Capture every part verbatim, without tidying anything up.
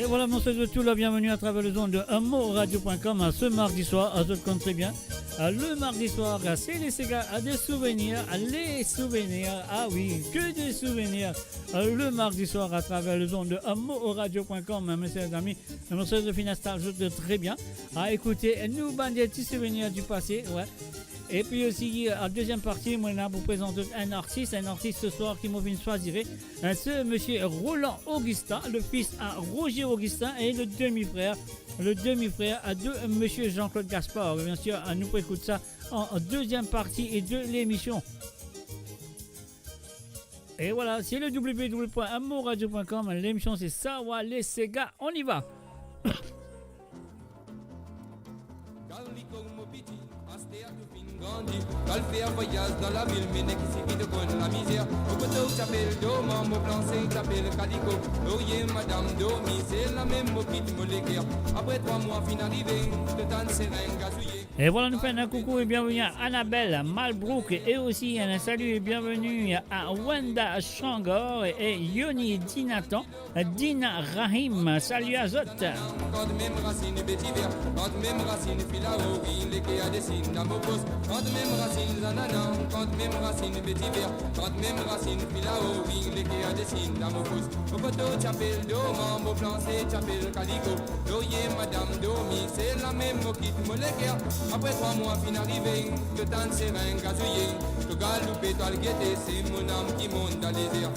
vwala, mo swet zot tou la bienveni atraver lezond de Mo Radio point com, a, se mardi swar, a, zot konn tre bien. A, le mardi swar, a, se le sega, a, de souvenir, a, les souvenirs, a wi, ke de souvenir. A, le mardi swar, atraver lezond de Mo Radio point com, a, mes chers amis, mo swet zot finn instal zot tre bien. A, ekoute, nou bann ti souvenir di pase, wi. Epi osi, an deziem parti, mo ena pou prezant zot enn artis, enn artis se swar ki mo finn swazire, e, se misie Roland Augustin, le fils à Roger Augustin et le demi-frère, le demi-frère, e, de misie Jean-Claude Gaspard. Biensir, e, nou pou ekout sa an, an deziem parti e de lemision. E vwala, se le w w w point mo radio point com, lemision se Sawa le Sega, on y va. Kaliko mo piti, aster to finn grandi, al fer vwayaz dan lavil, me nek isi ki to konn lamizer. Mo kote ou ti apel Dorman, mo plan se ti apel Kaliko. Lorye madam dormi, se lamem mo kit mo leker. Apre trwa mwa finn arive, to tann seren gazouye. E vwala, nou fer enn koukou e bienveni a Annabelle Malbrook e osi enn salut e bienveni a Wanda Changor e Yoni Dinatan, Dina Rahim. Salut a zot. Kant mem rasinn betiver, kant mem rasinn filao, wi, leke a desin dan mo pos. Kant mem rasinn zanana, kant mem rasinn betiver, kant mem rasinn filao, wi, leke a desin dan mo pos. Mo poto ti apel Doman, mo planse ti apel Kaliko. Lorye madam dormi, se lamem mo kit mo leker. Apre trwa mwa finn arive, to tann seren gazouye, to galoupe, to al gete, se mo nam ki mont dan dezer.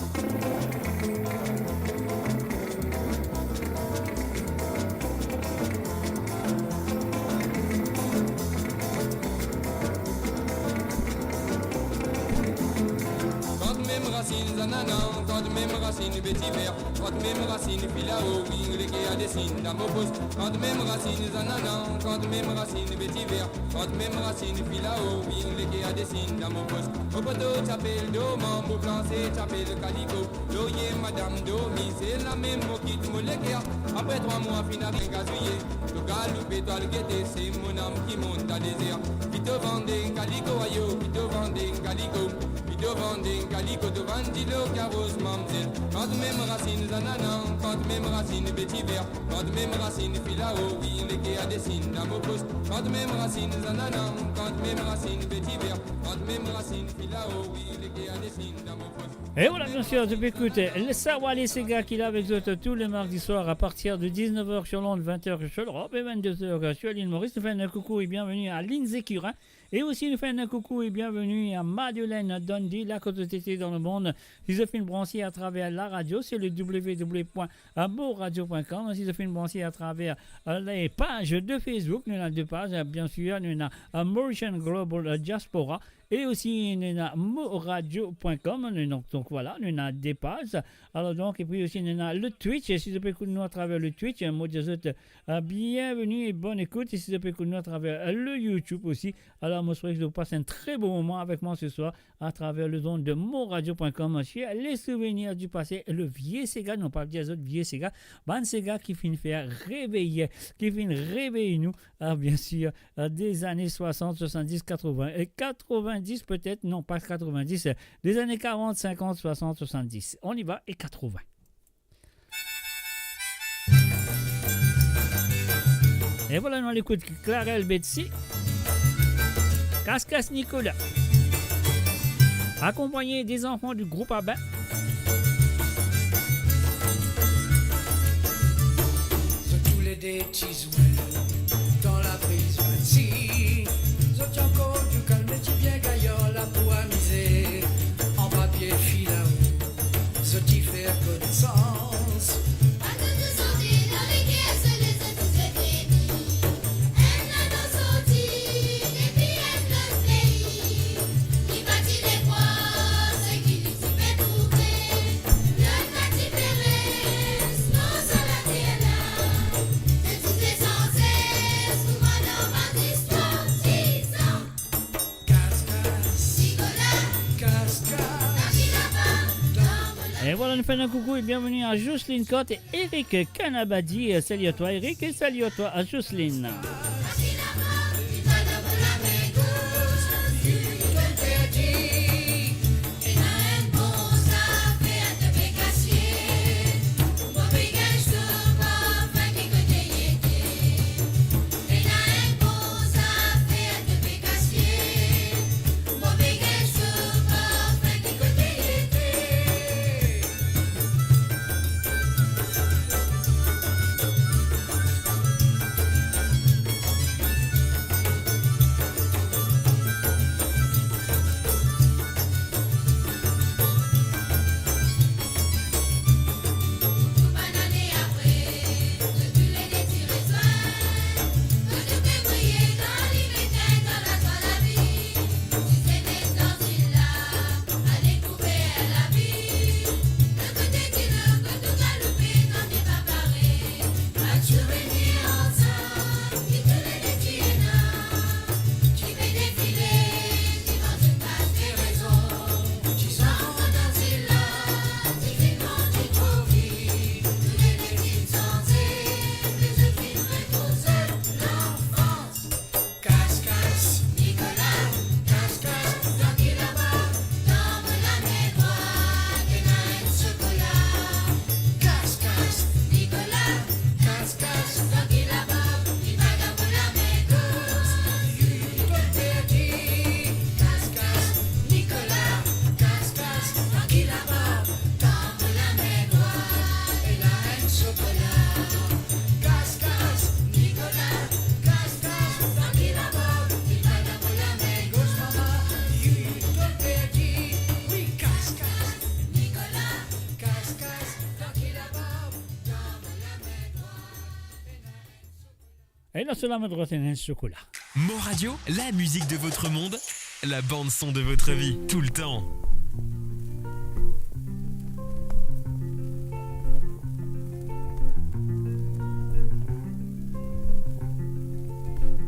Kant mem rasinn zanana, kant mem rasinn betiver, kant mem rasinn filao, wi, leke a desin dan mo pos. Kant mem rasinn zanana, kant mem rasinn betiver, kant mem rasinn filao, wi, leke a desin dan mo pos. Mo poto ti apel Doman, mo planse ti apel Kaliko. Lorye madam dormi, se lamem mo kit mo leker. Apre trwa mwa finn arive gazouye, to galoupe, to al gete, se mo nam ki mont dan dezer. Pito vann enn kaliko, ayo, pito vann enn kaliko. Pito vann enn kaliko, to vann dilo ki aroz mamzel. Kant mem rasinn zanana, kant mem rasinn betiver, kant mem rasinn filao, wi, leke a desin dan mo pos. Kant mem rasinn zanana, kant mem rasinn betiver, kant mem rasinn filao, wi, leke a desin dan mo pos. E vwala, biensir, zot pe ekout le Sawa Lesega ki la avek zot tou le mardi swar a partir de diznef er sur l'onde, vent er sur l'Europe e vennde er sur l'il Moris. Nou fer enn koukou e bienveni a Lindsay Curin. E osi nou fer enn koukou e bienveni a Madeleine Dundee, la kot zot ete dan lemond. Si zot finn branse atraver laradio, se le w w w point mo radio point com. Si zot finn branse atraver, euh, les pages de Facebook, nou ena de paz, euh, biensir, nou ena, euh, Mauritian Global, euh, Diaspora, e osi nou ena mo radio point com, nou, donk, donk, vwala, nou ena de paz. Alor donk, epi osi nou ena le Twitch, si zot pe ekout nou atraver le Twitch, mo dir zot, euh, bienveni e bonn ekout, e si zot pe ekout nou atraver, euh, le YouTube osi, alor mo swete zot pas enn tre bon moman avek mwa se swar atraver le zond de mo radio point com, sur les souvenirs du passé, le vie sega, non pa dir zot vie sega, bann sega ki finn fer revey, ki finn revey nou, ah, biensir, euh, des années soixante, soixante-dix, quatre-vingts, et quatre-vingt-dix peut-être, non pas quatre-vingt-dix, euh, des années quarante, cinquante, soixante, soixante-dix. On y va, et quatre-vingts. E vwala, nou al ekout Clarel Betsy, Kas Kas Nicolas, akonpagn de zanfan di group Abin. Zot toulede ti zwe dan lapriz Vansy. Zot ti ankor tou kalme, ti bien gayar la pou amize. Anba pie filao, zot ti fer konesans. E vwala, nou fer enn koukou e bienveni a Jocelyne Cotte e Eric Kanabadi. Salut à toi, Eric, et salut à toi, à Jocelyne. Et là, cela me droit un chocolat. Mon Radio, la musique de votre monde, la bande son de votre vie, tout le temps.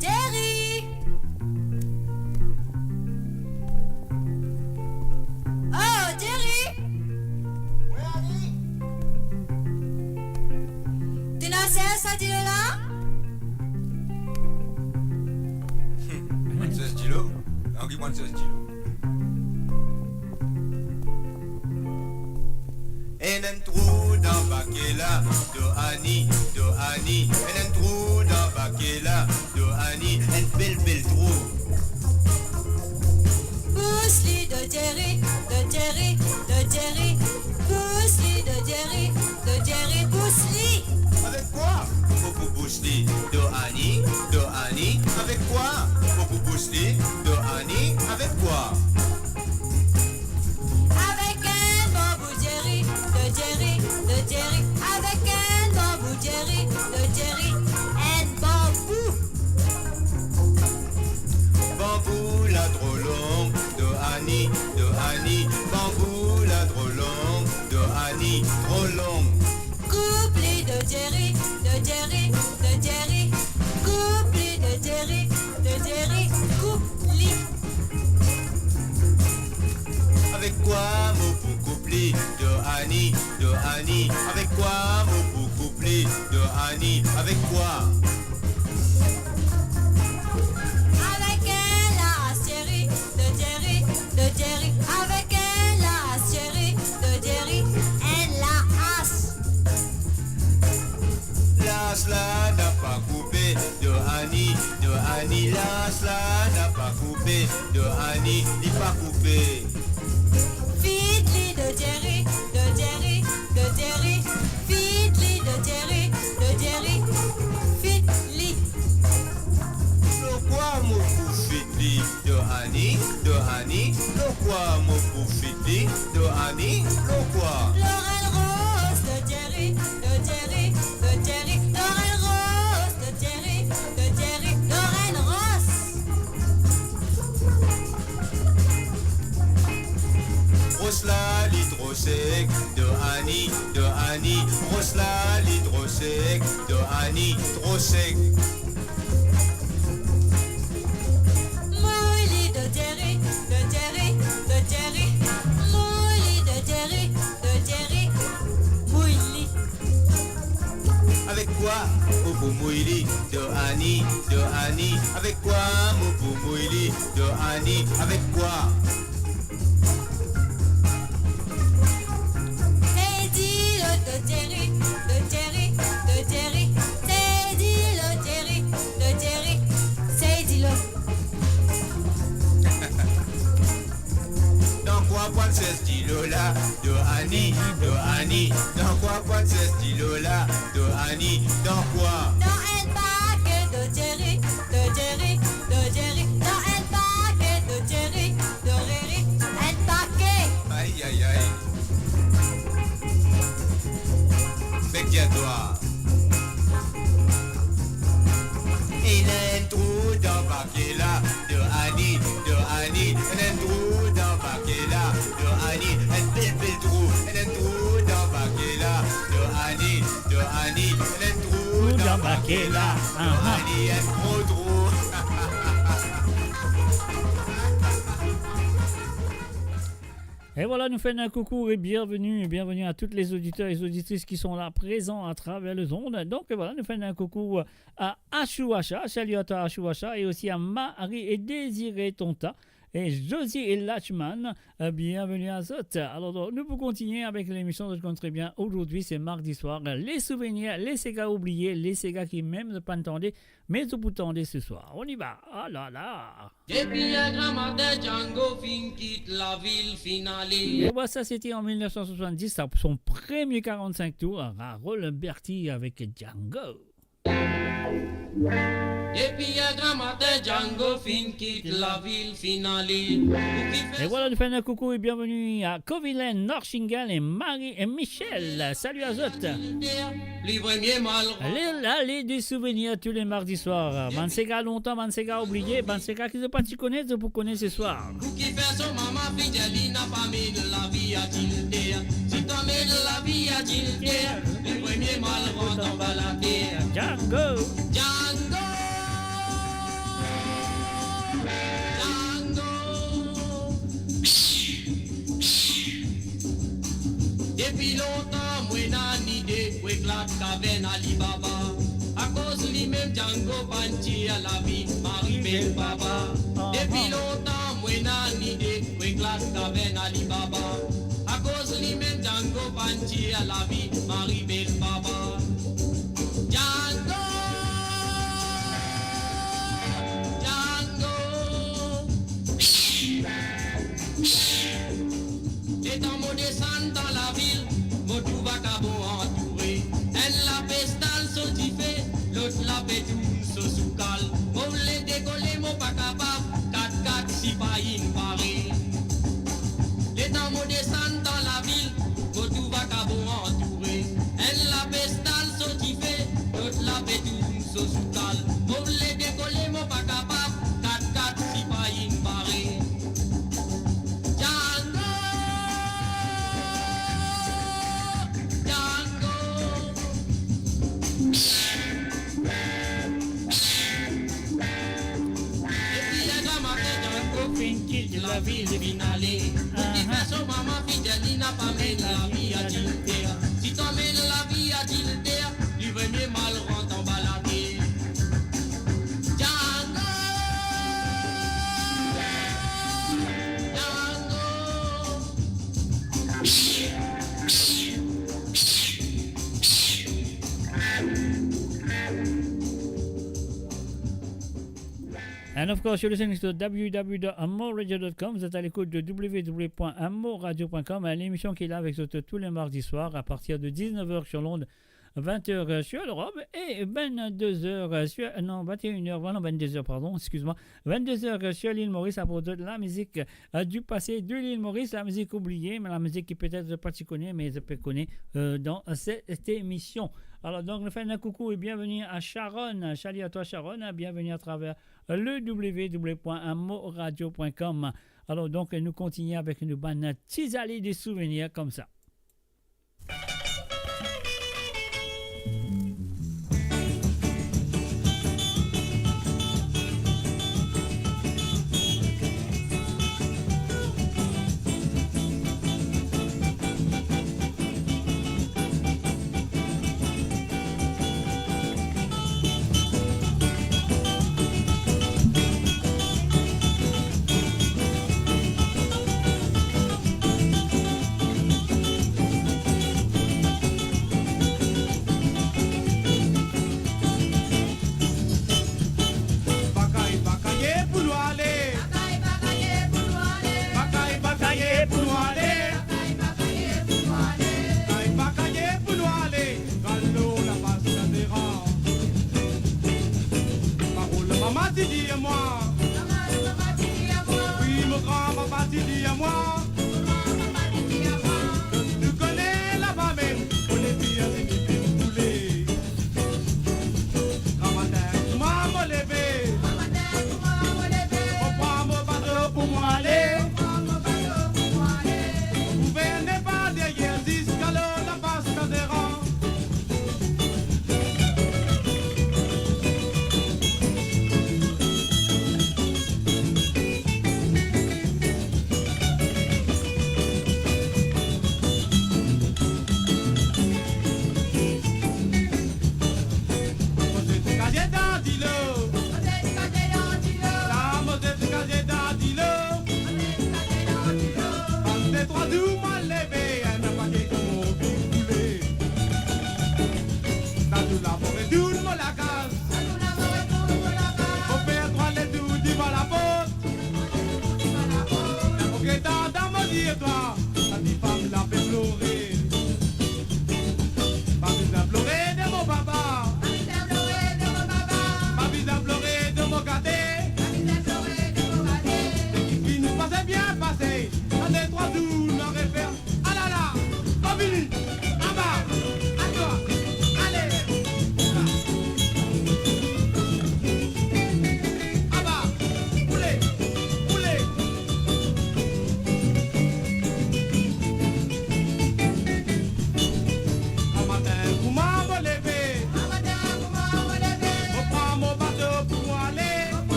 Jerry! Oh, Jerry! Wi, Annie? To ena sers sa dilo la? Hmm, bann sers dilo? Anvi bann sers dilo. Enn, enn trou dan bake la, do Annie, do Annie. Enn, enn trou dan bake la, do Annie. Enn bel, bel trou. Pous li, do Jerry, do Jerry, do Jerry. Pous li, do Jerry, do Jerry, pous li. Avek kwa? Mo pou pous li, do Annie, do Annie. Avek kwa? Mo pou pous li, do Annie. Avek kwa? Avek enn banbou, Jerry, do Jerry, do Jerry. Avek enn banbou, Jerry, do Jerry. Enn banbou. Banbou la tro long, do Annie, do Annie. Banbou la tro long, do Annie, tro long. Koup li, do Jerry, do Jerry, do Jerry. Koup li, do Jerry, do Jerry. Koup li. Avek kwa mo pou koup li, do Annie, do Annie? Avek kwa mo pou koup li, do Annie? Avek kwa? Avek enn laas, Jerry, do Jerry, do Jerry. Avek enn laas, Jerry, do Jerry. Enn laas. Laas la napa koupe, do Annie, do Annie. Laas la napa koupe, do Annie, li pa koupe. Fit li, do Jerry, do Jerry, do Jerry. Fit li, do Jerry, do Jerry. Fit li. Lor kwa mo pou fit li, do Annie, do Annie? Lor kwa mo pou fit li, do Annie? Lor kwa? Lor enn roz, do Jerry, do Jerry, do Jerry. Lor enn roz, do Jerry, do Jerry. Lor enn roz. Ros la li tro sek, do Annie, do Annie. Ros la li tro sek, do Annie, tro sek. Mouy li, do Jerry, do Jerry, do Jerry. Mouy li, do Jerry, do Jerry. Mouy li. Avek kwa mo pou mouy li, do Annie, do Annie? Avek kwa mo pou mouy li, do Annie? Avek kwa? Sey dilo, do Jerry, do Jerry, do Jerry. Sey dilo, Jerry, do Jerry. Sey dilo. Dan kwa pou al sers dilo la, do Annie, do Annie? Dan kwa pou al sers dilo la, do Annie? Dan kwa? Dan enn pake, do Jerry, do Jerry, do Jerry. Dan enn pake, do Jerry, do Jerry. Enn pake. Ay, ay, ay. Bek dir twa. Ena enn trou dan pake la, do Annie, do Annie. Ena enn trou dan pake la, do Annie. Enn bel, bel trou. Ena enn trou dan pake la, do Annie, do Annie. Ena enn trou dan pake la, do Annie. Enn gro trou. Et voilà, nous faisons un coucou et bienvenue, bienvenue à tous les auditeurs et auditrices qui sont là présents à travers le monde. Donc voilà, nous faisons un coucou à Ashou Asha, salut à toi Ashou Asha, et aussi à Marie et Désiré Tonta, et Josie et Lachman, euh, bienvenue à zot. Alors, donc, nous pouvons continuer avec l'émission de Contribien. Aujourd'hui, c'est mardi soir. Les souvenirs, les ségas oubliés, les ségas ki mem zot pa'nn tande, me zot pou tande ce soir. On y va. Ah là là. Depi enn gramatin Django finn kit lavil, finn ale. Et voilà, ça c'était en mille neuf cent soixante-dix, ça, son premier quarante-cinq tours, Harold Berty avec Django. Epi enn gramatin, Django finn kit lavil, finn ale. Pou ki fer... Et voilà, nous faisons un coucou et bienvenue à Covilaine, Norchingel et Marie et Michel. Salut à zot. Li vremye mal. Allez, allez, des souvenirs tous les mardis soirs. Bann sega lontan, bann sega oubliye, bann sega ki zot pa ti kone, zot pou kone ce soir. Pou ki fer so mama fidel, li napa met lavi adilter. Si to met lavi adilter, le premie mal rant anba later. Django. Django. Django. Depi lontan mo ena lide pou eklat kavern Alibaba. Akoz limem Django pa'nn tir lavi Marie Belle Baba. Depi lontan mo ena lide pou eklat kavern Alibaba. Akoz limem Django pa'nn tir lavi Marie Belle Baba. Django, Django. Letan mo desann dan lavil, mo trouv vakabon antoure. Enn la pe estal so dife, lot la pe tourn so soukal. Mo oule dekole, mo pa kapav, kat-kat sipa inn pare. Letan mo desann dan lavil, mo trouv vakabon antoure. Enn la pe estal so dife, lot la pe tourn so soukal. Mo oule dekole, mo pa kapav, kat-kat sipa inn pare. Django, Django. Epi enn gramatin, Django finn kit lavil, finn ale. Pou ki fer so mama fidel, li napa met lavi adilter. Si to met lavi adilter, li vremye mal rant anba later. Django, Django. And of course, you're listening to w w w dot amor radio dot com. Vous êtes à l'écoute de w w w point amor radio point com, l'émission qui est là avec vous tous les mardis soirs à partir de dix-neuf heures sur l'onde, vingt heures sur l'Europe et vingt-deux heures sur, non, vingt et une heures, voilà, vingt-deux heures, pardon, excuse-moi, vingt-deux heures sur l'île Maurice, à propos de la musique euh, du passé de l'île Maurice, la mizik oubliye, me lamizik ki petet zot pa ti kone, me zot pe kone, euh, dan set emision. Alor, donk, nou fer enn koukou e bienveni a Sharon. Salut à toi, Sharon. Bienvenue à travers le w w w point amor radio point com. Alor, donk, nou kontinie avek nou bann ti zale de souvenir koumsa. Bakay, bakaye pou nou ale. Bakay, bakaye pou nou ale. Bakay, bakaye pou nou ale. Galo lapas kaderan. Parol mama ti dir mwa. Wi, mo gran papa ti dir mwa. Tou kone laba mem, mo lepir vini pe koule. Gramatin kouma mo leve, mo pran mo bato pou mo ale. Gouverne pa deryer ziska lor lapas kaderan.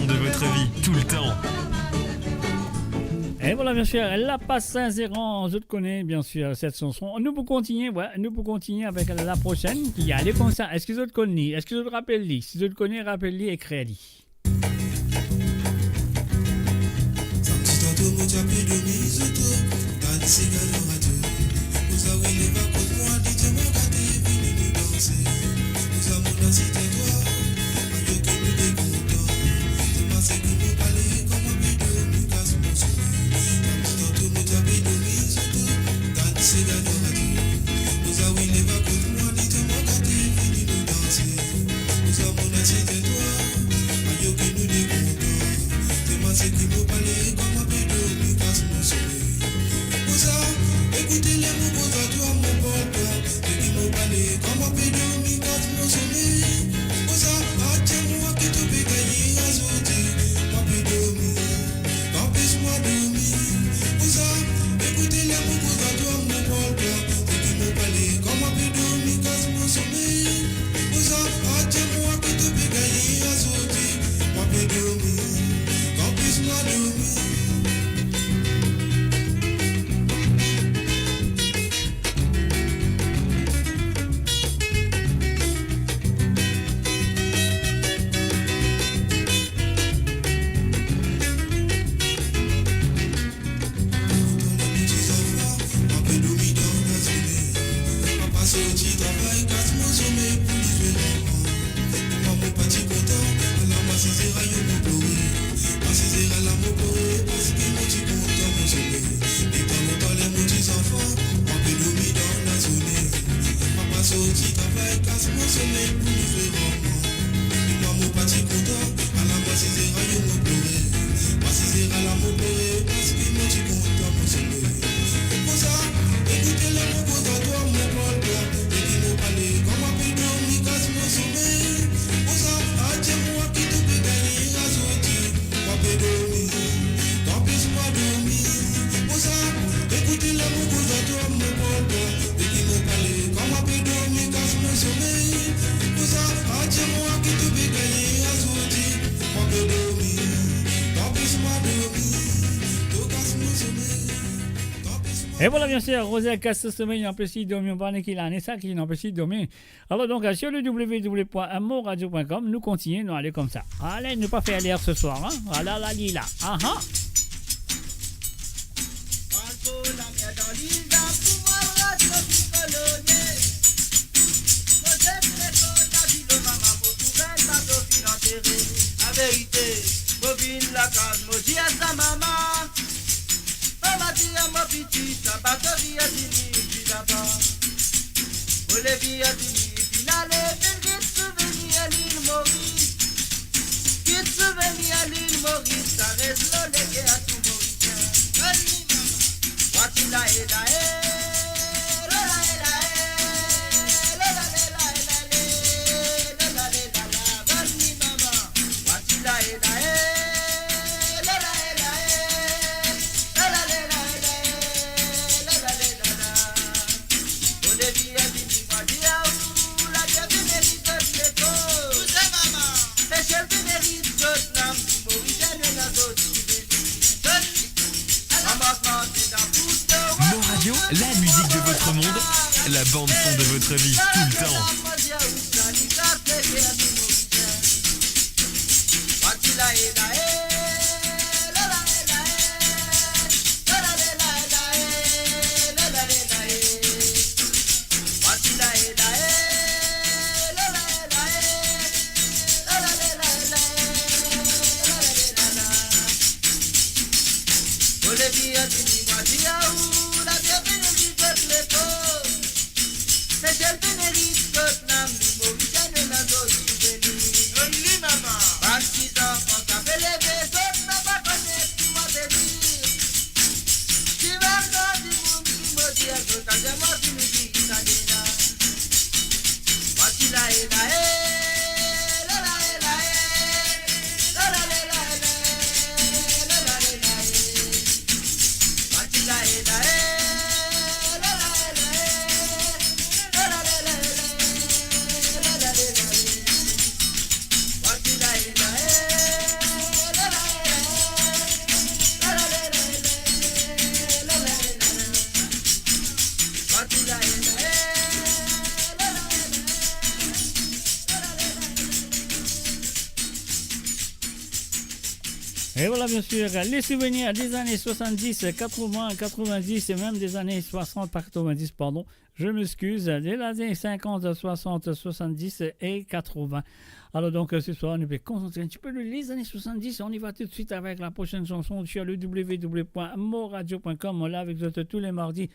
De votre vie, tout le temps. E vwala, biensir, La Passe Saint-Zéran, zot kone, biensir, set sanson. Nou pou kontigne, wi, nou pou kontigne avek la prosenn ki ale koumsa. Eski zot konn li? Eski zot rapel li? Si zot kone, rapel li, ekrir li. Sa ti tanto mo ti ape dormi, zoto, tann siga dan radio. Koza wi leva kot mwa, li dir mwa gate, vini nou danse. Koza monn asiz twa, ayo ki nou de kontan. Se mwa seki mo pale, kouma pe dormi, kas mo somey. Sa ti tanto mo ti ape dormi, zoto, tann siga dan radio. Koza wi leva kot mwa, li dir mwa gate, vini nou danse. Koza monn asiz twa, ayo ki nou de kontan. Se mwa seki mo pale, kouma pe dormi, kas mo somey. Koza, ekoute le mo koza twa, mo port twa. Seki mo pale, kouma pe dormi, kas mo somey. Koza, atir mwa ki to pe gagne azordi, mwa pe dormi. Anpes mwa dormi. Koza, ekoute le mo koza twa, mo port twa. Seki mo pale, kouma pe dormi, kas mo somey. Koza, atir mwa ki to pe gagne azordi, mwa pe dormi. Anpes mwa dormi. Mo ti zanfan, mwa pe dormi dan lazone. Papa sorti travay, kas mo somey pou li zwe ranman. Mwa mo pa ti kontan, ala mwa size rayo mo plore. Mwa size rala mo plore, paski mo ti kontan mo somey. Depi lontan ler mo ti zanfan, mwa pe dormi dan lazone. Papa sorti travay, kas mo somey pou li zwe ranman. Mwa mo pa ti kontan, ala mwa size rayo mo plore. Mwa size rala mo plore, paski mo ti kontan mo somey. Koza, ekoute le mo koza twa, mo port twa. Epi mo pale, kouma pe dormi, kas mo somey. Koza, atir mwa ki to pe gagne azordi, mwa pe dormi. Anpes mwa dormi. Koza, ekoute le mo koza twa, mo port twa. Epi mo pale, kouma pe dormi, kas mo somey. Koza, atir mwa ki to pe gagne azordi, mwa pe dormi. Anpes mwa dormi. To kas mo somey. E vwala, biensir, Rosalie kas so somey, anpes li dormi, nou pa kone ki lane sa ki anpes li dormi. Alor donk, sur le w w w point moradio point com, nou kontigne, nou ale koumsa. Ale, nou pa fer ler se swar, hein? Ala la li la. Aha! Laverite, mo vinn lakaz, mo dir sa mama. Mama dir mo pitit, sa bato Virginie ki laba. Mo le Virginie, finn ale, finn kit souvenir lil Moris. Kit souvenir lil Moris, sa res lor leker tou Morisien. Wati la e la e, lo la e la e, lo la le la e la le, lo la le la la, bann mama. Wati la e la e, lo la e la e, lo la le la e la e, lo la le la la. Mo le Virginie, mo dir aou, labienvini zot lekol. Koze mama. Mesiel vini zot lam, Morisien ena zot souvenir. Mo Radio, la musique de votre monde, la bande son de votre vie, tout le temps. Et voilà, bien sûr, les souvenirs des années soixante-dix, quatre-vingts, quatre-vingt-dix et même des années soixante, pas quatre-vingt-dix, pardon, je m'excuse, des années cinquante, soixante, soixante-dix et quatre-vingts. Alors donc, euh, ce soir, nou pe konsantre un petit peu sur les années soixante-dix. On y va tout de suite avec la prochaine chanson sur le w w w point moradio point com. On est là avec vous tous les mardis.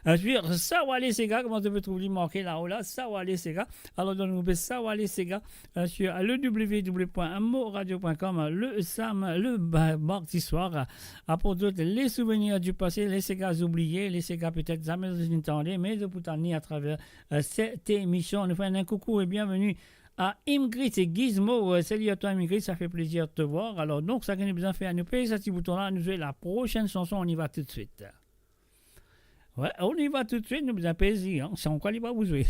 Euh, sur Sawale Sega, kouma zot pe trouv li marke lao la, Sawale Sega. Alors, donk, nou pe Sawale Sega, euh, sur le w w w point moradio point com, le sam-, le ba-, mardi soir, euh, aport zot les souvenirs du passé, les ségas oubliés, les ségas peut-être zame zot inn tande, me zot pou tann li atraver, euh, cette émission. Nou fer un coucou et bienvenue à Ingrid et Gizmo. Euh, salut à toi, Ingrid, ça fait plaisir de te voir. Alors, donc, sa ki nou bizin fer, nou pez sa ti bouton la, nou zwe la prochaine chanson, on y va tout de suite. Ouais, on y va tout de suite, nou bizin pez li, hein. Sa ankor li pa pou zwe.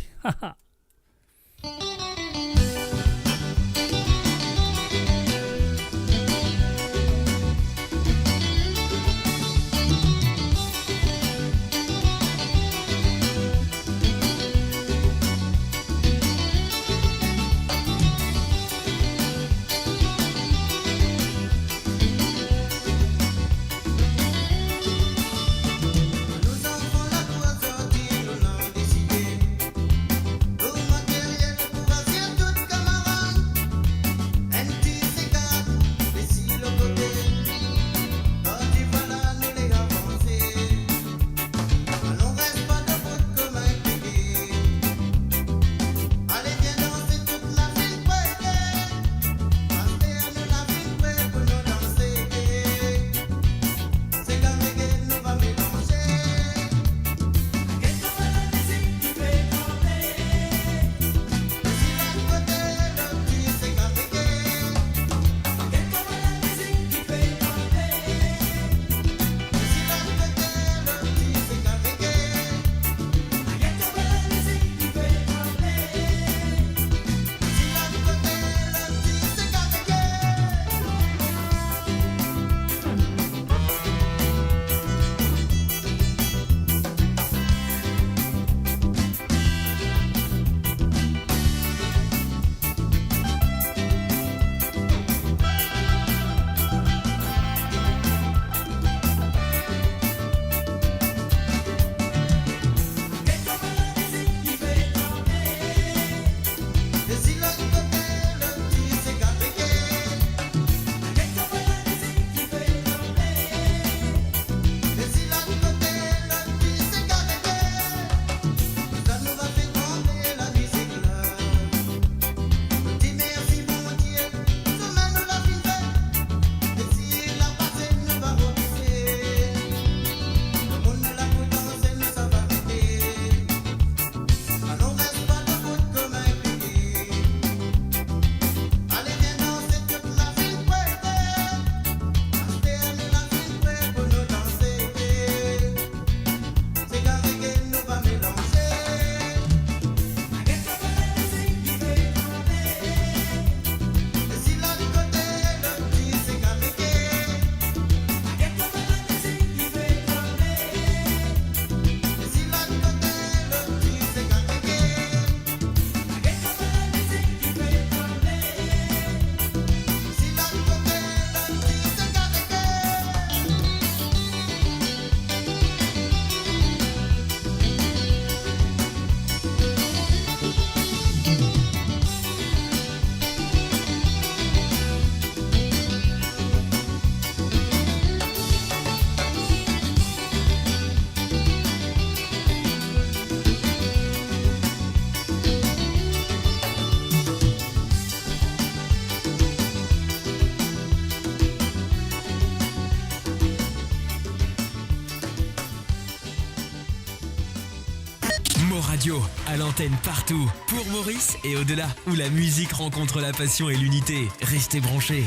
Mo Radio, à l'antenne partout, pour Maurice et au-delà, où la musique rencontre la passion et l'unité. Restez branchés.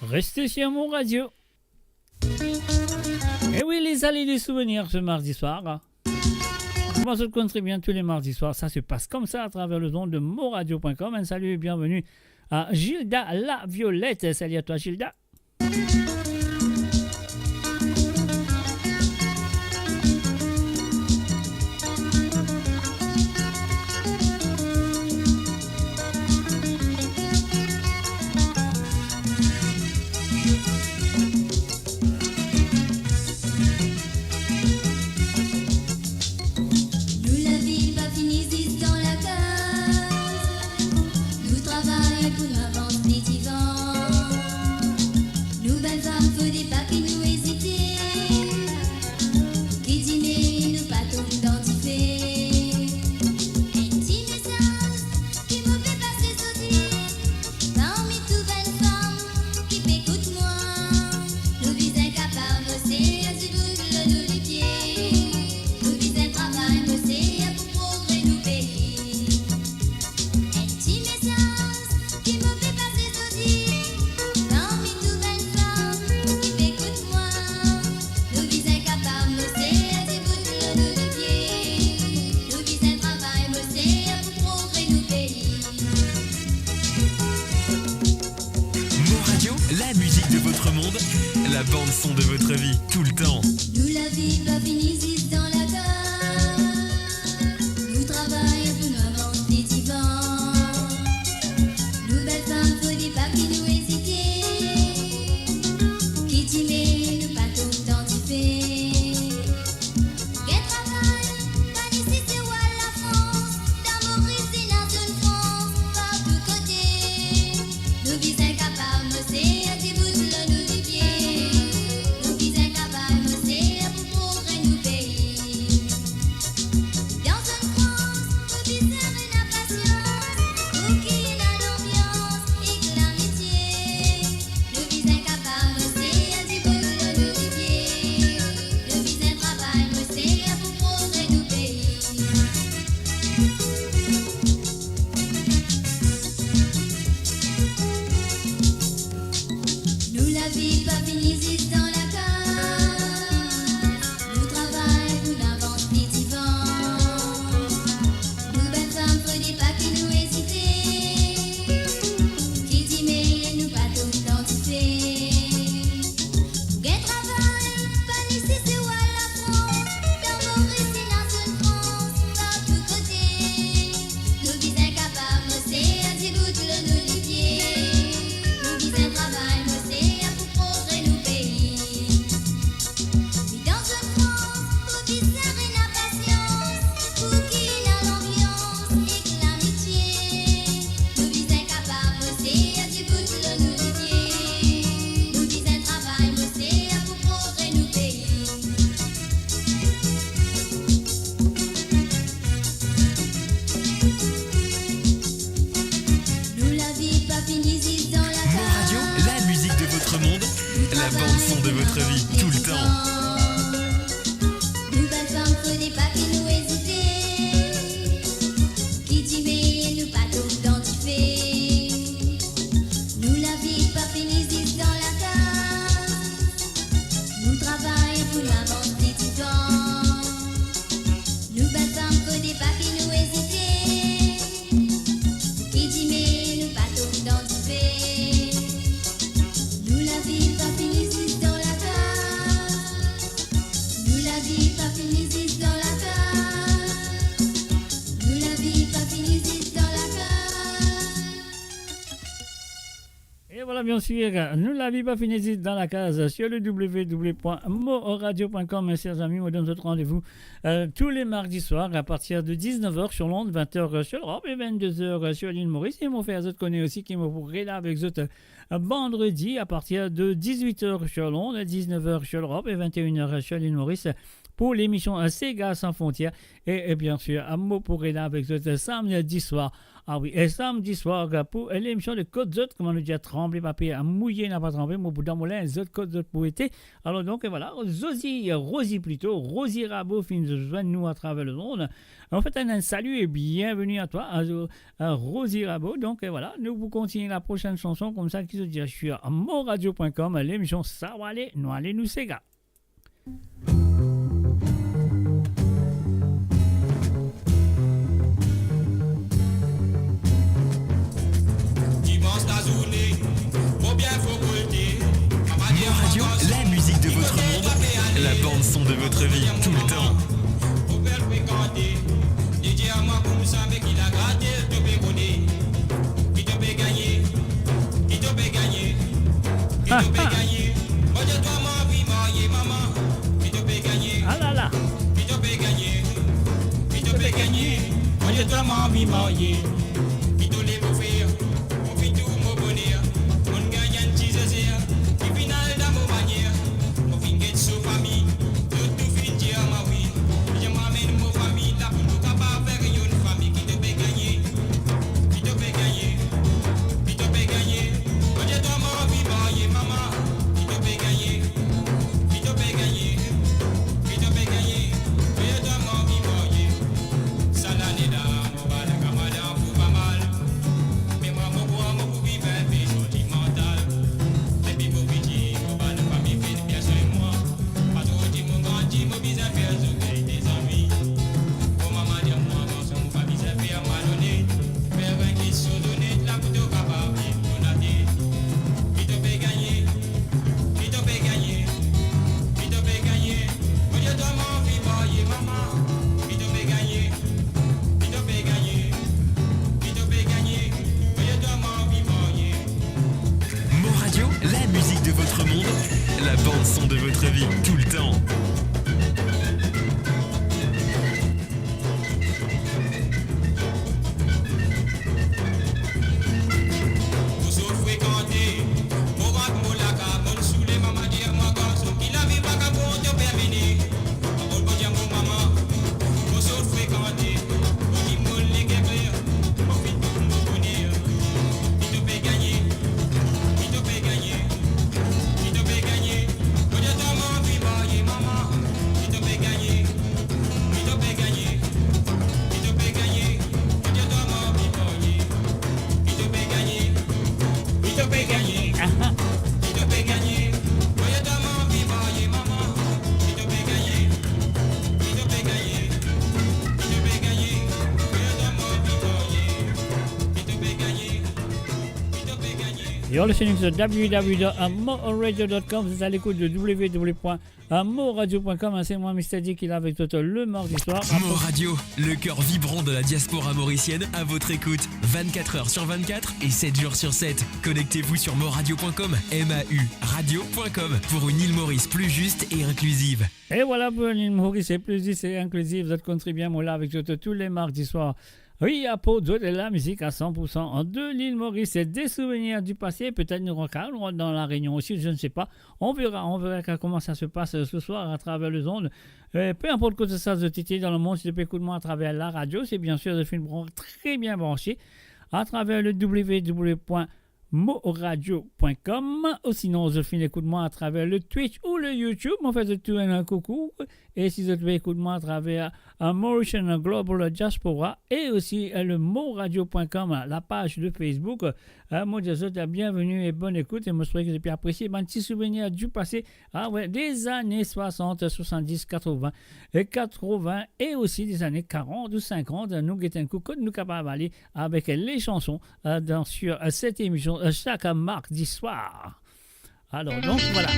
Restez sur Mo Radio. Eh oui, les allées des souvenirs ce mardi soir. Moi, je le connais très bien tous les mardis soirs. Ça se passe comme ça à travers les ondes de moradio point com. Un salut et bienvenue à Gilda Laviolette. Salut à toi, Gilda. De votre monde, la bande son de votre vie, tout le temps. Nou lavi pa fini zis dan lakaz. Nou travay pou nou avans pli divan. Nou bel fam, fode pa ki nou ezite. Ki dime nou pa tom dan dife. Gagn travay, pa neseser al Lafrans, dan Moris, dan Zone Franche, partou kote. Nou bizin kapav mose dibout lor nou lipie. Nou bizin kapav mose pou progre nou pei. Dan Zone Franche, nou bizin ena pasians, pou ki ena lanbians ek lamitie. Nou bizin kapav mose dibout lor nou lipie. Nou bizin travay, mose pou progre nou pei. Nou lavi pa fini zis dan lakaz. Nou travay pou nou avans pli divan. Nou bann fam, fode pa ki nou ezite. Ki dime nou pa tom dan dife. Gagn travay, pa neseser al Lafrans, dan Moris, dan Zone Franche, partou kote. Nou bizin kapav mose dibout lor nou lipie. Nou bizin travay, mose pou progre nou pei. Me dan Zone Franche, nou bizin ena pasians, pou ki ena lanbians ek lamitie. Nou bizin kapav mose dibout lor nou lipie. Nou bizin travay, mose pou progre nou pei. Nou lavi pa fini zis dan lakaz. Mon Radio, la musique de votre monde, la bande son de votre vie, tout le temps. Nou bann fam, fode pa ki nou ezite. Ki dime nou pa tom dan dife. Nou lavi pa fini zis dan lakaz. Nou travay pou nou avans pli divan. Nou bann fam, fode pa ki nou ezite. Ki dime nou pa tom dan dife. Nou lavi pa fini zis dan lakaz. Nou lavi pa fini zis dan lakaz. Nou lavi pa fini zis dan lakaz. Et voilà, bien sûr, nou lavi pa fini zis dan lakaz sur le w w w point mo radio point com. Mes chers amis, mo donn zot randevou, euh, tous les mardis soirs à partir de dix-neuf heures sur l'onde, vingt heures sur l'Europe et vingt-deux heures sur l'île Maurice. E mo fer zot kone osi ki mo pou rela avek zot, euh, vandredi à partir de dix-huit heures sur l'onde, dix-neuf heures sur l'Europe et vingt et une heures sur l'île Maurice pour l'émission, euh, Sega Sans Frontières. E, e bien sûr, mo pou rela avek zot, euh, samedi soir. Ah oui, e samedi soir, euh, pou, euh, l'émission de Kot Zot, kouma nou dir, tranble pa per, mouye napa tranpe, mo pou dan mo linz zot kot zot pou ete. Alor donk, euh, voilà, Zozi, euh, Rozi plito, Rozi Rabo finn zwenn nou atraver lemond. En fait, un, un salut et bienvenue à toi, à, à Rozi Rabo. Donc, euh, voilà, nou pou kontigne la prochaine chanson, koumsa ki zot dir, sur mo radio point com, l'émission Sa Vale, nou ale nou sega. Mon Radio, la musique de votre monde, la bande son de votre vie, tout le temps. Ah, ah. Ah là là. De votre vie, tout le temps. Mo sot frekante, mo rant mo lakaz, mo soule, mama dir mwa, garson ki lavi vagabon, to pe vini. Mo dir mo mama, mo sot frekante, mo ki mo leker kler, mo finn mo boner. Ki to pe gagne, ki to pe gagne, ki to pe gagne. Mo dir twa mo anvi marye, mama. Ki to pe gagne, ki to pe gagne, ki to pe gagne. Mo dir twa mo anvi marye. Ki to pe gagne, ki to pe gagne, aha, ki to pe gagne. Mo dir twa mo anvi marye, mama. Ki to pe gagne, ki to pe gagne, ki to pe gagne. Mo dir twa mo anvi marye. Ki to pe gagne, ki to pe gagne. You're listening to w w w dot moradio dot com. Vous êtes à l'écoute de w w w point moradio point com. C'est moi, Mister D, qui est là avec toi le mardi soir. Mo Radio, le cœur vibrant de la diaspora mauricienne, à votre écoute vingt-quatre heures sur vingt-quatre et sept jours sur sept. Connectez-vous sur moradio point com, M A U radio point com, pour une île Maurice plus juste et inclusive. E vwala, pou enn Maurice pli zis e inkliziv, zot konn tre bien, mo la avek zot tou le mardi swar. Wi, aport zot lamizik a san pour san de l'île Maurice, des souvenirs du passé, petet nou kapav rant dan La Réunion osi, je ne sais pas. On verra, on verra ka-, comment ça se passe ce soir à travers les ondes. Euh, peu importe kote sa zot ete dan lemond, si zot pe ekout mwa atraver laradio, se bien sir zot finn tre bien branse atraver le w w w point moradio point com, ou sinon zot finn ekout mwa atraver le Twitch ou le YouTube, mo fer zot tou enn koukou. E si zot pe ekout mwa atraver, euh, Mauritian Global Diaspora e osi, euh, le moradio point com, la page de Facebook, euh, mo dir zot, euh, bienvenue et bonne écoute, e mo espere ki zot pe apresie bann ti souvenir du passé. Ah ouais, des années soixante, soixante-dix, quatre-vingts, et quatre-vingts, et aussi des années quarante ou cinquante, nou get enn kou kot nou kapav ale avek les chansons, euh, dans, sur, euh, cette émission, euh, chaque mardi soir. Alors, donc, voilà.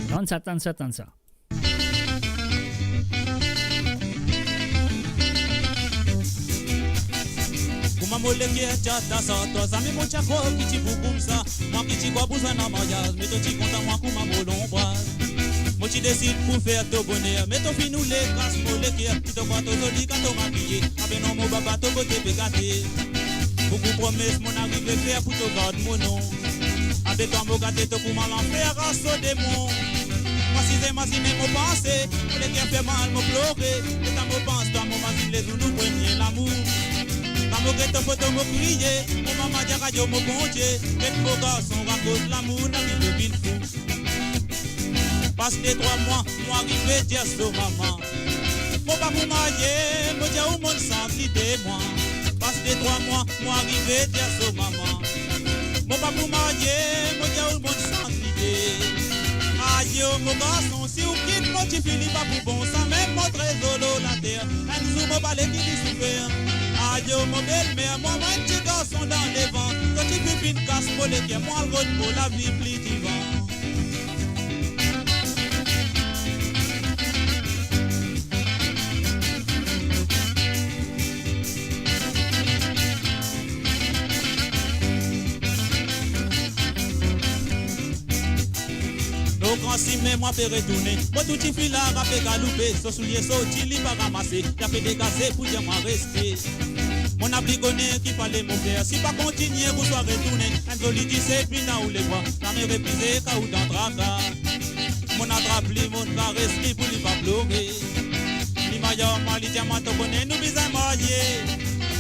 Tann sa, tann sa, tann sa. Kouma mo leker ti a ta sa, twa zame mo ti a krwar ki ti pou koumsa. Mwa ki ti krwar pou zwenn an maryaz, me to ti kontan mwa kouma mo lonbraz. Mo ti desid pou fer to boner, me to finn oule kas mo leker. Ki to krwar to zoli kan to makiye, abe non mo baba to bote pe gate. Boukou promes monn arive fer pou to gard mo non. Abe twa mo gate to kouma lanfer a so demon. Mwa si zot imazine mo panse, mo leker fer mal mo plore. Letan mo pans twa mo mazinn lezour nou premie lamour. Kan mo get to foto mo kriye, mo mama dir ayo mo Bondie. Get mo garson akoz lamour, nou arive vinn fou. Pas de trwa mwa, mo arive dir so mama, mo pa pou marye, mo dir ou monn sanz lide mwa. Pas de trwa mwa, mo arive dir so mama, mo pa pou marye, mo dir ou monn sanz lide. Ayo mo garson, si ou kit mo tifi li pa pou bon, samem mo trezor lor later. Enn zour mo pale ki li soufer. Ayo mo belmer, mwa mo enn ti garson dan levan. To tifi finn kas mo leker, mo al rod mo lavi pli divan. Lor gran simin mwa pe retourne, mo trouv tifi la pe galoupe, so soulie sorti li pa ramase, li pe degaze pou dir mwa reste. Mo napa kone ki fale mo fer, si pa kontinie ouswa retourne. Enn zoli disep vinn dan ou lebra, zame refize ka ou dan traka. Monn atrap li, monn kares li pou li pa plore. Li marye ar mwa, li dir mwa to kone nou bizin marye.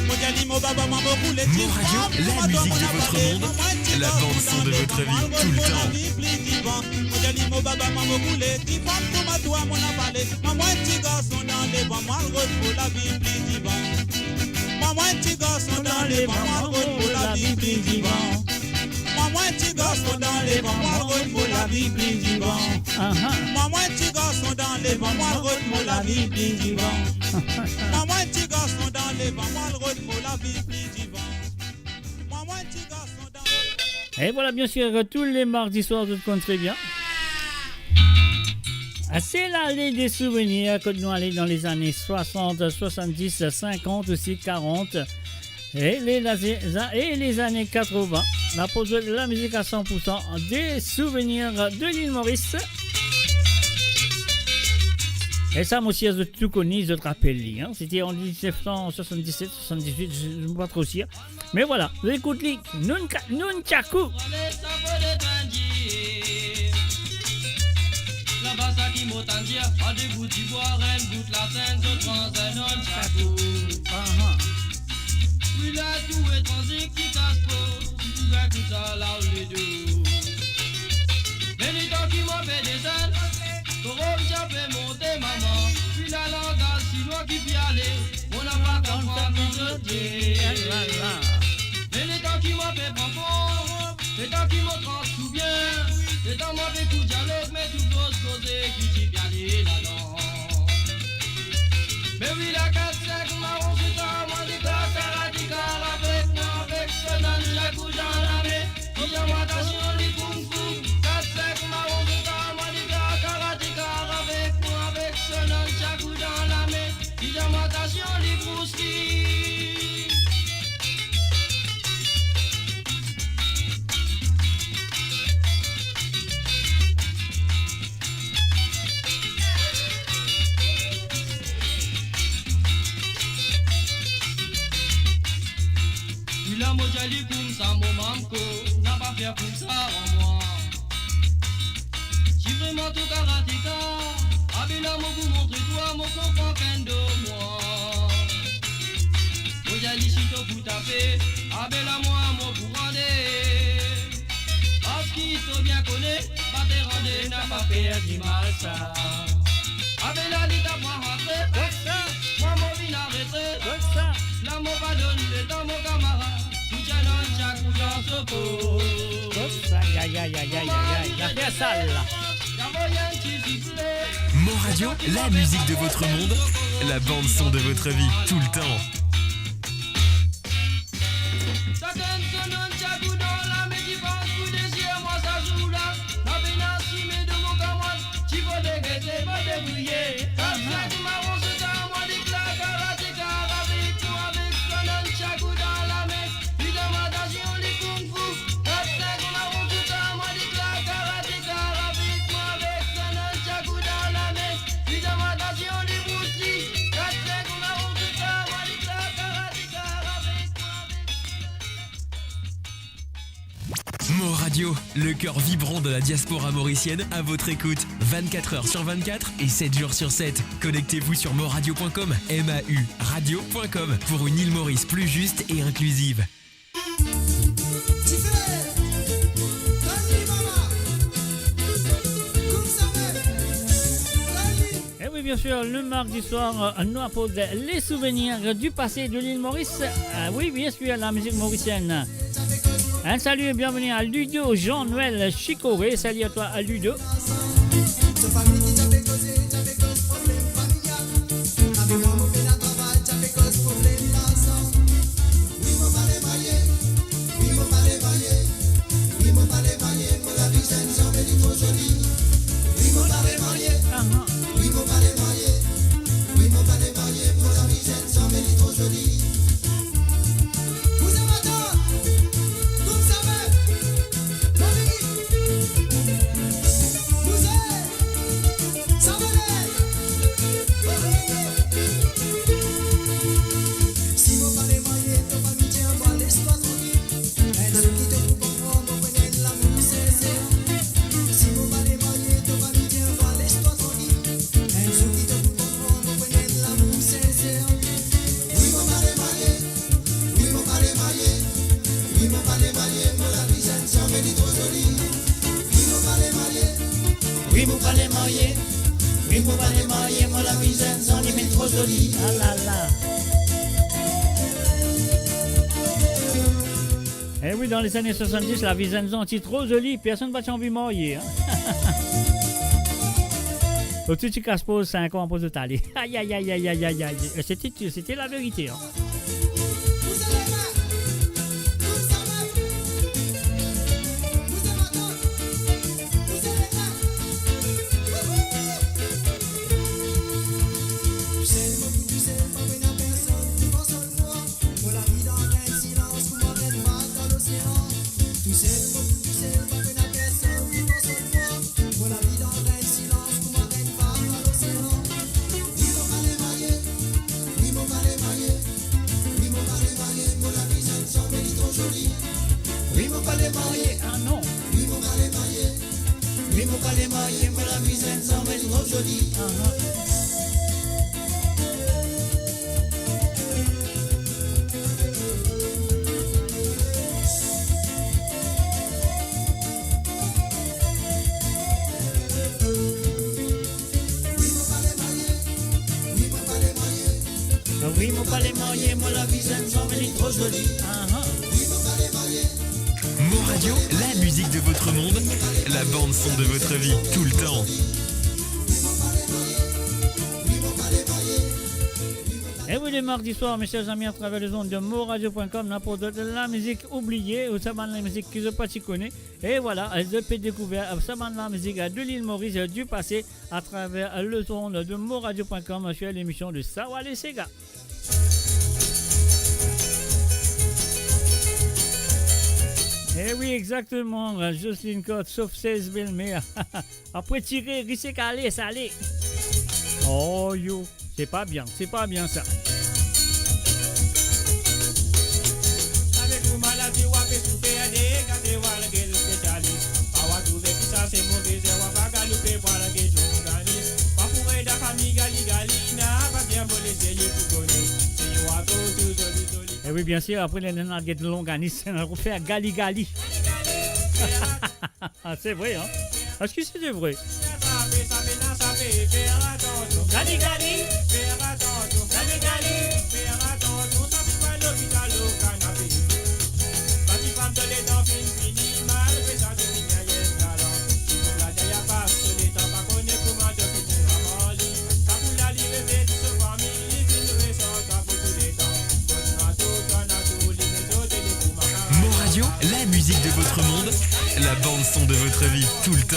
Mo dir li mo baba, mwa mo koule ti fanm, kouma twa monn apale, mwa mo enn ti garson dan levan, mo al rod mo lavi pli divan. Mo dir li mo baba, mwa mo koule ti fanm, kouma twa monn apale, mwa mo enn ti garson dan levan, mo al rod mo lavi pli divan. Mwa mo enn ti garson dan levan, mo al rod mo lavi pli divan. Mwa mo enn ti garson dan levan, mo al rod mo lavi pli divan. Aha. Mwa mo enn ti garson dan levan, mo al rod mo lavi pli divan. Mwa mo enn ti garson dan levan, mo al rod mo lavi pli divan. Mwa mo enn ti garson dan levan. Et voilà, bien sûr, tous les mardis soirs, zot konn tre bien. Ah, c'est l'année des souvenirs, kot nou ale dan les années soixante, soixante-dix, cinquante aussi, quarante. Et les, les, et les années quatre-vingts. Aport zot lamizik a san pour san, des souvenirs de l'île Maurice. E sa, mo sir, zot tou kone, zot rapel li, hein. Sete an diznef san swasanndiset, swasanndiwit, mo pa tro sir. Me vwala, zot ekout li, Nunca-, Nunchaku. Laba sa ki mo tann dir, an de bout dibwa, enn bout lasenn, zot pran enn nunchaku. Ahan. Wi la tou etranze ki kas po, tou gagn koumsa la ou le do. Me letan ki mo pe desann, koro ti pe monte, mama, wi la langaz sinwa ki pe ale, mo napa konpran ki zot dir. Me letan ki mo pe pran for, letan ki mo trans tou bien, letan mo pe ekout dialog, me tou koz koze ki ti pe ale ladan. Me wi la kat sink maron, zot a mwa deklar karateka avek mwa, avek so nunchaku dan lame. Ki zam atasion li kung fu. Kat sink maron, zot a mwa deklar karateka avek mwa, avek so nunchaku dan lame. Ki zam atasion li Bruce Lee. Wi la mo dir li koumsa, mo mamko, napa fer koumsa ar mwa. Si vreman to karateka, abe la mo pou montre twa mo konpran kendo mwa. Mo dir li si to pou tape, abe la mwa mo pou rande. Parski to bien kone, bater an de napa fer dimal sa. Abe la li tap mwa rantre. Mwa mo vinn arete. La mo pa donn letan mo kamarad pou dir nunchaku dan so po. Aïe, aïe, aïe, aïe, aïe, aïe, aïe. Zafer sal la. Mo Radio, la musique de votre monde, la bande son de votre vie, tout le temps. Sakenn so nunchaku dan lame, ki pans pou deziem mwa sa zour la, mo pena sime dan mo kamarad, ti pou degete, mo debriye. Kat sink maron, zot a mwa deklar karateka avek mwa, avek so nunchaku dan lame. Ki zam atasion li kung fu. Kat sink maron, zot a mwa deklar karateka avek mwa, avek so nunchaku dan lame. Ki zam atasion li Bruce Lee. Kat sink maron, zot a mwa deklar karateka avek mwa, avek Mo Radio, le cœur vibrant de la diaspora mauricienne à votre écoute, vingt-quatre heures sur vingt-quatre et sept jours sur sept. Connectez-vous sur moradio point com, M A U radio point com, pour une île Maurice plus juste et inclusive. Eh oui, bien sûr, le mardi soir, euh, nous apporte les souvenirs du passé de l'île Maurice. Ah oui, bien sûr, la musique mauricienne. Un salut et bienvenue à Ludo, Jean-Noël, Chicoré. Salut à toi, à Ludo. Eh oui, dan lezane swasanndiz, lavi zenn zan ti tro zoli, personn pa ti anvi marye, hein. Zot ti kas poz sink an apre zot ale. Aïe, aïe, aïe. E sete, sete laverite, hein. Mo pa le marye, mo lavi zenn zanfan, li tro zoli. Ah, ah. Ah wi, mo pa le marye, mo lavi zenn zanfan, li tro zoli. Ah, ah. Mo Radio, la musique de votre monde, la bande son de votre vie, tout le temps. Eh oui, le mardi soir, mes chers amis, à travers les ondes de moradio point com, nou aport la mizik oubliye, ou sa bann lamizik ki zot pa ti kone. E vwala, zot pe dekouver sa bann lamizik de lil Moris, du passé, à travers les ondes de moradio point com sur l'émission de Sawa Lesega. Eh oui, exactement, Jocelyne Cotte, sauf seize belle-mère. Apre tire, ri se kale, sale. Oh yo, c'est pas bien, c'est pas bien ça. Avek ou maladi, w ape soufer de gate, w al get spesialis. Pa w a trouve ki sa se move zer, w a pa galoupe pou al get longanis. Pa pou ed lafami gali gali, na pa bien mo leseye pou kone. Seye w a tou, tou zoli, zoli. Eh oui, bien sûr, après, les nana get longanis, on va faire gali gali. Ah, c'est vrai, hein. Est-ce que c'était vrai? Gali gali. Mo Radio, la musique de votre monde, la bande son de votre vie, tout le temps.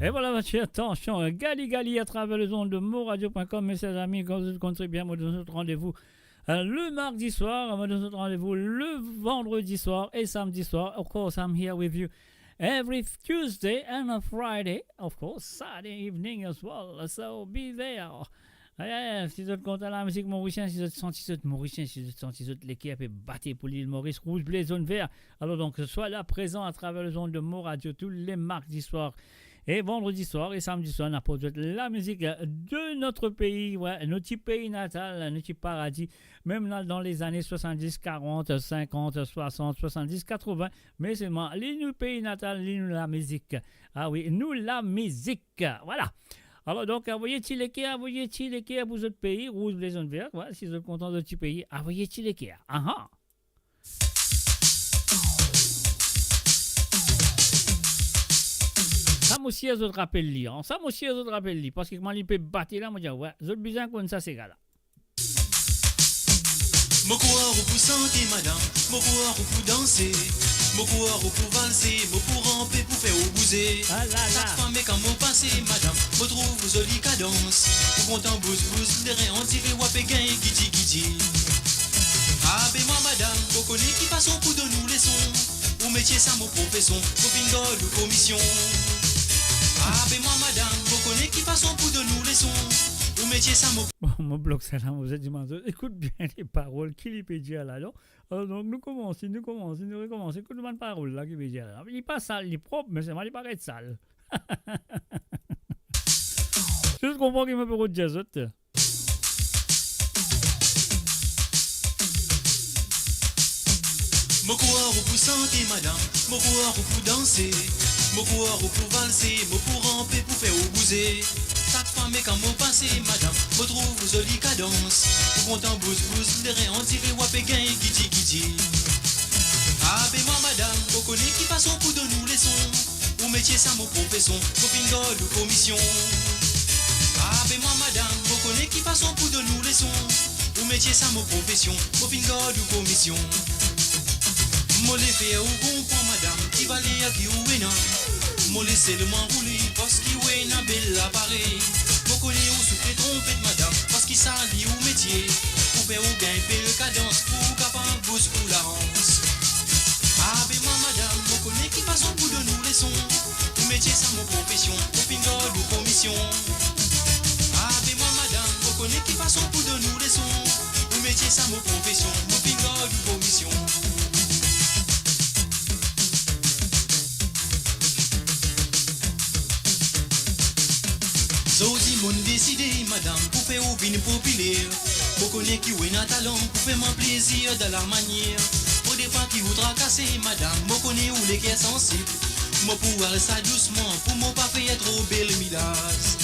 E vwala, mezanmi, atansion, hein. Gali Gali à travers les ondes de moradio point com, mes chers amis, kan zot konn trè bien, mo donn zot randevou, euh, le mardi soir, mo donn zot randevou le vendredi soir et samedi soir. Of course, I'm here with you every Tuesday and a Friday, of course, Saturday evening as well. So be there. Aye, aye, si zot kontan lamizik morisien, si zot santi zot morisien, si zot santi zot leker pe bat pou Lil Moris, rouz, ble, zonn, ver. Alor donk, swa la prezan à travers les ondes de Mo Radio tous les mardis soirs et vendredis soirs et samedis soir, nou aport zot lamizik de notre pays, ouais, nou ti pei natal, nou ti paradi, mem dan, dan lezane swasanndis, karant, sinkant, swasant, swasanndis, katrovin, me selman li nou pei natal, li nou lamizik. Ah wi, nou lamizik. Vwala. Alor donk, avoy ti leker, avoy ti leker pou zot pei, rouz, ble, zonn, ver. Vwala, si zot kontan zot ti pei, avoy ti leker. Aha. Sa mo sir zot rapel li, an. Sa mo sir zot rapel li, parski kouma li pe bat la, mo dir, wi, zot bizin konn sa sega la. Mo krwar ou pou sante, madam, mo krwar ou pou danse, mo krwar ou pou valse, mo pou ranpe pou fer ou bouze. Ah la la. Sak fwa me kan mo pase, madam, mo trouv ou zoli kadans. Ou kontan bouz bouz, lere on dife ou ape gagn gidi gidi. Ah be mwa madam, mo kone ki fason pou donn ou leson. Ou metie sa mo profesion, mo finn gard ou komision. Ah be mwa madam, mo kone ki fason pou donn ou leson. Ou metie sa mo... Bon, mo blok sa la, mo, zot dimann, ekout bien le parol ki li pe dir la, non? Alor, donk, nou koumans, nou koumans, nou rekoumans. Ekout bann parol la ki pe dir la. Li pa sal, li prop, me selman li paret sal. Zot konpran ki mo pe rod dir zot. Mo krwar ou pou sante, madam, mo krwar ou pou danse, mo krwar ou pou valse, mo pou ranpe pou fer ou bouze. Sak fwa me kan mo pase, madam, mo trouv ou zoli kadans. Ou kontan bouz bouz, lere on dire ou pe gagn gidi gidi. Abe mwa, madam, mo kone ki fason pou donn ou leson. Ou metie sa mo profesion, mo finn gard ou komision. Abe mwa, madam, mo kone ki fason pou donn ou leson. Ou metie sa mo profesion, mo finn gard ou komision. Mo le fer ou konpran, madam, ki valer ki ou ena. Mo le selman roule, parski ou ena bel aparey. Mo kone ou soufle tronpet, madam, parski sa li ou metie. Pou fer ou gagn bel kadans, pou ou kapav bouz ou larans. Abe mwa, madam, mo kone ki fason pou donn ou leson. Ou metie sa mo profesion, mo finn gard ou komision. Abe mwa, madam, mo kone ki fason pou donn ou leson. Ou metie sa mo profesion, mo finn gard ou komision. Zordi mo'nn deside, madam, pou fer ou vinn popiler. Mo kone ki ou ena talan pou fer mwa plezir dan lamanier. Mo depan ki ou trakase, madam, mo kone ou leker sansib. Mo pou al sa dousman, pou mo pa fer tro bel milaz.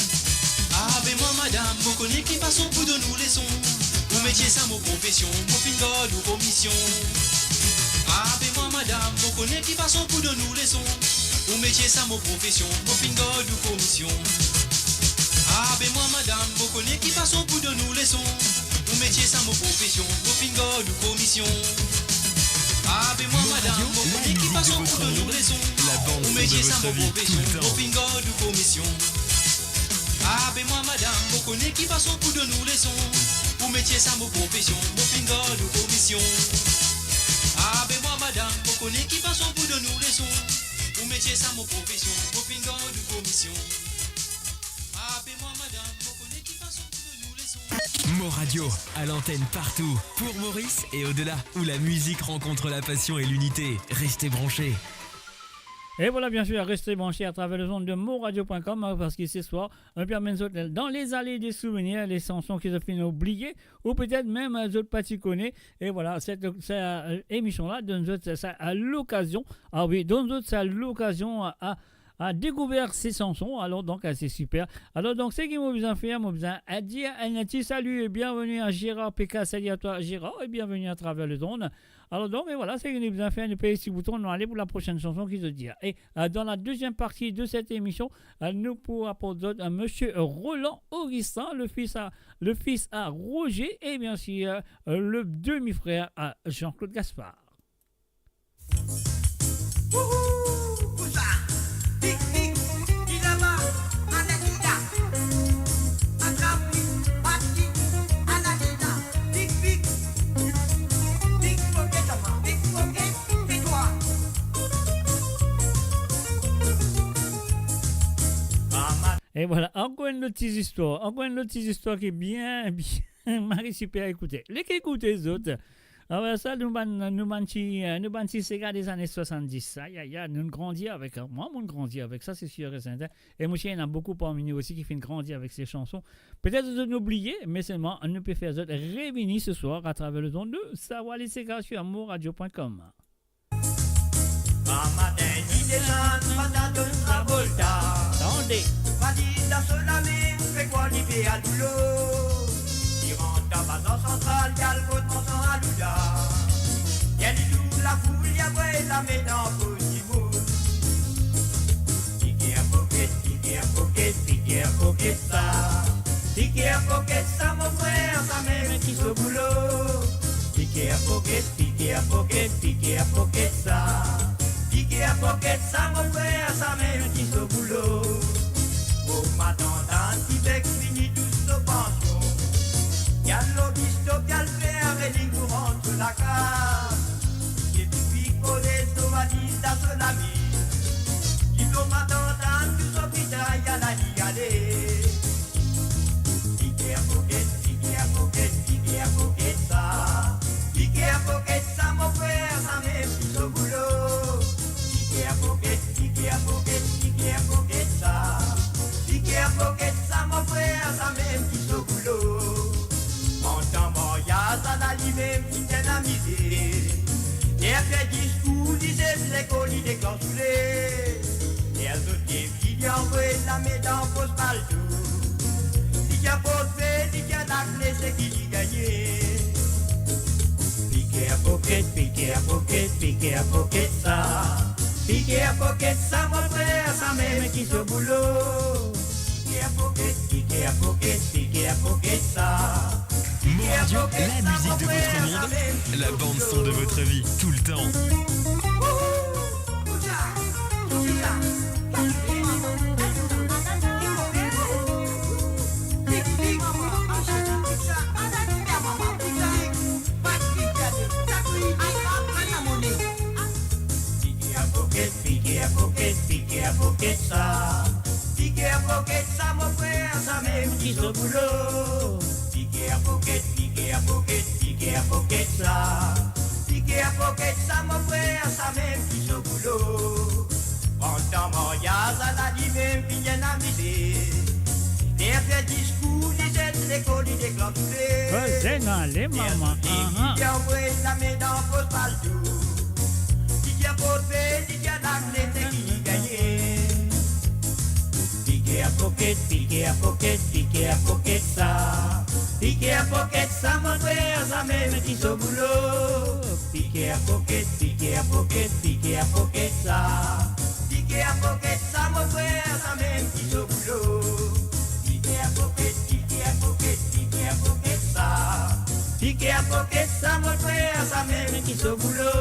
Abe mwa, madam, mo kone ki fason pou donn ou leson. Ou metie sa mo profesion, mo finn gard ou komision. Abe mwa, madam, mo kone ki fason pou donn ou leson. Ou metie sa mo profesion, mo finn gard ou komision. Abe mwa, madam, mo kone ki fason pou donn ou leson. Ou metie sa mo profesion, mo finn gard ou komision. Abe mwa, madam, mo kone ki fason pou donn ou leson. Ou metie sa mo profesion, mo finn gard ou komision. Abe mwa, madam, mo kone ki fason pou donn ou leson. Ou metie sa mo profesion, mo finn gard ou komision. Abe mwa, madam, mo kone ki fason pou donn ou leson. Ou metie sa mo profesion, mo finn gard ou komision. Abe mwa, madam, mo kone ki fason pou donn ou leson. Mo Radio, à l'antenne partout, pour Maurice et au-delà, où la musique rencontre la passion et l'unité. Restez branchés. Et voilà, bien sûr, restez branchés à travers les ondes de moradio point com, hein, parce que ce soir, nou pe amenn zot dan lezale de souvenir, les chansons ki zot finn oubliye, ou petet mem, euh, zot pa ti kone. E vwala, set, set, euh, emision la donn zot sa, sa, euh, lokazion, ah wi, donn zot sa lokazion a, a, a dekouver se sanson. Alor donk, euh, se siper. Alor donk, seki mo bizin fer, mo bizin, euh, dir enn ti salut et bienvenue à Gérard P K. Salut à toi, Gérard, et bienvenue à travers les ondes. Alor donk, e vwala, seki nou bizin fer, nou pez ti bouton, nou ale pou la prosenn sanson ki zot dir. E, euh, dans la deuxième partie de cette émission, euh, nou pou aport zot, euh, Monsieur Roland Augustin, le fils à, le fils à Roger, et bien sûr, euh, le demi-frère à Jean-Claude Gaspard. Wouhou! Kousa? Pik, pik, ki laba, Anastasia. Atrap li, bat li, Anastasia. Pik, pik, pik poket, pik poket, pik twa. E vwala, ankor enn lot ti zistwar, ankor enn lot ti zistwar ki bien, bien mari siper ekoute. Nek ekoute zot. Ah wi, sa, nou bann, nou bann ti, euh, nou bann ti sega dezane swasanndis. Ay, ay, ay, nou grandi avek, hein. Mwa, mo'nn grandi avek sa, se sir e serten. E mo sir, ena boukou parmi nou osi ki finn grandi avek se sanson. Petet zot oubliye, me selman, nou pe fer zot revini se swar atraver lezond de Savoir les Ségas sur moradio point com. Gramatin ki desann, pa ta donn Travolta. Tande. Valiz dan so lame, ou pe krwar li pe al boulo. Li rant anba Zan Santral, li al kot Mansan Alouda. Li lour lafoul, li avoy lame dan pos dimoun. Piker poket, piker poket, piker poket sa. Piker poket sa, mo frer, samem ki so boulo. Piker poket, piker poket, piker poket sa. Piker poket sa, mo frer, samem ki so boulo. Mo matant Ann Tibek fini tous so pansion. Li al lobis to, li al fer reling pou rant so lakaz. Li pike so valiz dan so lame. Li donn matant Ann tou so pita, li al, li ale. Piker poket, piker poket, piker poket sa. Piker poket sa, mo frer, samem ki so boulo. Piker poket, piker poket, piker poket sa. Ansoule, e zot de fini anvoy lame dan pos palto. Li ti aport pe, li ti lakle seki li gagne. Piker poket, piker poket, piker poket sa. Piker poket sa, mo frer, samem ki so boulo. Piker poket, piker poket, piker poket sa. Mon radio, la musique de votre monde, la bande son de votre vie, tout le temps. Piker poket, piker poket, piker poket sa. Piker poket sa, mo frer, samem ki so boulo. Piker poket, piker poket, piker poket sa. Piker poket sa, mo frer, samem ki so boulo. Pandan maryaz, ala limem finn amize. Li fer diskour, li zenn lekol, li deklanse. Koze nale, mama. Aha. Li anvoy lame dan pos palto. Li ti aport pe, li ti lakle seki li gagne. Piker poket, piker poket, piker poket sa. Piker poket sa, mo frer, samem ki so boulo. Piker poket, piker poket, piker poket sa. Piker poket sa, mo frer, samem ki so boulo. Piker poket, piker poket, piker poket sa. Piker poket sa, mo frer, samem ki so boulo.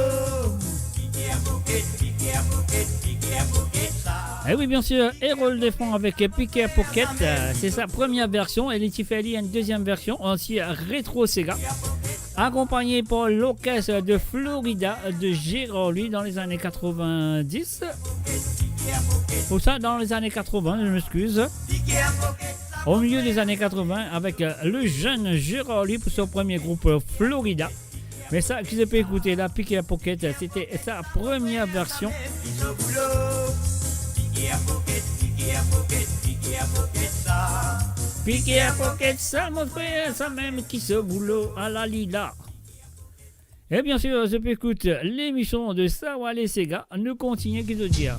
Piker poket, piker poket, piker poket sa. Eh oui, bien sûr, Erol Defront avec Piker Pocket, euh, c'est sa première version, et li ti fer li une deuxième version, aussi, euh, Retro Sega, accompagné par l'orchestre de Florida de Gérard Louis dans les années quatre-vingt-dix. Ou sa, dans les années quatre-vingts, je m'excuse. Au milieu des années quatre-vingts, avec, euh, le jeune Gérard Louis pour son premier groupe, euh, Florida. Me sa ki zot pe ekoute la, Piker Pocket, c'était sa première version. Piker poket sa, mo frer, samem ki so boulo, ala li la. Et bien sûr, zot pe ekoute l'émission de Sa Wale Sega. Nou kontinie, ki zot dir.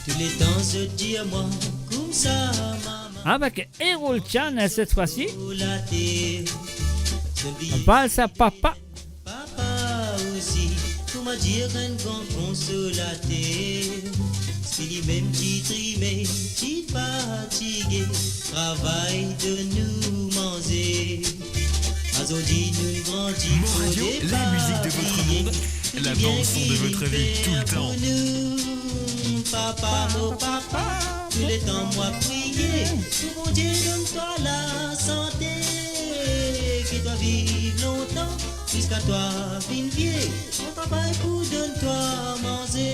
Tou letan zot dir mwa koumsa, mama. Avec Erol Chan, cette fois-ci. Vals a papa. Papa osi, kouma dir enn gran konsolater. Si limem ti trime, ti fatige, travay, donn nou manze. Azordi nou grandi. Mon radio, la musique de votre monde, la bande son de votre vie, tout le temps. Papa, mo papa, tou letan mwa priye, pou Bondie donn twa lasante, ki twa viv lontan, ziska twa vinn vie, mo travay pou donn twa manze.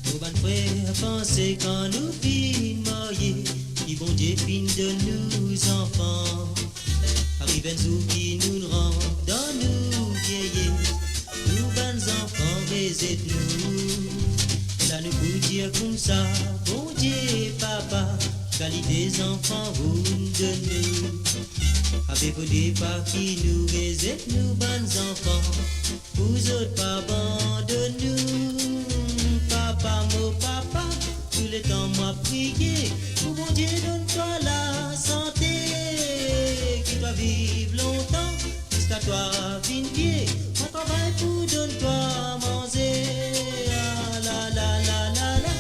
Nou bann frer panse kan nou finn marye, ki Bondie finn donn nou zanfan. Ariv enn zour ki nou rant dan nou vieyes, nou bann zanfan rezet nou. La nou pou dir koumsa, Bondie Papa, kalite zanfan ou'nn donn nou. Ave pou depa ki nou rezet nou bann zanfan, pou zot pa abandonn nou. Papa, mo papa, tou letan mwa priye, pou Bondie donn twa lasante, ki twa viv lontan, ziska twa vinn vie, mo travay pou donn twa manze. Ah, la, la, la, la, la.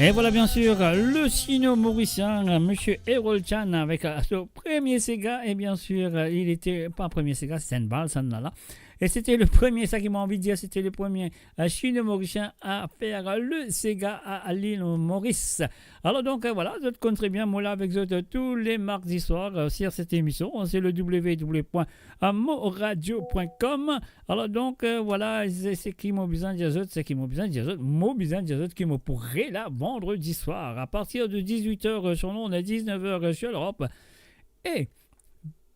Et voilà, bien sûr, le sino-morisien, monsieur Errol Chan, avec, euh, son premier séga. Et bien sûr, euh, il était pas premier séga, c'était une balle, ça, là, là. Et c'était le premier, ça qui m'a envie de dire, c'était le premier, euh, sino-morisien à faire le séga à, à l'île Maurice. Alors donc, euh, voilà, zot konn tre bien, mo la avek zot, euh, tous les mardis soirs, euh, sur cette émission. C'est le w w w point moradio point com. Alors donc, euh, voilà, se, seki mo bizin dir zot, seki mo bizin dir zot, mo bizin dir zot ki mo pou re la vandredi soir, à partir de dix-huit heures, euh, sur l'onde, à dix-neuf heures, euh, sur l'Europe, et,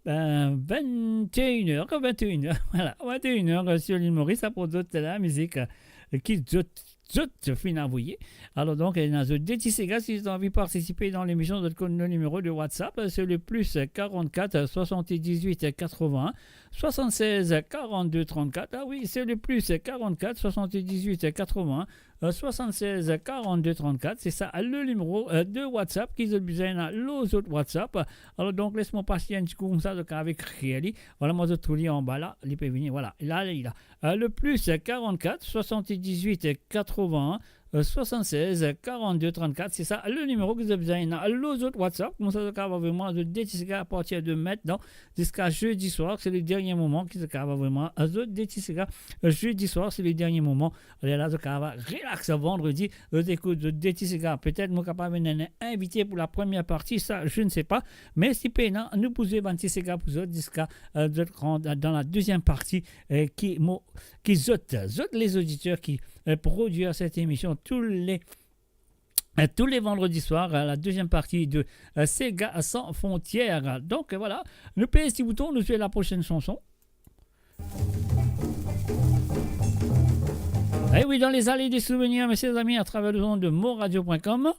ben, vingt et une heures, vingt et une heures, voilà, vingt et une heures, euh, sur l'île Maurice, pou zot la mizik, euh, ki zot, zot finn avoye. Alors donc, ena zot de ti séga, si zot anvi participer dans l'émission, zot konn nou nimero de WhatsApp, euh, c'est le plus quarante-quatre soixante-dix-huit quatre-vingts soixante-seize quarante-deux trente-quatre. Ah oui, c'est le plus quarante-quatre soixante-dix-huit quatre-vingts, euh, soixante-seize quarante-deux trente-quatre. C'est ça, le numéro, euh, de WhatsApp ki zot bizin ena lor zot WhatsApp. Alors donc, les mwa pasian enn ti kou koumsa, zot kapav ekrir li. Voilà, mo zot trouv li anba la, li pe vini. Voilà, la, li la. Euh, le plus quarante-quatre soixante-dix-huit quatre-vingts euh, soixante-seize quarante-deux trente-quatre, c'est ça, le numéro ki zot bizin ena lor zot WhatsApp. Koumsa, zot kapav avoy mwa zot de ti séga à partir de maintenant jusqu'à jeudi soir, c'est le dernier moment ki zot kapav avoy mwa zot de ti séga, euh, jeudi soir, c'est le dernier moment. Alerla, zot kapav relax vandredi, zot ekout zot de ti séga. Petet mo kapav ena enn invite pour la première partie, ça, je ne sais pas. Mais si pena, nou pou zwe bann ti séga pour zot jusqu'à, euh, zot rant dans la deuxième partie, euh, ki mo ki zot, zot les auditeurs qui, euh, produisent cette émission tous les, euh, tous les vendredis soirs, euh, la deuxième partie de, euh, Séga sans frontières. Donc, euh, voilà, nou pez ti bouton, nou zwe la prochaine chanson. Eh oui, dans les allées des souvenirs, mes chers amis, à travers le monde de moradio point com.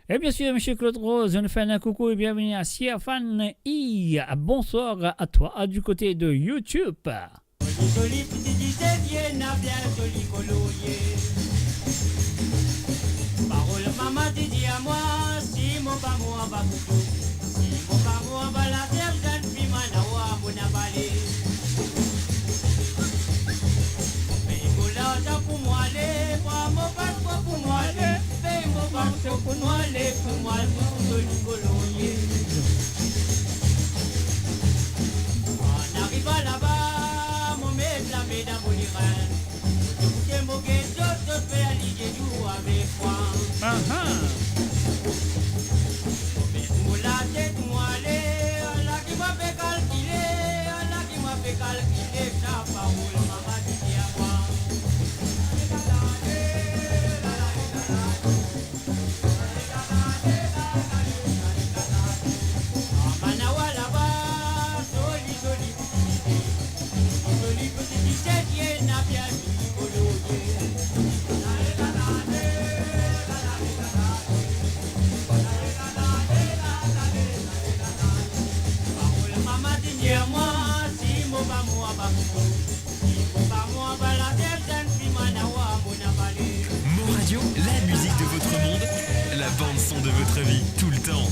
Et bien sûr, monsieur Claude Rose, nous fait un coucou et bienvenue à Siafan I. Bonsoir à toi, du côté de YouTube. Zoli, zoli, piti dize, vie ena bien zoli kolo ye. Parol mama ti dir mwa, si mo pa mwa anba kouto, si mo pa mwa anba later, zannfi mwa nawa mo ena bale. Pey mo larzan pou mo ale, pran mo paspor pou mo ale. Pey mo paspor pou mo ale, pou mo al trouv zoli kolo ye. Kan ariv laba, mo met lame dan mo lirin. Mo get zot, zot fer lizie dou avek mwa. Aha. Mo met mo latet, mo ale, ala ki mo pe kalkile, ala ki mo pe kalkile, sa parol mama ti dir mwa. Mo Radio, la musique de votre monde, la bande son de votre vie, tout le temps.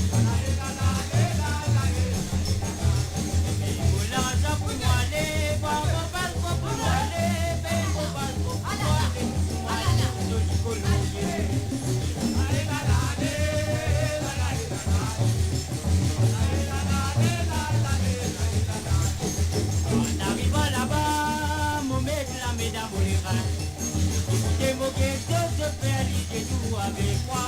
Kan ariv laba, mo met lame dan mo lirin. Ekoute mo get zot, zot fer lizie dou avek mwa.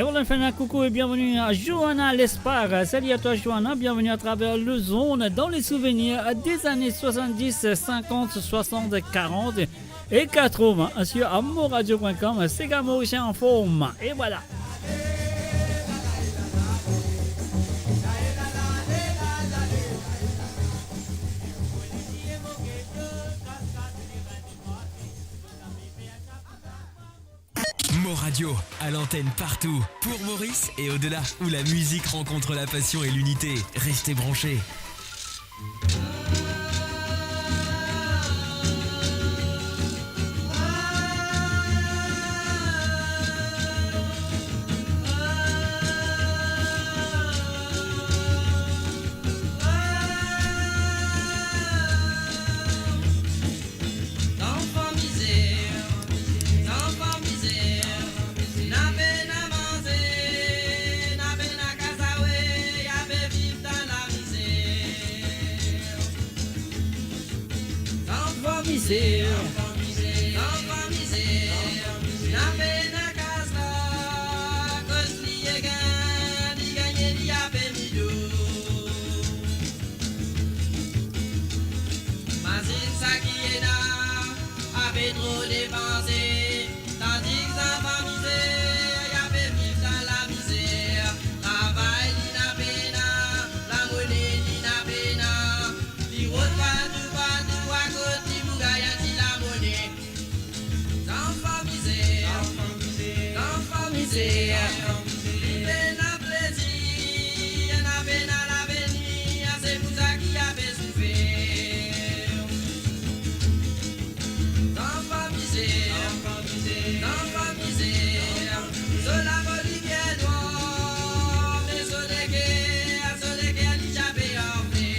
Et voilà, enfin, un coucou et bienvenue à Johanna Lespard. Salut à toi, Johanna. Bienvenue à travers les ondes dans les souvenirs des années soixante-dix, cinquante, soixante, quarante et quatre-vingts sur amourradio point com. Séga Morisien en forme. Et voilà. Mo Radio, à l'antenne partout, pour Maurice et au-delà, où la musique rencontre la passion et l'unité. Restez branchés. Zanfan mizer, zanfan mizer, napa pena manze, napa pena kaz awe, ape viv dan lamizer. Zanfan mizer, zanfan mizer, napa pena kaz la, koz li gagn, li gagne, li ape mido. Mazinn seki ena, ape tro depanse, tandis zanfan mizer, ape viv dan lamizer. Travay li napa pena, lamone li napa pena, li rod partou, partou, kot li pou gagn ti lamone. Zanfan mizer, zanfan mizer, li pena plezir, napa pena lavenir, se pou sa ki ape soufer. Zanfan mizer, zanfan mizer, so lapo li bien nwar, me so leker, so leker li ti ape anfle.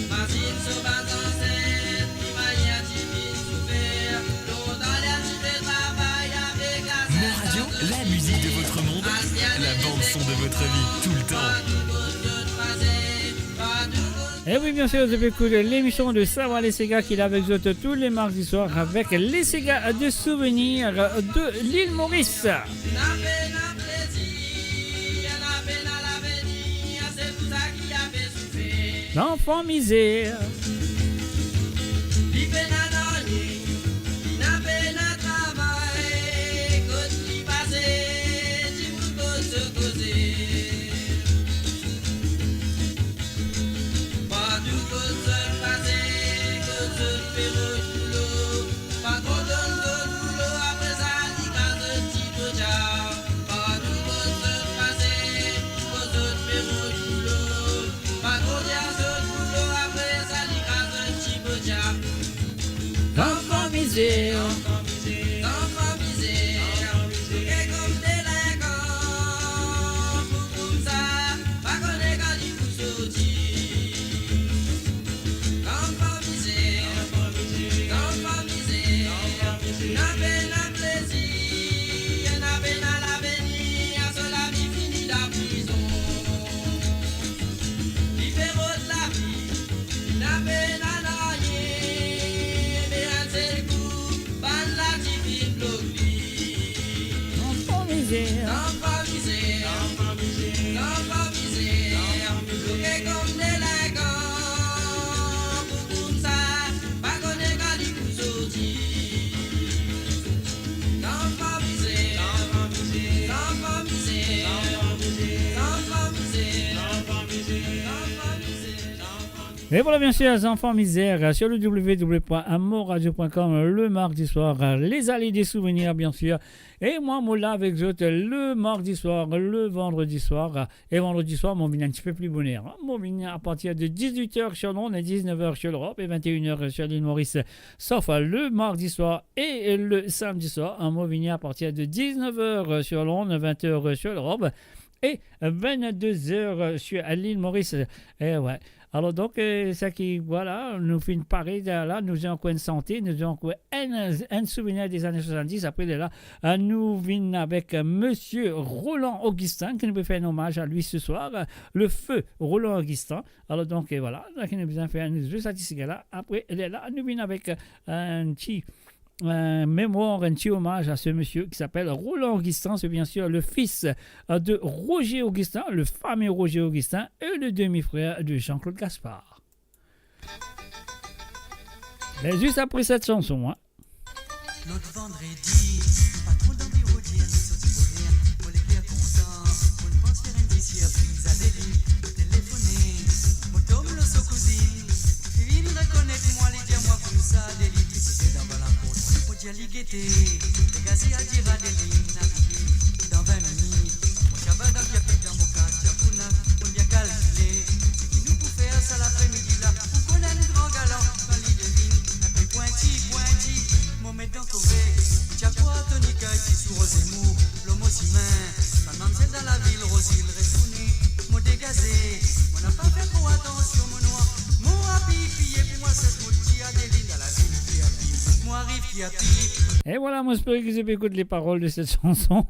Imazinn so bann zanset, ki manier ti finn soufer, lontan ler ti pe travay avek lasenn. Mon Radio, la musique de votre monde, la bande son de votre vie, tout le temps. Et oui, bien sûr, vous écoutez l'émission de Savoir les Ségas qui est avec vous tous les mardis soirs avec les Ségas de souvenirs de l'île Maurice. Napa pena plezir, napa pena lavenir, se pou sa ki ape soufer. Zanfan mizer. Li pena nanye, li napa pena travay, kot li pase, dimoun koz so koze. Partou kot zot pase, kot zot pe rod boulo, patron donn zot boulo, apre sa li kraz zot ti potia. Partou kot zot pase, kot zot pe rod boulo, patron dir zot boulo, apre sa li kraz zot ti potia. Zanfan mizer, zanfan mizer, zouke kom delinkan, pou koumsa, pa kone kan li pou sorti. Zanfan mizer, zanfan mizer, napa pena plezir, napa pena lavenir, so lavi fini dan prizon. Li pe rod lavi, napa pena nanye, me enn sel kou, bann la ti finn blok li. Zanfan mizer. Zanfan mizer. Zanfan mizer. Zanfan mizer. Zouke kom delinkan, pou koumsa, pa kone kan li pou sorti. Zanfan mizer. Zanfan mizer. Zanfan mizer. Zanfan mizer. Zanfan mizer. Zanfan mizer. Et voilà, bien sûr, Zanfan mizer, euh, sur le w w w point amourradio point com, euh, le mardi soir, euh, les allées des souvenirs, bien sûr. Et moi, mo la avec zot, euh, le mardi soir, le vendredi soir, euh, et vendredi soir, mo vinn un petit peu plus bonheur, hein. Mo vinn à partir de dix-huit heures sur l'onde et dix-neuf heures sur l'Europe et vingt et une heures sur l'île Maurice. Sauf, euh, le mardi soir et le samedi soir, hein, mo vinn à partir de dix-neuf heures sur l'onde, vingt heures sur l'Europe et vingt-deux heures sur l'île Maurice. Eh ouais. Alors donc, euh, sa ki, voilà, nou finn pare la, nou ankor enn sante, nou ankor enn, enn souvenir des années soixante-dix. Apre de la, euh, nou vinn avec, euh, monsieur Roland Augustin, ki nou pe fer un hommage à lui ce soir, euh, le feu Roland Augustin. Alors donc, euh, voilà, donk nou bizin fer enn zwe sa ti siga la. Apre de la, nou vinn avec, euh, un petit euh, mémoire, un petit hommage à ce monsieur qui s'appelle Roland Augustin. C'est bien sûr le fils, euh, de Roger Augustin, le fameux Roger Augustin, et le demi-frère de Jean-Claude Gaspard. Mais juste après cette chanson, hein. Lot vandredi, patron dan biro dir, nou sorti boner, mo leker kontan, mo pans fer enn ti sirpriz Adeline, mo telefone, mo tom lor so kouzinn, li vinn rekonet mwa, li dir mwa koumsa, Adeline, ki ti dan laport, mo dir li gete, degaze, a dir Adeline, arive dan vin minit, mo ti ava dan Kiapi, dan mo kaz Tiakouna, mo bien kalkile, seki nou pou fer sa lapremidi la, pou konn enn gran galan, kan li devinn inpe pwinti, pwinti, mo met dan korek, ti apwar tonika, ti sou roze mo, lor mo simin, bann mamzel dan lavil, Rozil retourne, mo degaze, mo napa fer tro atansion, mo nwa, mo abiye, piye pou mwa, sek mo ti Adeline dan lavil, Kiapi, mo ariv Kiapi. Et voilà, mo espere ki zot pe ekout les paroles de cette chanson.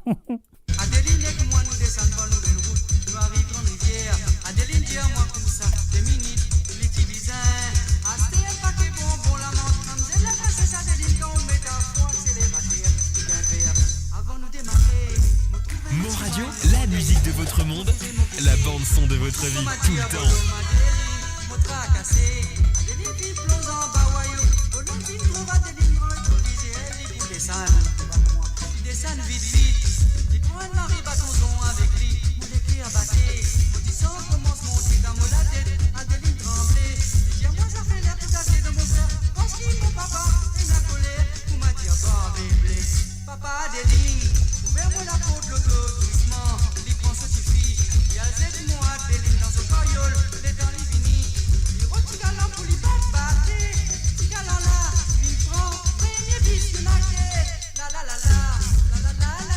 Adeline ek mwa, nou desann par Nouvelle Route, nou ariv Grande Rivière. Adeline dir mwa koumsa, de minit, li ti bizin aste enn pake bonbon lamant. Mamzel la prinses Adeline, kan ou met a fon akselerater, li gagn per. Avan nou demare, mo trouv enn Mo Radio, la musique de votre monde, la bande son de votre vie, tout le temps. Mo trakase, Adeline finn plonz anba wayo, mo finn trouv Adeline dan enn tou lizie, li pou desann, li desann vit vit, li pran enn mari baton zon avek li, mo leker bate, mo disan koumans monte dan mo latet, Adeline tranble, li dir mwa zafer la pou gate dan mo fer, parski mo papa ena koler, kouma dir barbe ble. Papa Adeline, ouver mo laport loto dousman, li pran so tifi, li al zet mwa Adeline dan so karyol, letan li vini, li rod ti galan pou li bat bate, ti galan la, li pran premie bis li marke, la la la la, la la la la.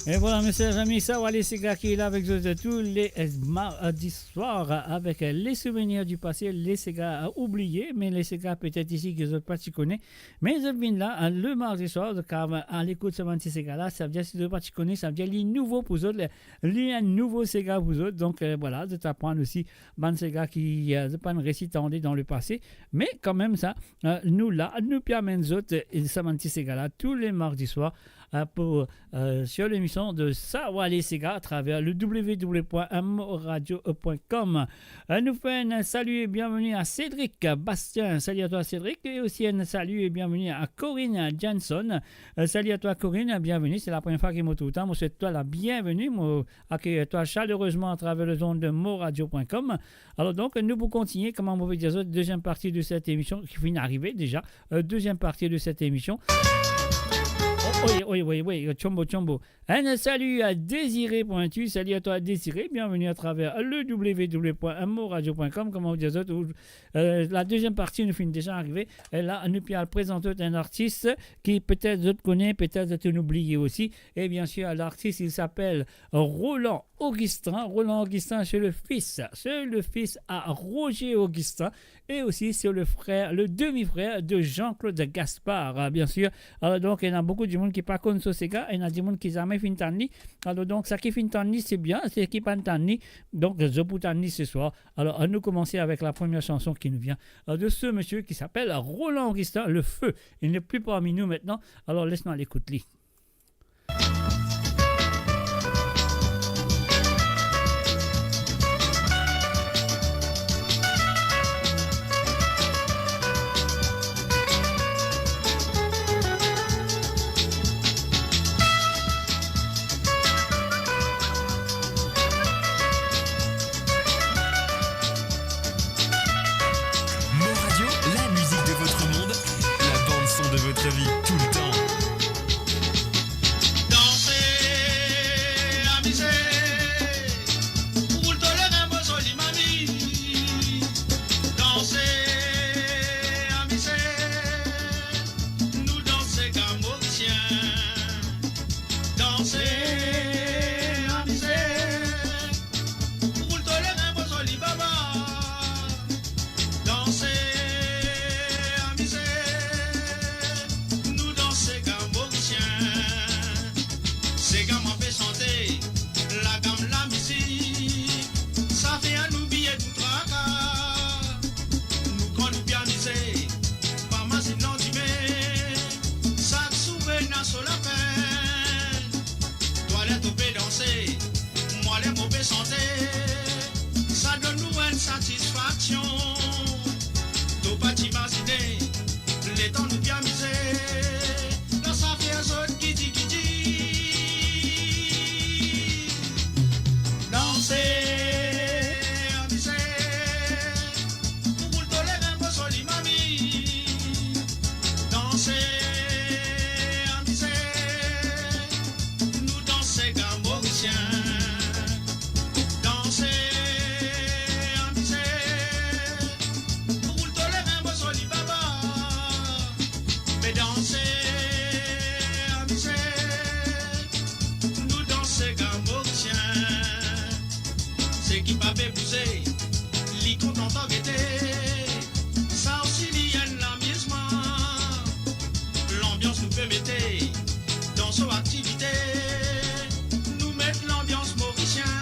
E vwala, me ser zami, Sawa Lesega ki la avek zot tou le, eh, mardi swar avek, eh, les souvenirs du passé, les sega, eh, oubliye, me les sega petet isi ki zot pa ti kone, me zot vinn la, eh, le mardi swar, zot kav, eh, al ekout sa bann ti sega la, savedir si zot pa ti kone, savedir li nouvo pou zot, li, li enn nouvo sega pou zot, donk, eh, vwala, zot aprann osi bann sega ki, eh, zot pa'nn resi tande dan lepase, me kanmem sa, eh, nou la, nou pe amenn zot, eh, sa bann ti sega la, tou le mardi swar, eh, pou, eh, sur l'émission de Sawa Lesega à travers le w w w point moradio point com. Eh, nou fer enn salut et bienvenue à Cédric Bastien. Salut à toi, Cédric. Et aussi un salut et bienvenue à Corinne Johnson. Eh, salut à toi, Corinne. Bienvenue. C'est la première fois ki mo trouv twa. Mo swet twa la bienvenue. Mo akeyir twa chalerezman à travers les ondes de moradio point com. Alor donk, nou pou kontigne, kouma mo pe dir zot, deuxième partie de cette émission ki finn arive deza, eh, deuxième partie de cette émission. Oh, oye, oye, oye, oye, tchombo, tchombo. Enn salut à Désiré Pointu. Salut à toi, Désiré. Bienvenue à travers le w w w point moradio point com. Kouma mo dir zot, ou, eh, la deuxième partie, nou finn deza arive. E la, nou pe al prezant zot enn artis ki petet zot kone, petet zot oubliye osi. Et bien sûr, l'artiste, il s'appelle Roland Augustin. Roland Augustin, c'est le fils, c'est le fils à Roger Augustin et aussi c'est le frère, le demi-frère de Jean-Claude Gaspard, ah, bien sûr. Alor donk, ena boukou dimoun ki pa konn so sega, ena dimoun ki zame finn tann li. Alor donk, seki finn tann li, c'est bien, seki pa'nn tann li, donk, zot pou tann li ce soir. Alor, nou koumans avek la première chanson qui nous vient, euh, de ce monsieur qui s'appelle Roland Augustin, le feu. Il n'est plus parmi nous maintenant. Alor, les nou al ekout li. Ta vie tout le temps. Danse, amize, pou boul toler enn mo zoli mami. Danse, amize, nou danse gam morisien. Danse, amize, pou boul toler enn mo zoli baba. Danse, amize, nou dans sega morisien. Sega mwa pe sante, lagam lamizik, sa fer nou bliye tou traka. Nou kan nou pe amize, pa mazinn landime, sak soufrans ena so lapenn. Twa ler to pe danse, mwa ler mo pe sante, sa donn nou enn satisfaksion. To pa ti imazine, letan nou pe amize, dan sa fer zot gidi gidi. Danse, amize, pou boul toler enn mo zoli mami. Danse, amize, nou dans sega morisien. Danse, amize, pou boul toler enn mo zoli baba. Me danse, amize, nou dans sega morisien. Seki pa pe bouze, li kontan gete. Sa osi li enn lamizman. Lanbians nou pe mete dan so aktivite. Nou met lanbians morisien.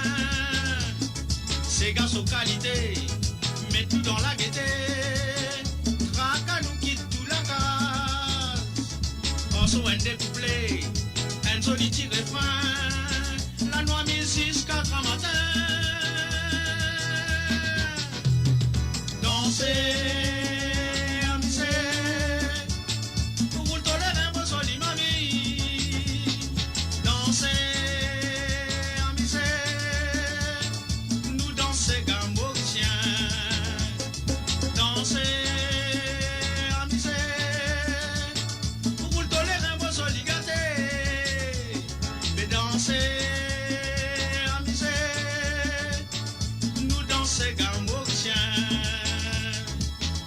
Sega so kalite, met nou dan lagete. Traka nou kit tou lakaz. An so enn de kouple, enn zoli ti refren. Lanwit mizik ziska gramatin. Danse, amize, pou boul toler enn mo zoli mami. Danse, amize, nou dans sega morisien. Danse, amize, pou boul toler enn mo zoli gate. Be danse, amize, nou dans sega morisien.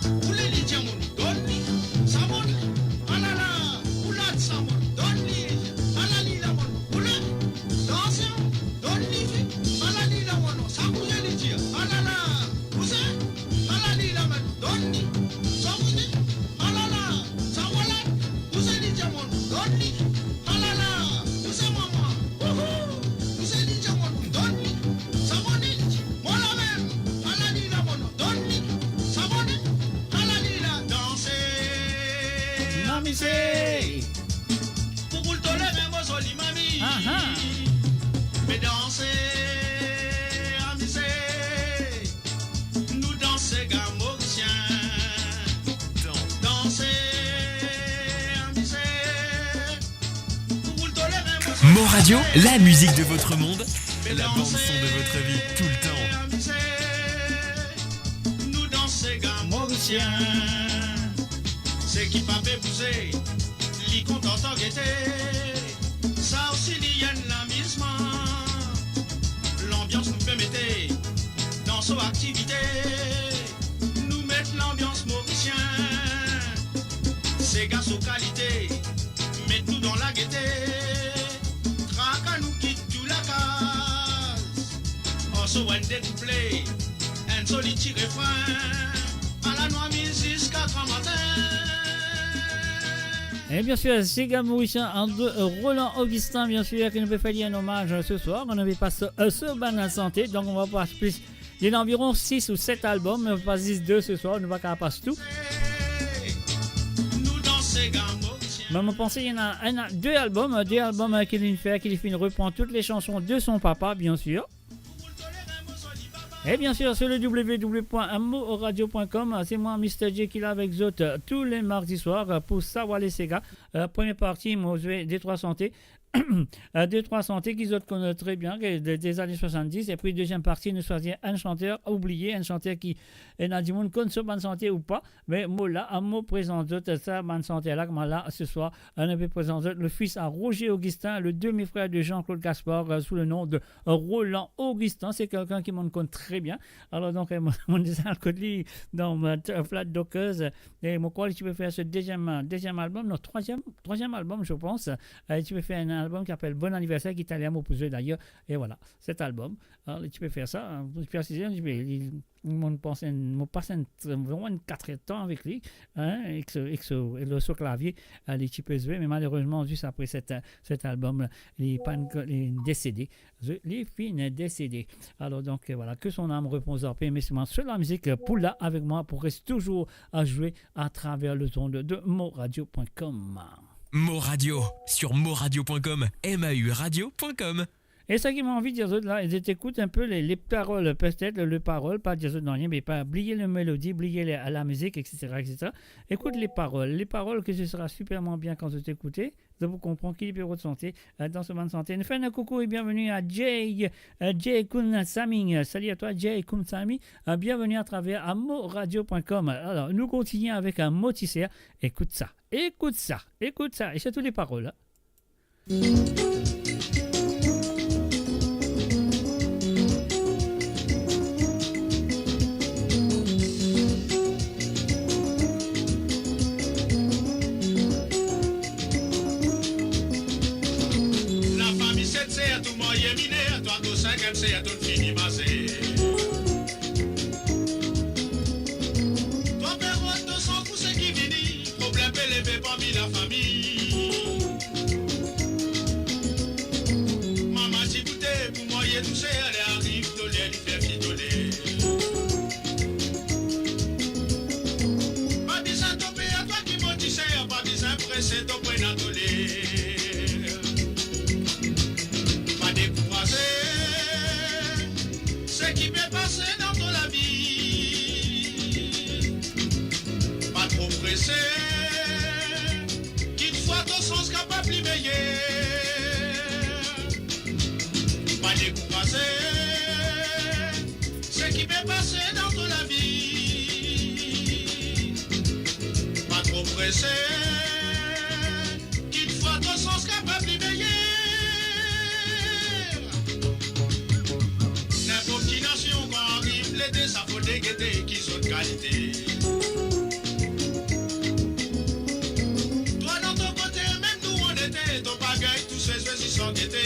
Boule li, dir mo donn li, sa monn, alala, boulad sa monn, donn li, alala li la monn, boule, danse, donn li fi, alala li la monn, sa bouze li, dir, alala, bouze, alala li la monn, donn li, sa bouze, alala, sa wala, bouze li, dir mo donn li, alala, bouze mama, ouhou, bouze li, dir mo donn li, sa monn li, dir mo lamem, alala li la monn donn li, sa monn li, alala li la danse. Mami se. Pou boul toler enn mo zoli mami. Aha. Me danse, amize. Nou dans sega morisien. Danse, amize. Pou boul toler enn mo zoli. Mo Radio, la musique de votre monde, la bande son de votre vie, tout le temps. Amize, nou dans sega morisien. Seki pa pe bouze, li kontan gete. Sa osi li enn lamizman. Lanbians nou pe mete dan so aktivite. Nou met lanbians morisien. Sega so kalite, met nou dan lagete. Traka nou kit tou lakaz. An so enn de kouple, enn zoli ti refren. Alanwit mizik ziska gramatin. E bien sir, sega morisien And-, Roland Augustin, bien sir, ki nou pe fer li enn omaz se swar. Nou pe pas, euh, so bann sante, donk nou va pas plis. Li ena anviron sis ou set albom, nou pa zis de se swar, nou pa kapav pas tou. Me mo panse li ena, ena de albom, de albom, euh, ki li finn fer, ki li finn repran tout le sanson de son papa, bien sir. E bien sir, sur le w w w point mo radio point com, se mwa, Mister J, ki la avek zot, euh, tou le mardi swar, euh, pou Sa Wale Sega. Euh, premie parti, mo zwe de trwa sante. euh, de trwa sante ki zot konn tre bien, ke de, de zane swasanndis, epi deziem parti, nou swazir enn santer oubliye, enn santer ki, ena dimoun konn so bann sante ou pa, me mo la, mo prezant zot sa bann santer la, kouma la, se swar, euh, nou pe prezant zot le fils à Roger Augustin, le demi-frère de Jean-Claude Gaspard, euh, sous le nom de Roland Augustin, se kelkenn ki monn konn tre bien. Alor, donk, euh, mo, mo deza al kot li dan, euh, t-, Flat Dockers, euh, e mo krwar li ti pe fer so deziem, euh, deziem albom, non, trwaziem, trwaziem albom, je pense. Euh, li ti pe fer enn albom ki apel Bon Anniversaire, ki taler mo pou zwe dayer. E vwala, set albom. Alor, li ti pe fer sa, hein, pou presize, li, li, mo pas enn, mo pas enn, vremem enn katr-er-tan avek li, hein, ek so, ek so, ek so klavie, euh, li ti pe zwe, me malerezman, zis apre set, euh, set albom, li pa, li desede. Li finn desede. Alor, donk, euh, vwala, que son âme repose en paix, me selman so lamizik, euh, pou la avek mwa, pou res touzour a zwe atraver lezond de moradio point com. Moradio, sur moradio point com, M A U radio point com. E sa ki mo anvi dir zot la, zot ekout enn pe le, le parol, petet le, le parol, pa dir zot nanye, me pa bliye le melodi, bliye le, lamizik, et cetera, et cetera. Écoute les paroles. Les paroles que ce sera superman bien kan zot ekoute. Zot pou konpran ki li pe rod sante, euh, dan so bann sante. Nou fer enn koukou e bienvenue à Jay, euh, Jay Koun Sami. Salut à toi, Jay Koun Sami. Euh, bienvenue atraver a moradio point com. Alor, nou kontinie avek, euh, Mo Ti Ser. Ekout sa, ekout sa, ekout sa. E sirtou le parol, hein. Lafami set ser, tou marye miner, twa to sinkiem ser, to'nn fini maze. Twa pe rod to san pou seki vini, problem pe leve parmi lafami. Mama ti goute pou marye tou ser, ler ariv to ler li fer fidole. Pa bizin to per, twa ki Mo Ti Ser, pa bizin prese to pran atoler. Pa dekouraze, seki pe pase dan to lavi. Pa tro prese, kikfwa to sans kapav pli meyer. Pa dekouraze, seki pe pase dan to lavi. Pa tro prese, kikfwa to sans kapav pli meyer. Ninport ki nasion kan ariv lete, sa fode gete ki zot kalite. Twa dan to kote, mem nou an ete, to pa gagn touse zwe zis an gete.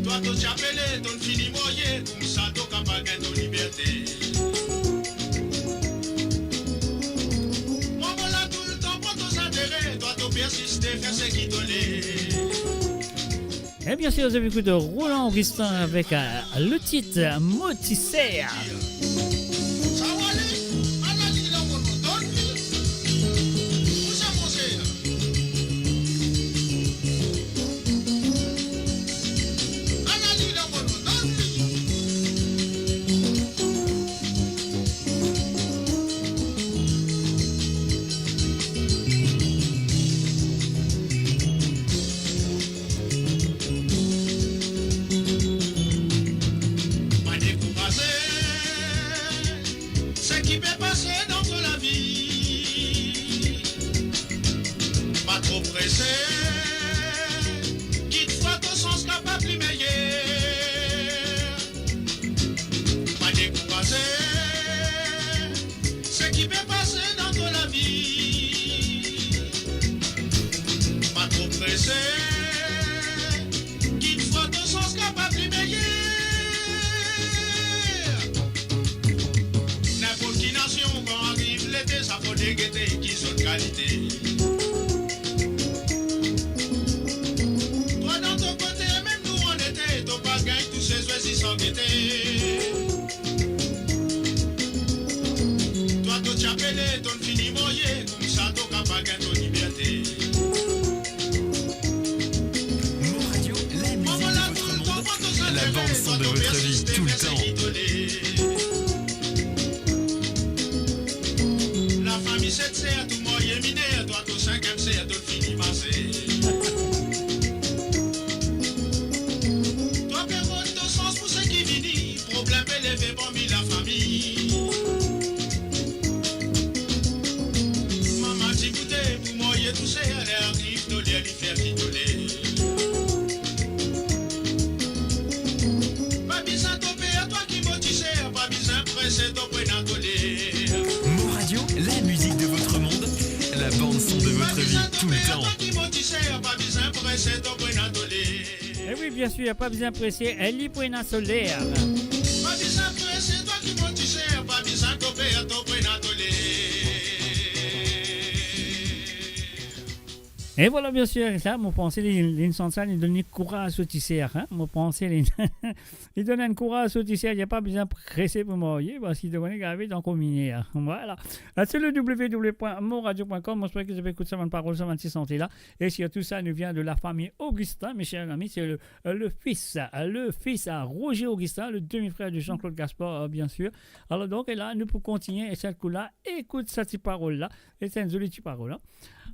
Twa to ti apele, to'nn fini marye, koumsa to kapav gagn to liberte. Mwa mo la toultan pran to zintere, twa to persiste, fer seki to le. E bien sir, zot ekout Roland Augustin avek, euh, le tit Mo Ti Ser. Pa dekouraze, seki pe pase dan to lavi. Pa tro prese, kikfwa to sans kapav pli meyer. Pa dekouraze, seki pe pase dan to lavi. Pa tro prese, kikfwa to sans kapav pli meyer. Ninport ki nasion kan ariv lete, sa fode gete ki zot kalite. Twa dan to kote, mem nou an ete, to pa gagn touse zwe zis an gete. Twa to ti apele, to'nn fini marye, koumsa to kapav gagn to liberte. Mo Radio, la musique de votre monde, la bande son de votre vie, tout le temps. Lafami set ser, tou marye miner, twa to sinkiem ser, to Leve parmi lafami. Mama ti koute pou marye tou ser, ler ariv tole, li fer ki tole. Pa bizin tro per twa ki mo ti ser, pa bizin prese to pwena tole. Mo Radio, la musique de votre monde, la bande son de votre vie, tout le temps. Pa bizin tro per twa ki mo ti ser, pa bizin prese to pwena tole. Eh oui, bien sûr, pa bizin prese, li pwena tole. Pa bizin prese, twa ki mo ti ser, pa bizin tro per twa pwena tole. E vwala, bien sûr, sa, mo panse li, li inn sant sa, li donn li kouraz so ti ser, hein. Mo panse li, li donn enn kouraz so ti ser, li pa bizin prese pou marye, parski to kone gave dan komine, hein. Vwala. Euh, sur le www point moradio point com, mo espere ki zot pe ekout sa bann parol, sa bann ti sante la. Et surtout, ça nous vient de la famille Augustin, mes chers amis. C'est le, euh, le fils, euh, le fils à Roger Augustin, le demi-frère de Jean-Claude Gaspard, euh, bien sûr. Alors donc, et là, nou pou kontinie, e sel kou la, ekout sa ti parol la. E se enn zoli ti parol, hein.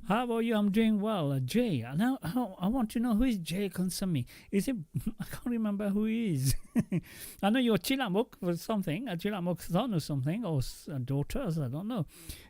How are you? I'm doing well, uh, Jay. And I, I, I want to know who is Jay Consomme. Is it, I can't remember who he is. I know you're Tilamok or something, a Tilamok son or something, or s-, uh, daughters, I don't know.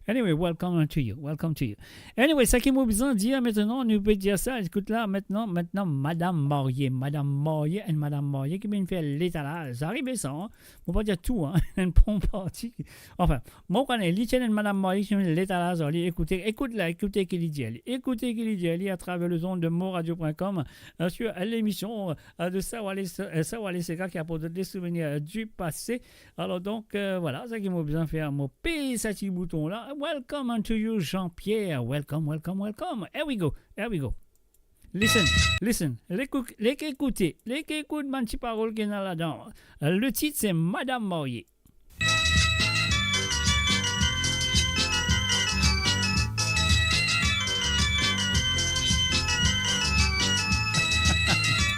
Anyway, welcome to you, welcome to you. Anyway, sa ki mo bizin dir aster la, nou pe dir sa, ekout la, aster la, aster la, madam marye, madam marye, enn madam marye ki vinn fer letalaz. Arive sa, hein? Mo pa dir tou, hein, enn bon parti. Anfin, mo kone, li ti ena enn madam marye ki fer letalaz, li, ekoute, ekout la, ekoute ki li dir li. Ekoute ki li dir li à travers les ondes de moradio point com, euh, sur l'émission, euh, de Sawale, euh, Sawale Sega qui apporte des souvenirs, euh, du passé. Alors donc, euh, voilà, sa ki mo bizin fer, mo pez sa ti bouton la. Welcome unto you, Jean-Pierre. Welcome, welcome, welcome. Here we go, here we go. Listen, listen. Lek, lek ekoute, lek ekout bann ti parol ki ena ladan. Le titre, c'est Madame Mariée.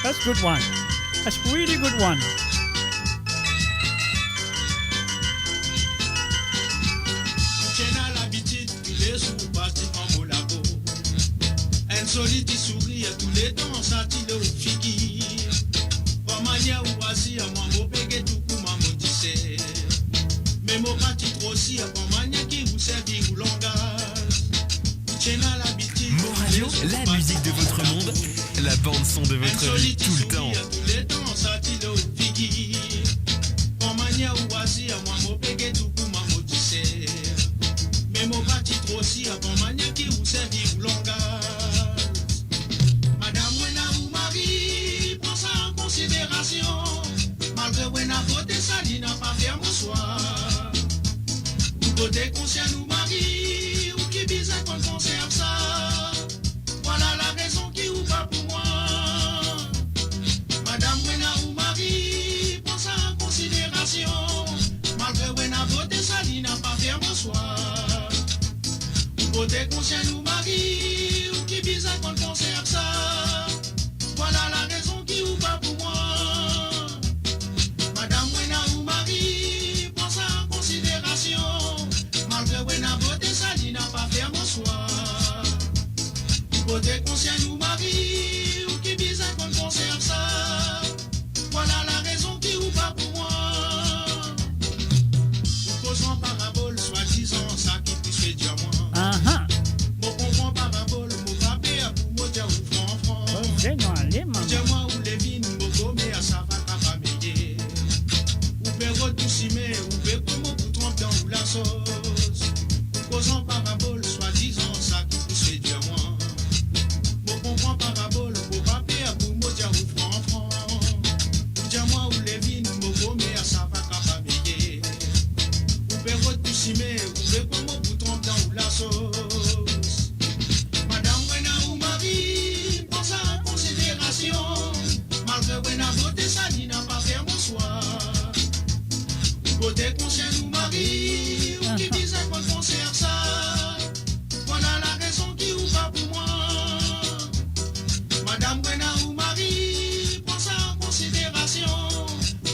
That's a good one. That's a really good one. Ti ena labitid toulezour pas devan mo labo. Enn zoli ti sourir touletan sa ti lor figir. Par manier ou asir mwa, mo pe get ou kouma mo ti ser. Me mo pa ti tro sir par manier ki ou servi ou langaz. Ti ena labitid Mo Radio, la musique de votre monde, la bande son de votre vie, tout le temps. Enn zoli ti sourir touletan sa ti lor figir. Par manier ou asir mwa, mo pe get ou kouma mo ti ser. Me mo pa ti tro sir par manier ki ou servi ou langaz. Madam, ou ena ou mari, pran sa an konsiderasion. Malgre ou ena bote, sa li napa fer mo swa. Ou bote konsienn ou mari, ou ki bizin konn konserv sa. Vwala larezon ki ou pa pou mwa. Madam, ou ena ou mari, pran sa an konsiderasion. Malgre ou ena bote, sa li napa fer mo swa. Ou bote konsienn ou mari, ou ki bizin konn konserv sa. Vwala larezon ki ou pa pou mwa. Madam, ou ena ou mari, pran sa an konsiderasion. Malgre ou ena bote, sa li napa fer mo swa. Ou bote konsienn ou mari, ou ki bizin konn konserv sa. Vwala larezon ki ou pa pou mwa. Ou koz an parabol, swadizan sa ki pou sedir mwa. Aha. Mo konpran parabol, mo pa per pou mo dir ou fran fran. Koze nou ale, mama. Dir mwa ou le vinn, mo gome a sa va kaba meye. Ou pe rod tou sime, ou pe pran mo pou tranp dan ou lasos. Ou koz an parabol, swadizan sa ki pou sedir mwa. Mo konpran parabol, mo pa per pou mo dir ou fran fran. Ou dir mwa ou le vinn, mo gome a sa va kaba meye. Ou pe rod tou sime, ou pe pran mo pou tranp dan ou lasos. Madam, ou ena ou mari, pran sa an konsiderasion. Malgre ou ena bote, sa li napa fer mo swa. Ou bote konsienn ou mari, ou ki bizin konn konserv sa. Vwala larezon ki ou pa pou mwa. Madam, ou ena ou mari, pran sa an konsiderasion.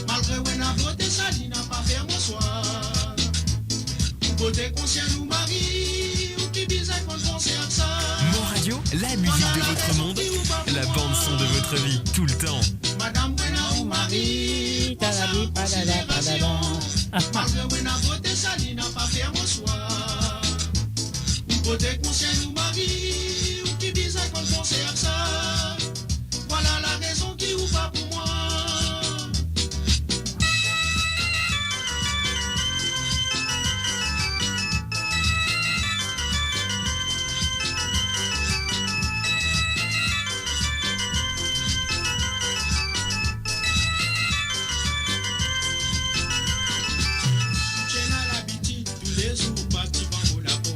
Malgre ou ena bote, sa li napa fer mo swa. Ou bote konsienn ou mari, ou ki bizin konn konserv sa. Mo Radio, la musique de votre monde, la bande son de votre vie, tout le temps. Madam, ou ena ou mari, Talali, padada, padada. Malgre ou ena bote, sa li napa fer mo swa. Ou bote konsien ou mari, ou ki bizin konn konsey sa. Vwala larezon ki ou pa pou mwa. Ti ena labitid toulezour pa ti bann mo lapo.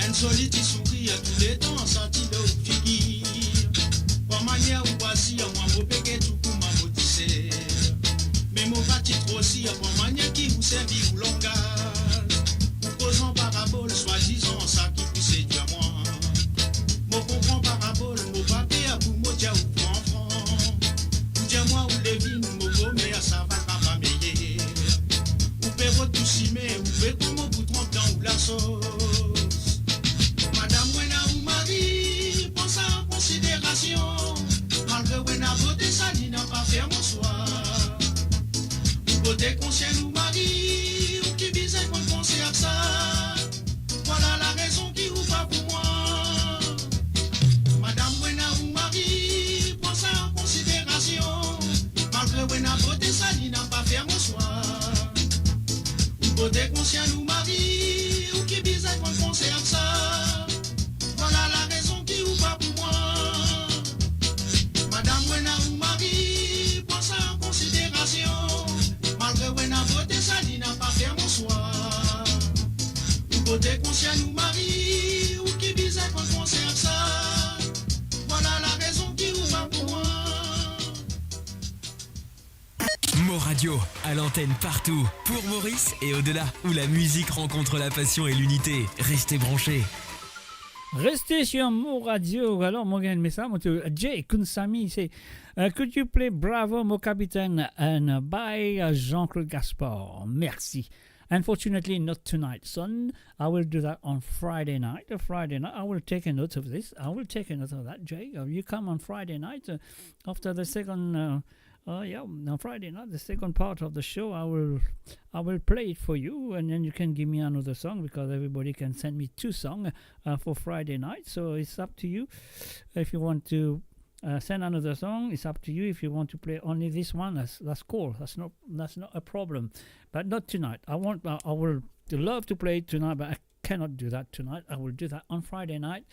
Enn zoli ti sourir touletan sa ti lor figir. Pa manier ou pa sir, mwa mo pe get ou kouma mo ti ser. Me mo pa ti tro sir pa manier ki ou servi ou langaz. Ou koz an parabol, swadizan sa ki pou sedir mwa. Mo konpran parabol, mo pa per pou mo dir ou fran fran. Ou dir mwa ou le vinn, mo komer sa va pa meye. Ou pe rod tou sime, ou pe kouma pou tranp dan ou lasos. Madam, ou ena ou mari, pran sa an konsiderasion. Malgre ou ena bote, sa li napa fer mo swa. Ou bote konsien ou mari, ou ki bizin konn konsey sa. Vwala larezon ki ou pa pou mwa. Madam, ou ena ou mari, pran sa an konsiderasion. Malgre ou ena bote, sa li napa fer mo swa. Ou bote konsien ou mari, ou ki bizin konn konsey sa. Vwala larezon ki ou pa pou mwa. Madam, ou ena ou mari, pran sa an konsiderasion. Malgre ou ena bote, sa li napa fer mo swa. Ou bote konsien ou mari, ou ki bizin konn konsey sa. Vwala larezon ki ou pa pou mwa. Mo Radio, à l'antenne partout, pour Maurice et au-delà, où la musique rencontre la passion et l'unité. Restez branchés. Restez sur Mo Radio. Alors, mo gagn message, mo te, Jay Kunsami, c'est, euh, could you play Bravo Mon Capitaine and, uh, by, uh, Jean-Claude Gaspard? Merci. Unfortunately, not tonight, son. I will do that on Friday night. Uh, Friday night, I will take a note of this. I will take a note of that, Jay. Uh, you come on Friday night, uh, after the second, uh, uh, yeah, on Friday night, the second part of the show, I will, I will play it for you, and then you can give me another song because everybody can send me two songs, uh, for Friday night. So it's up to you if you want to uh, send another song. It's up to you. If you want to play only this one, that's, that's cool. That's not, that's not a problem. But not tonight. I want, I, I would love to play it tonight, but I cannot do that tonight. I will do that on Friday night.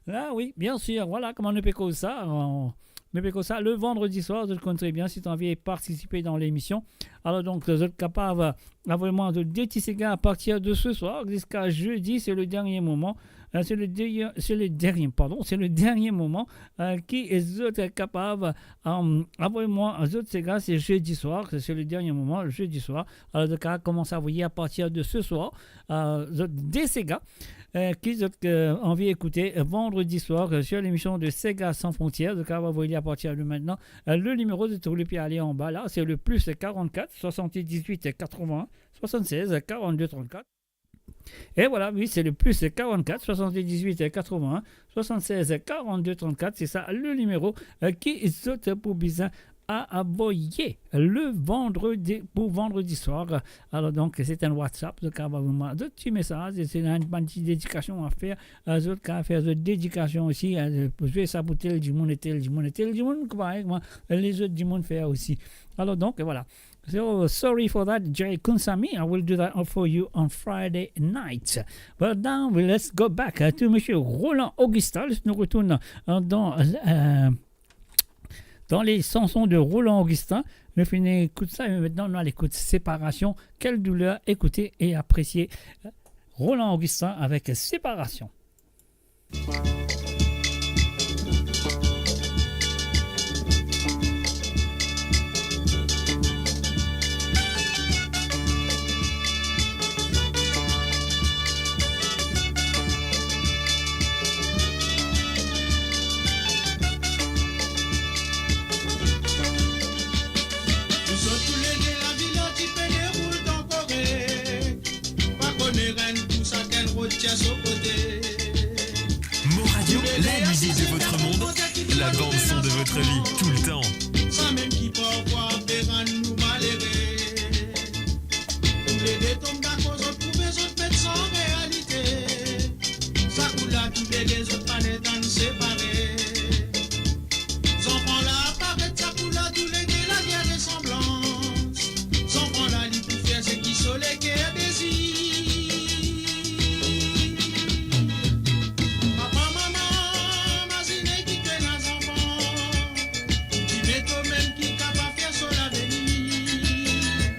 Ah oui, bien sûr. Voilà comment nou pe koz sa. Euh, nou pe koz sa le vendredi soir. Zot konn tre bien, si zot anvi participer dans l'émission, alors donc, zot kapav, euh, avoy mwa zot de ti sega à partir de ce soir jusqu'à jeudi. C'est le dernier moment. Euh, c'est le dernier, c'est le dernier, pardon, c'est le dernier moment, euh, ki zot kapav, euh, avoy mwa zot sega, c'est jeudi soir, c'est le dernier moment, jeudi soir. Alors, zot kapav koumans avoy à partir de ce soir, euh, zot de sega, euh, ki zot, euh, anvi ekoute, euh, vendredi soir, euh, sur l'émission de Sega Sans Frontières. Zot kapav avoy à partir de maintenant. Euh, le numéro, zot trouv li pe ale anba la, c'est le plus quarante-quatre soixante-dix-huit quatre-vingts soixante-seize quarante-deux trente-quatre. Et voilà, oui, c'est le plus quarante-quatre soixante-dix-huit quatre-vingts soixante-seize quarante-deux trente-quatre. C'est ça le numéro, euh, ki zot pou bizin avoye le vendredi, pour vendredi soir. Alors donc, c'est un WhatsApp, zot kapav avoy mwa zot ti message, et c'est une, une petite dédication à faire. Euh, zot kapav fer zot dédication aussi, euh, pou zwe sa pou tel dimoun et tel dimoun et tel dimoun, kouma, kouma lezot dimoun fer aussi. Alors donc, voilà. So, sorry for that, Jay Kunsami. I will do that for you on Friday night. But now, we, let's go back, uh, to Monsieur Roland Augustin. Nou retourn, euh, dans, euh, dans les chansons de Roland Augustin. Nou fini ekout sa, e mintnan nou al ekout Séparation. Quelle douleur, écoutez et appréciez, euh, Roland Augustin avec Séparation. Zot toulede lavi la ti pene roul dan korek. Pa kone rann pou sakenn rod tir so kote. Mo Radio, la musique de votre monde, la bande son de votre vie, tout le temps. Samem ki parfwa pe rann nou Lezot pa le tann separe. Zanfan la paret sa kouleur, toulede la gard resanblans. Zanfan la li pou fer seki so leker dezir. Papa, mama, mazine ki to ena zanfan, dime to mem ki kapav fer so lavenir.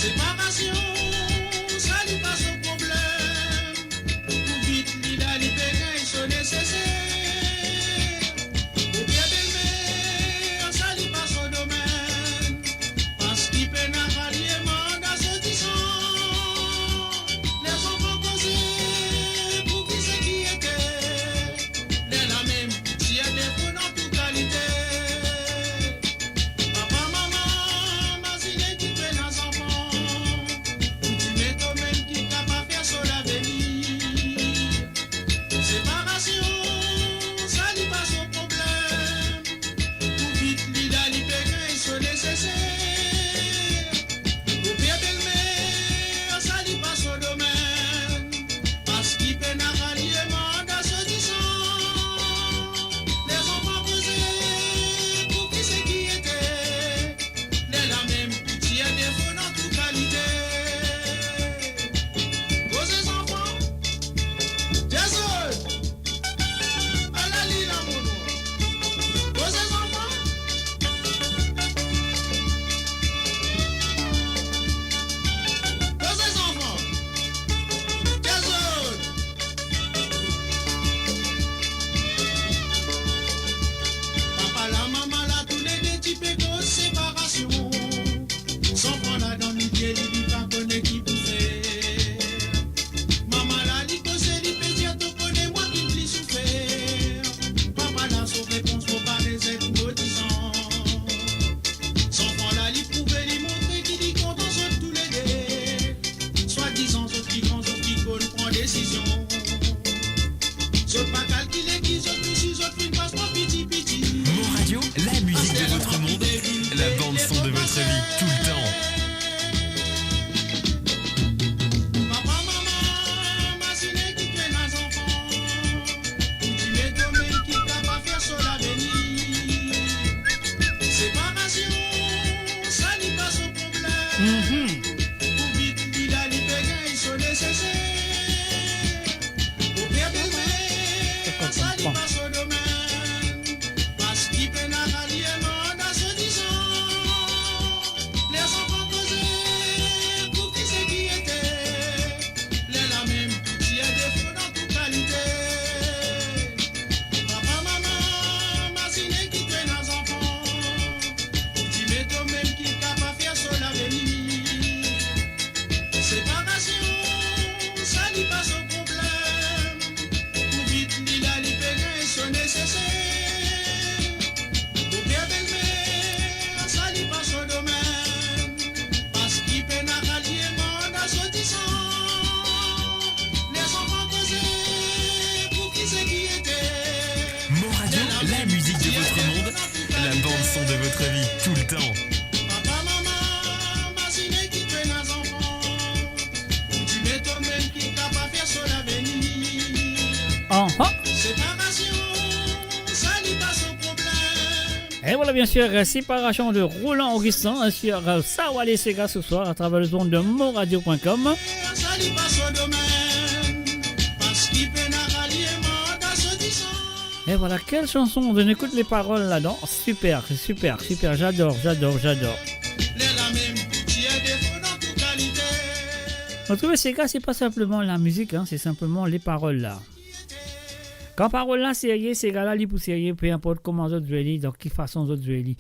Separasion, sa li pa so problem. Pou vit li la, li pe gagn so neseser. Pou pie belmer, sa li pa so domenn. Parski pena ralieman dan so disan. Lezanfan koze pou ki seki ete. Lerla mem pou tir defo dan tou kalite. Papa, mama, mazine ki to ena zanfan, pou dime to mem ki kapav fer so lavenir. Separasion, sa li pa so problem. Pou vit li la, li pe gagn so neseser. Pou pie belmer, sa li pa so domenn. Parski pena ralieman dan so disan. Lezanfan koze pou ki seki ete. Lerla mem pou tir defo dan tou kalite. Koze zanfan, Jason. Ala li la, mo nwar. Koze zanfan. Koze zanfan. Jason. Papa la, mama la, toulede ti pe koz separasion. Zanfan la dan milie li, li pa kone ki pou fer. Mama la, li koze, li pe dir, to kone mwa ki pli soufer. Papa la, so repons, mo pa rezet, mo dizan. Zanfan la, li prouve, li montre ki li kontan zot toulede. Swadizan zot ki gran, zot ki konn pran desizion. Zot pa kalkile ki zot isi, zot finn pas par piti piti. Mon Radio, la musique de votre monde, la bande son de votre vie, tout le temps. Papa, mama, mazine ki to ena zanfan, pou dime to mem ki kapav fer so lavenir. Separasion, sa li pa so problem. Mhm. Pou vit li la, li pe gagn so neseser. Pou pie belmer, sa li pa so domenn. Parski pena ralieman dan so disan. Lezanfan koze pou ki seki ete. Lerla mem pou tir defo dan tou kalite. Papa, mama, mazine ki to ena zanfan, pou dime to mem ki kapav fer so lavenir. Separasion, sa li pa so problem. Pou vit li la, li pe gagn so neseser. Pou pie belmer, sa li pa so domenn. Parski pena ralieman dan so disan. Lezanfan koze pou ki seki ete. Mon Radio, la musique de votre monde, la bande son de votre vie, tout le temps. Papa, mama, mazine ki to ena zanfan, pou dime to mem ki kapav fer so lavenir. Aha. Separasion, sa li pa so problem. Et voilà, bien sûr, euh, séparation de Roland Augustin, hein, sur, euh, Sawale Sega ce soir à travers les ondes de Mon Radio point com. Sa li pa so domenn, parski pena ralieman dan so disan. Et voilà, quelle chanson, on écoute les paroles là-dedans. Super, super, super, j'adore, j'adore, j'adore. Lerla mem pou tir defo dan tou kalite. Retrouver Sega, c'est pas simplement la musique, hein, c'est simplement les paroles là. Kan parol la serye, Sega la li pou serye, pe inport kouma zot zwe li, dan ki fason zot zwe li.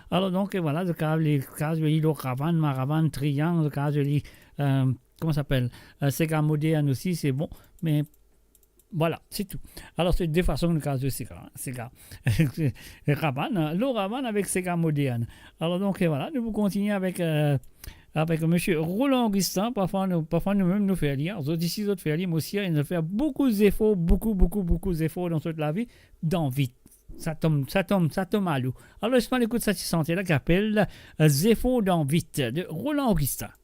Alor donk, vwala, zot kapav, zot kapav zwe li lor ravann, maravann, triyang, zot kapav zwe li, euh, kouma sa apel, euh, Sega modern osi, se bon, me vwala, se tou. Alor, se de fason nou kapav zwe Sega, hein, Sega. Ravann, hein, lor ravann avek Sega modern. Alor donk, vwala, nou pou kontinie avek, euh, avek misie Roland Augustin, parfwa nou, parfwa nou mem nou fer li, hein. Zot isi, zot fer li, mo sir, zot fer boukou zefor, boukou, boukou, boukou zefor dan zot lavi, dan vit. Sa tom, sa tom, sa tom alou. Alor, les nou al ekout sa ti sante la ki apel, euh, Zefor dan vit, de Roland Augustin.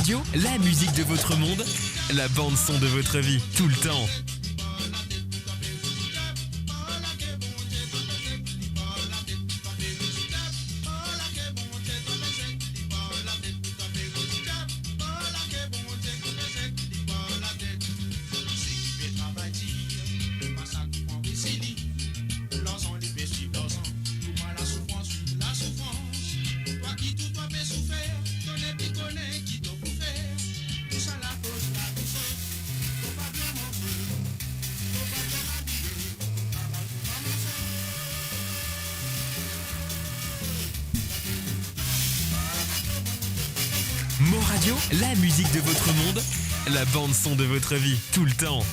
Radio, la musique de votre monde, la bande son de votre vie, tout le temps. Mo Radio, la musique de votre monde, la bande son de votre vie, tout le temps.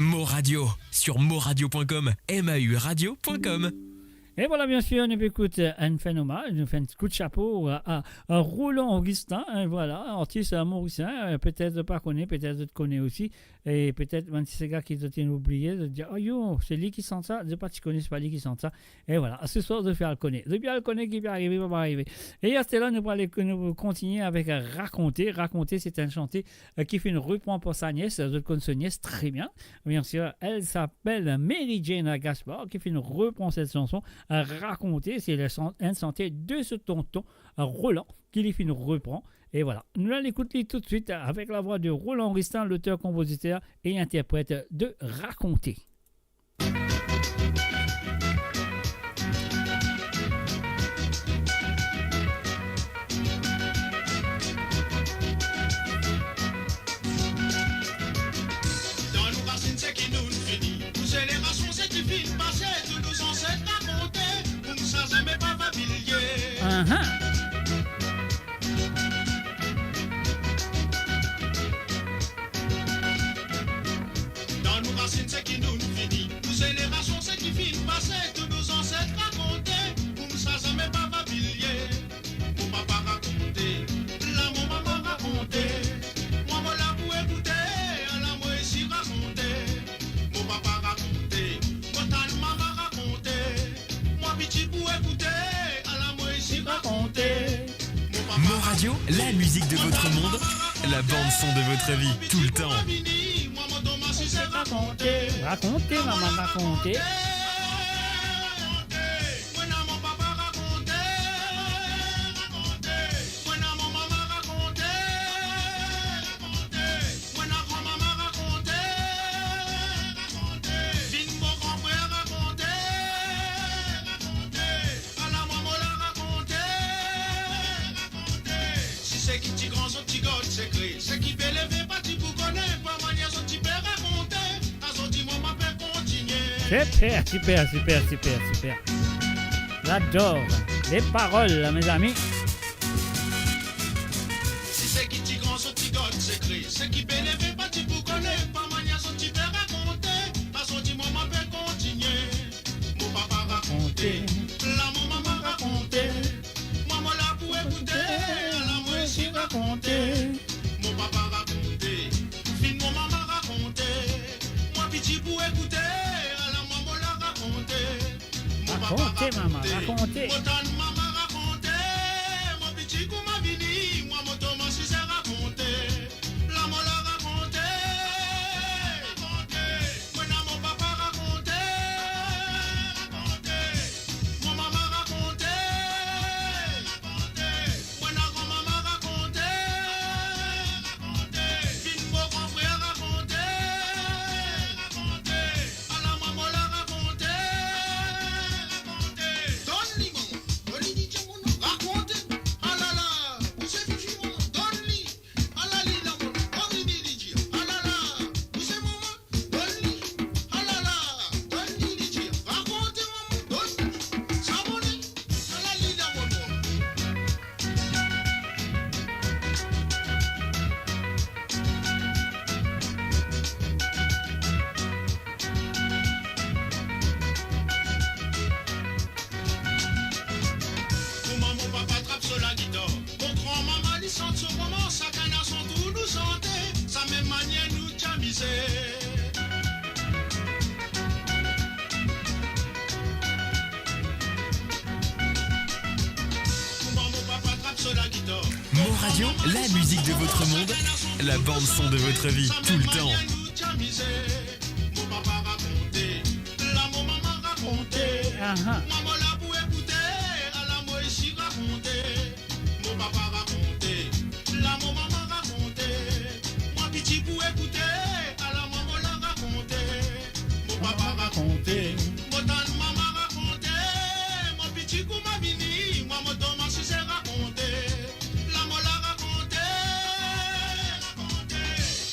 Mo Radio, sur mo radio point com, M A U radio point com. E vwala, bien sir, nou pe ekout, eh, enn finn omaz, nou finn kout sapo a, a, a Roland Augustin, eh, vwala, artis, eh, morisien, eh, petet zot pa kone, petet zot kone osi, e petet bann ti sega ki zot inn oubliye, zot dir, "Oh yo, se li ki sant sa," zot pa ti kone se pa li ki sant sa. E vwala, se swar zot pe al kone. Zot pe al kone ki pe arive, pa pe arive. E aster la, nou pou ale, nou pou kontigne avek Rakonte. Rakonte, se enn sante, eh, ki finn repran par sa nies, zot konn so nies tre bien. Bien sir, li apel Mary Jane Gaspard ki finn repran set sanson, eh, Rakonte, se le san-, enn sante de so tonton, eh, Roland, ki li finn repran. E vwala, nou al ekout li toutswit avek lavwa de Roland Augustin, loter, konpoziter e interpret de Rakonte. Dan nou rasinn seki nou'nn fini, nou zenerasion seki finn pase, tou nou zanset rakonte, koumsa zame pa fabilye. Ahan. Dan nou rasinn seki nou'nn fini, nou zenerasion seki finn pase, tou nou zanset rakonte, koumsa zame pa fabilye. Mo papa rakonte, la mo mama rakonte, mwa mo la pou ekoute, ala mo isi rakonte. Mo papa rakonte, mo tann mama rakonte, mwa piti pou ekoute, ala mo isi rakonte. Mo papa Mo Radio, la musique de votre monde, la bande son de votre vie, tout le temps. Rakonte, rakonte, mama rakonte. Mwa na mo papa rakonte, rakonte. Mwa na mo mama rakonte, rakonte. Mwa na granmama rakonte, rakonte. Vinn mo granfrer rakonte, rakonte. Ala mwa mo la rakonte, rakonte. Si seki ti gran zot ti gard sekre, seki pe leve pa ti pou kone, pa manier zot ti pe rakonte. Super, super, super, super, super. J'adore les paroles, là, mes amis. Si seki ti gran zot ti gard sekre, seki pe leve pa ti pou kone, La mo mama rakonte, mwa mo la pou ekoute, ala mo osi rakonte. Mo papa rakonte, finn mo mama rakonte, mwa piti pou ekoute, ala mwa mo la rakonte. Mo papa rakonte, mama rakonte, rakonte. Mo tann mama rakonte, mo piti kouma vini, mwa mo koumans rakonte. La mo la rakonte, rakonte. Mwa na mo papa rakonte, rakonte. Mo mama rakonte, rakonte. Mwa na granmama rakonte, rakonte. Finn mo gran frer rakonte, rakonte. Ala mwa mo la rakonte, rakonte. Donn li, mama, donn li, li dir mwa, rakonte. Alala, ou se fifi, mama, donn li. Ala li la, mama, donn li, li dir. Alala, ou se mama, donn li. Alala, donn li, li dir. Rakonte, mama, donn li. Sa bone. Ala li la, mama. Kouma mo papa trap so lagitar, mo granmama li sant so romans, sakenn a son tour nou sante, sa mem manier nou ti amize. Kouma mo papa trap so lagitar, Mon Radio, la musique de votre monde, la bande son de votre vie, tout le temps. Mo papa rakonte, la mo mama rakonte. Aha. Mwa mo la pou ekoute, ala mo osi rakonte. Mo papa rakonte, la mo mama rakonte. Mwa piti pou ekoute, ala mwa mo la rakonte. Mo papa rakonte, mo tann mama rakonte. Mo piti kouma vini, mwa mo koumans rakonte. La mo la rakonte, rakonte.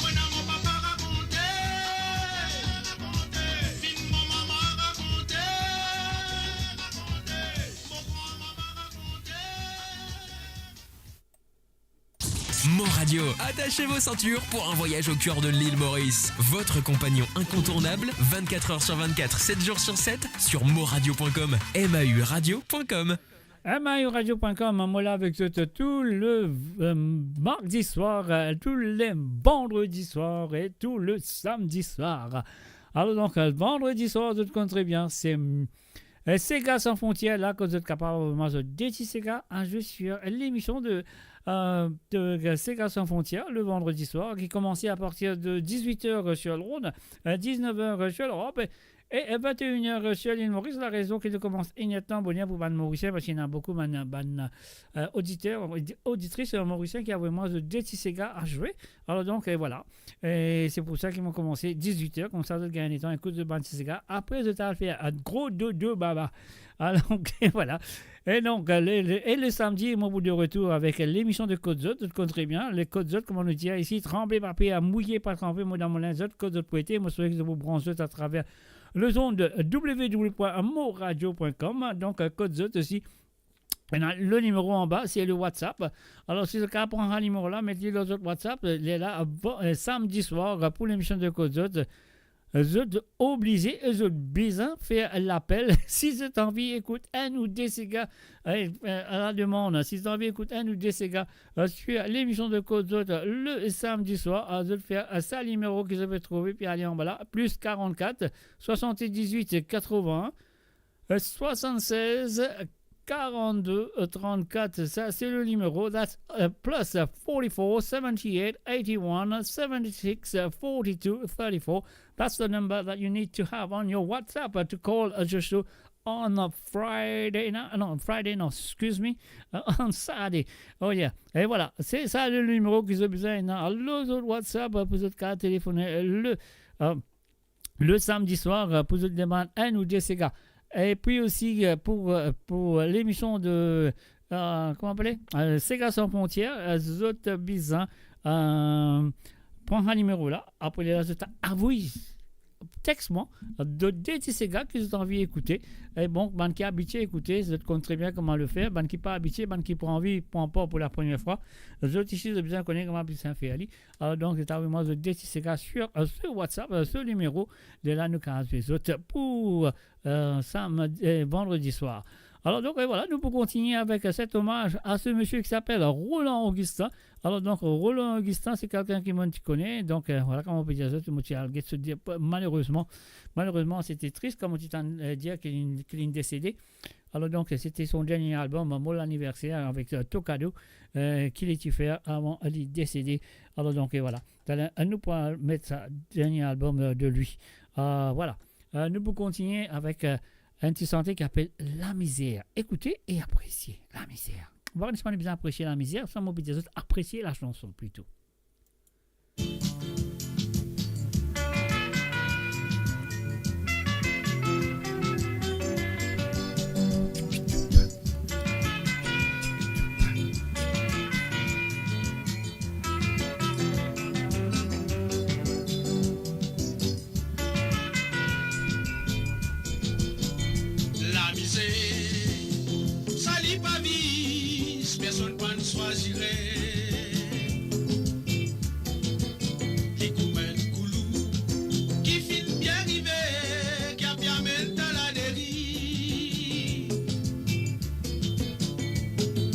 Mwa na mo papa rakonte, rakonte. Finn mo mama rakonte, rakonte. Mo granmama rakonte. Mon Radio, attachez vos ceintures pour un voyage au cœur de l'île Maurice. Votre compagnon incontournable, vingt-quatre heures sur vingt-quatre, sept jours sur sept, sur mon radio point com, M A U radio point com. M A U radio point com, mo la avek zot tou le, euh, mardi soir, euh, tou le vandredi soir e tou le samdi soir. Alor donk, euh, vandredi soir, zot konn tre bien, se, euh, Sega San Frontières la, kot zot kapav avoy mwa zot de ti sega a zwe lemision de, euh, de Sega San Frontières le vandredi soir, ki koumans a partir de dix-huit heures sur l'onde, euh, dix-neuf heures sur l'Europe, e, e vingt et une heures sur l'île Maurice. La rezon ki nou koumans enn er tan boner pou bann Morisien, parski ena boukou bann, bann, euh, oditer, odi-, oditris, euh, morisien ki avoy mwa zot de ti sega a zwe. Alor donk, euh, vwala. E se pou sa ki mo koumans dix-huit heures, koumsa zot gagn letan ekout zot bann ti sega. Apre, zot al fer, euh, gro dodo baba. Alor, ok, vwala. E donk, euh, le, le, e le samdi, mo pou de retour avek lemision de Kot Zot. Zot konn tre bien, le Kot Zot, kouma nou dir isi, tranble pa per, mouye pa tranpe, mo dan mo linz zot, kot zot pou ete, mo swete ki zot pou brans zot atraver le zond de w w w point mo radio point com. Donk, euh, Kot Zot osi, ena le nimero anba, se le WhatsApp. Alor, si zot kapav pran sa nimero la, met li lor zot WhatsApp, euh, li la, euh, bon, euh, samdi soir, euh, pou lemision de Kot Zot, euh, zot oblize, euh, zot bizin fer lapel. Si zot anvi ekout enn ou de sega, euh, euh, a la demann, si zot anvi ekout enn ou de sega, euh, sur lemision de Kot Zot, euh, le samdi soir, euh, zot fer, euh, sa nimero ki zot pe trouve, pi ale anba la, plus quarante-quatre, soixante-dix-huit, quatre-vingts, euh, soixante-seize, quarante-deux, euh, trente-quatre. Sa se le nimero. That's, euh, plus forty-four, seventy-eight, eighty-one, seventy-six, forty-two, thirty-four. That's the number that you need to have on your WhatsApp, uh, to call, uh, the show on a Friday. No, no, Friday, no, excuse me, uh, on Saturday. Oh yeah. E vwala, se sa le nimero ki zot bizin ena lor zot WhatsApp, euh, pou zot kapav telefone, euh, le, euh, le samdi soir, euh, pou zot demann enn ou de sega. E pi osi, euh, pou, euh, pou lemision de, euh, kouma apele? Euh, Sega San Frontières, euh, zot bizin, euh, pran sa nimero la. Apre lerla zot avoy text mwa, zot de ti sega ki zot anvi ekoute. E bon, bann ki abitie ekoute, zot konn tre bien kouma le fer. Bann ki pa abitie, bann ki pou anvi pran par pou la premie fwa, zot isi, zot bizin kone kouma bizin fer li. Alor donk, zot avoy mwa zot de ti sega sur, euh, sur WhatsApp, euh, sur nimero. Lerla nou kapav zwe zot pou, euh, samdi, euh, vandredi swar. Alor donk, euh, vwala, nou pou kontigne avek, euh, set omaz a se misie ki apel Roland Augustin. Alor donk, Roland Augustin, se kelkenn ki mo'nn ti kone. Donk, euh, vwala kouma mo pe dir zot, mo ti al get so dir, malerezman, malerezman, se ti tris, kouma mo ti tann, euh, dir ki li, ki li desede. Alor donk, se ti son dernie album, Mo Laniverser avek, euh, Tokado, euh, ki li ti fer avan li desede. Alor donk, euh, vwala. Taler, euh, nou pou al met sa dernie album, euh, de li. Euh, vwala. Euh, nou pou kontigne avek, euh, enn ti sante ki apel Lamizer. Ekoute e apresie Lamizer. Bon, nou pa bizin apresie lamizer, sa mo bizin zot apresie lasanson plito. Lamizer, sa li pa vis, personn pa'nn swazir. Li kouma enn koulou ki finn bien rive, ki ape amenn dan laderi.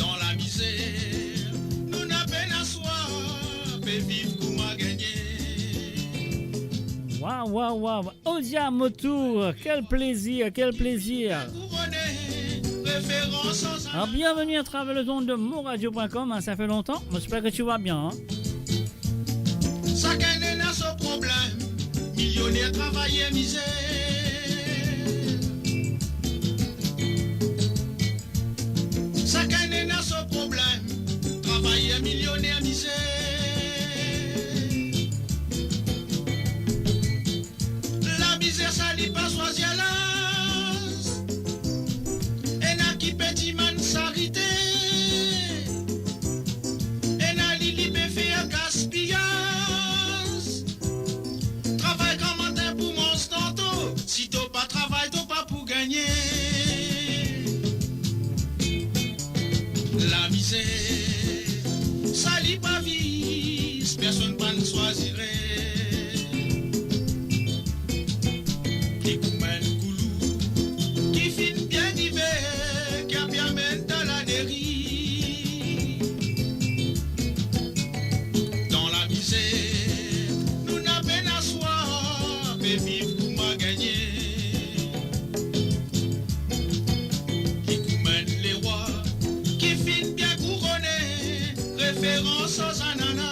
Dan lamizer, nou na pena swar, pe viv kouma gagne. Waw, waw, waw. Odia Motour, quel plaisir, quel plaisir. Alors, bienvenue à travers les ondes de moradio point com, hein, ça fait longtemps, mais j'espère que tu vas bien, hein. Sakenn ena so problem, milioner, travayer, mizer. Sakenn ena so problem, travayer, milioner, mizer. Lamizer sa li pa swazir laz. Ena ki pe dimann sarite. Ena li, li pe fer gaspiyaz. Travay gramatin pou manz tanto. Si to pa travay, to pa pou gagne. Lamizer, sa li pa vis, personn pa'nn swazir. Li kouma enn koulou ki finn bien rive, ki ape amenn dan laderi. Dan lamizer, nou na pena swar, pe viv kouma gagne. Li kouma enn lerwa ki finn bien kourone, referans zanana.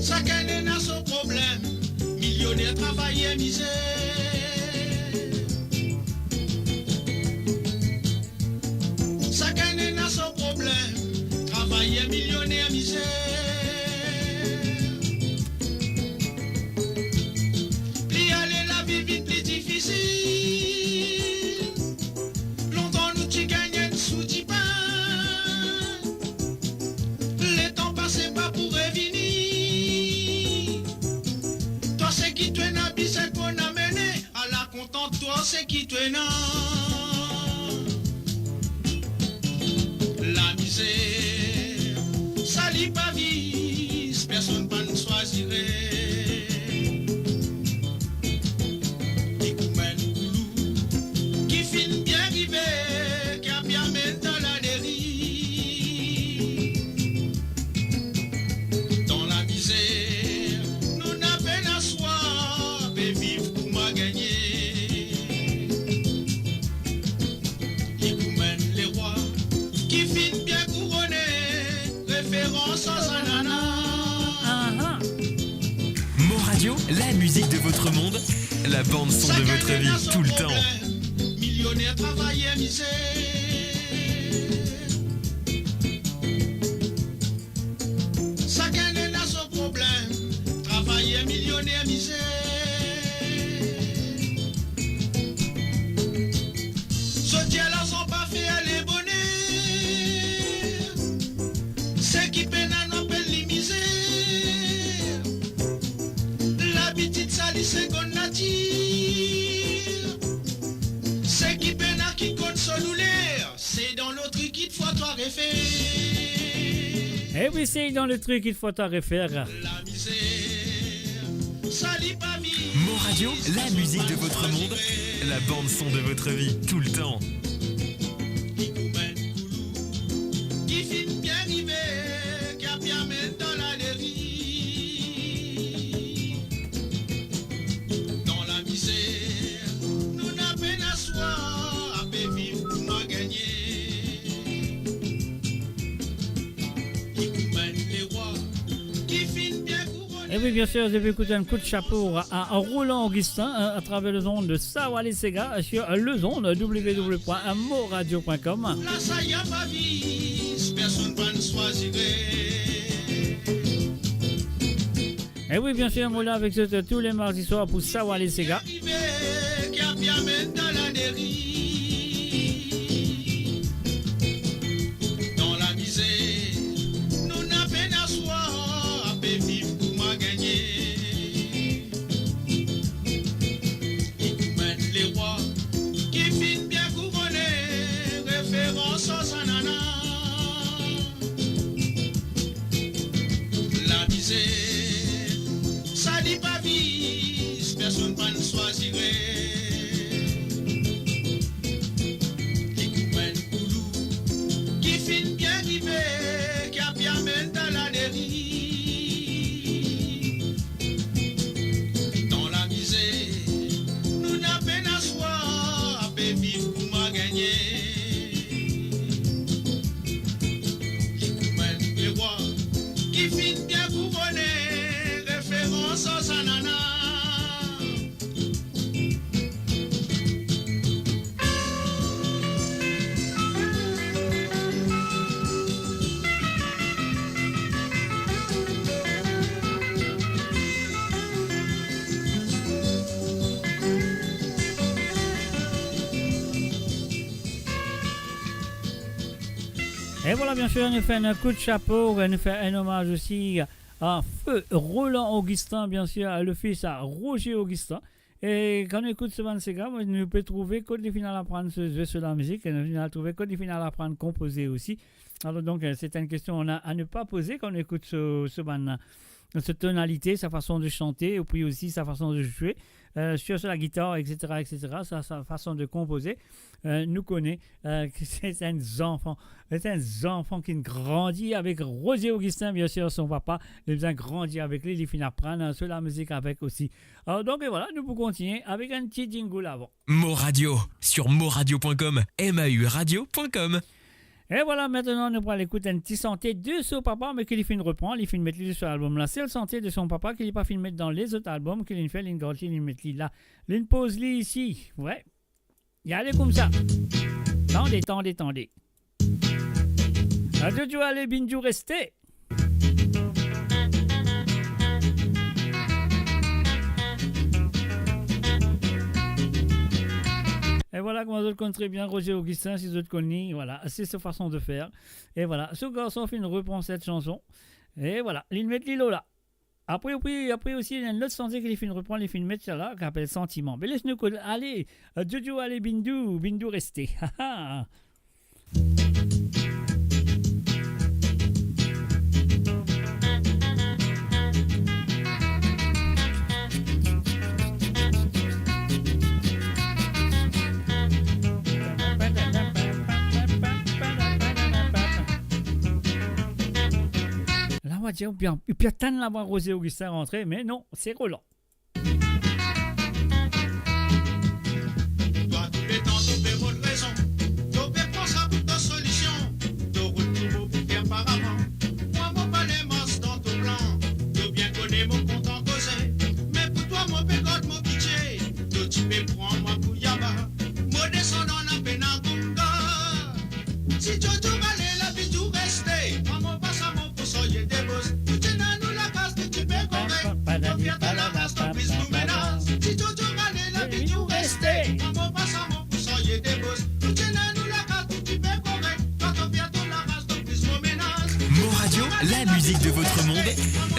Sakenn ena so problem, milioner, travayer, mizer. Sakenn ena so problem, travayer, milioner, mizer. Pli ale lavi vinn pli difisil. Lontan nou ti gagn enn sou dipin. Letan pase pa pou revini. Twa seki to ena bizin konn amene, ala kontant twa seki to ena. Lamizer, sa li pa vis, personn pa'nn swazir. Li kouma enn koulou ki finn bien rive, ki ape amenn dan laderi. Dan lamizer, nou na pena swar, pe viv kouma gagne. Li kouma enn lerwa ki finn bien kourone, referans zanana. Aha. Mo Radio, la musique de votre monde, la bande son de votre vie, tout le temps. Milioner, travayer, mizer. Sakenn ena so problem, travayer, milioner, mizer. Sorti larzan pa fer ale boner. Seki pena nou apel li mizer. Eh oui, c'est dans le truc, il faut t'arrêter. Mo Radio, la musique de votre monde, la bande son de votre vie, tout le temps. Et oui, bien sûr, je vais écouter un coup de chapeau à, à Roland Augustin, hein, à travers les ondes de Sawale Sega, sur les ondes w w w point mo radio point com. Et oui, bien sûr, mo la avec zot tous les mardis soirs pour Sawale Sega. Lamizer, sa li pa viz, personn pa'nn swazire. Li kouma enn koulou ki finn bien rive, ki ape amenn dan laderi. Dan lamizer, nou pena swa, ape viv kouma gagne. Li kouma enn lerwa ki finn bien kourone, referans an zanana. E vwala, bien sir, nou fer enn kout sapo, nou fer enn omaz osi a Feu Roland Augustin, bien sir, le fils a Roger Augustin. E kan nou ekout so bann sega, nou pe trouve kot li finn al aprann so, zwe so lamizik, e nou finn al trouve kot li finn al aprann konpoze osi. Alor donk, euh, c'est une question à, à ne pas poser kan nou ekout so, so bann, so tonalité, sa fason de chanter, et puis aussi sa fason de zwe, euh, sur, sur la guitare, et cetera, et cetera, sa, sa fason de konpoze. Euh, nou kone, euh, ki se, se enn zanfan, se enn zanfan ki grandi avek Roger Augustin, bien sir, son papa, li bizin grandi avek li, li finn aprann, euh, so lamizik avek osi. Alor donk, e vwala, nou pou kontigne avek enn ti jingle avan. Mo Radio, sur mo radio point com, M A U radio point com. E vwala, aster nou pou al ekout enn ti sante de so papa, me ki li finn repran, li finn met li so albom la. Sel sante de son papa ki li pa finn met dan lezot albom, ki li'nn fer, li'nn gard li, li'nn met li la. Li'nn poz li isi, we. Li ale koumsa. Tande, tande, tande. Adjou, djou, ale, bindjou, reste. E vwala kouma zot konn tre bien Roger Augustin, si zot konn li, vwala, se so fason de fer. E vwala, so garson finn repran set sanson. E vwala, li'nn met li lor la. Apre, apre, apre osi, ena enn lot sante ki li finn repran, li finn met sa la, ki apel Santiman. Be les nou koz, ale, euh, Jojo, ale, bindou, bindou, reste. Ha, ha. La, ou pe dir, ou pe, ou pe tann lavwa Roger Augustin rantre, me non, se Roland. Twa, touletan, to pe mond rezon, to pe pran sa pou to solision, to roul tou mo pou fer paravan. Mwa, mo pa le mars dan to plan, to bien kone mo kontan koze, me pou twa, mo pe gard mo bidze, to ti pe pran mwa pou yaba, mo desandan lapena gonga. Si Jojo ale, la vi tou reste. Mwa, mo pa sa mo pou sorye debos. Tou ti ena nou lakaz, tou ti pe korek. To fer to laras, to plis nou menas. Si Jojo ale, la vi tou reste. Mwa, mo pa sa mo pou sorye debos. Tou ti ena nou lakaz, tou ti pe korek. Twa, to fer to laras, to plis nou menas. Mo Radio, la musique de votre monde,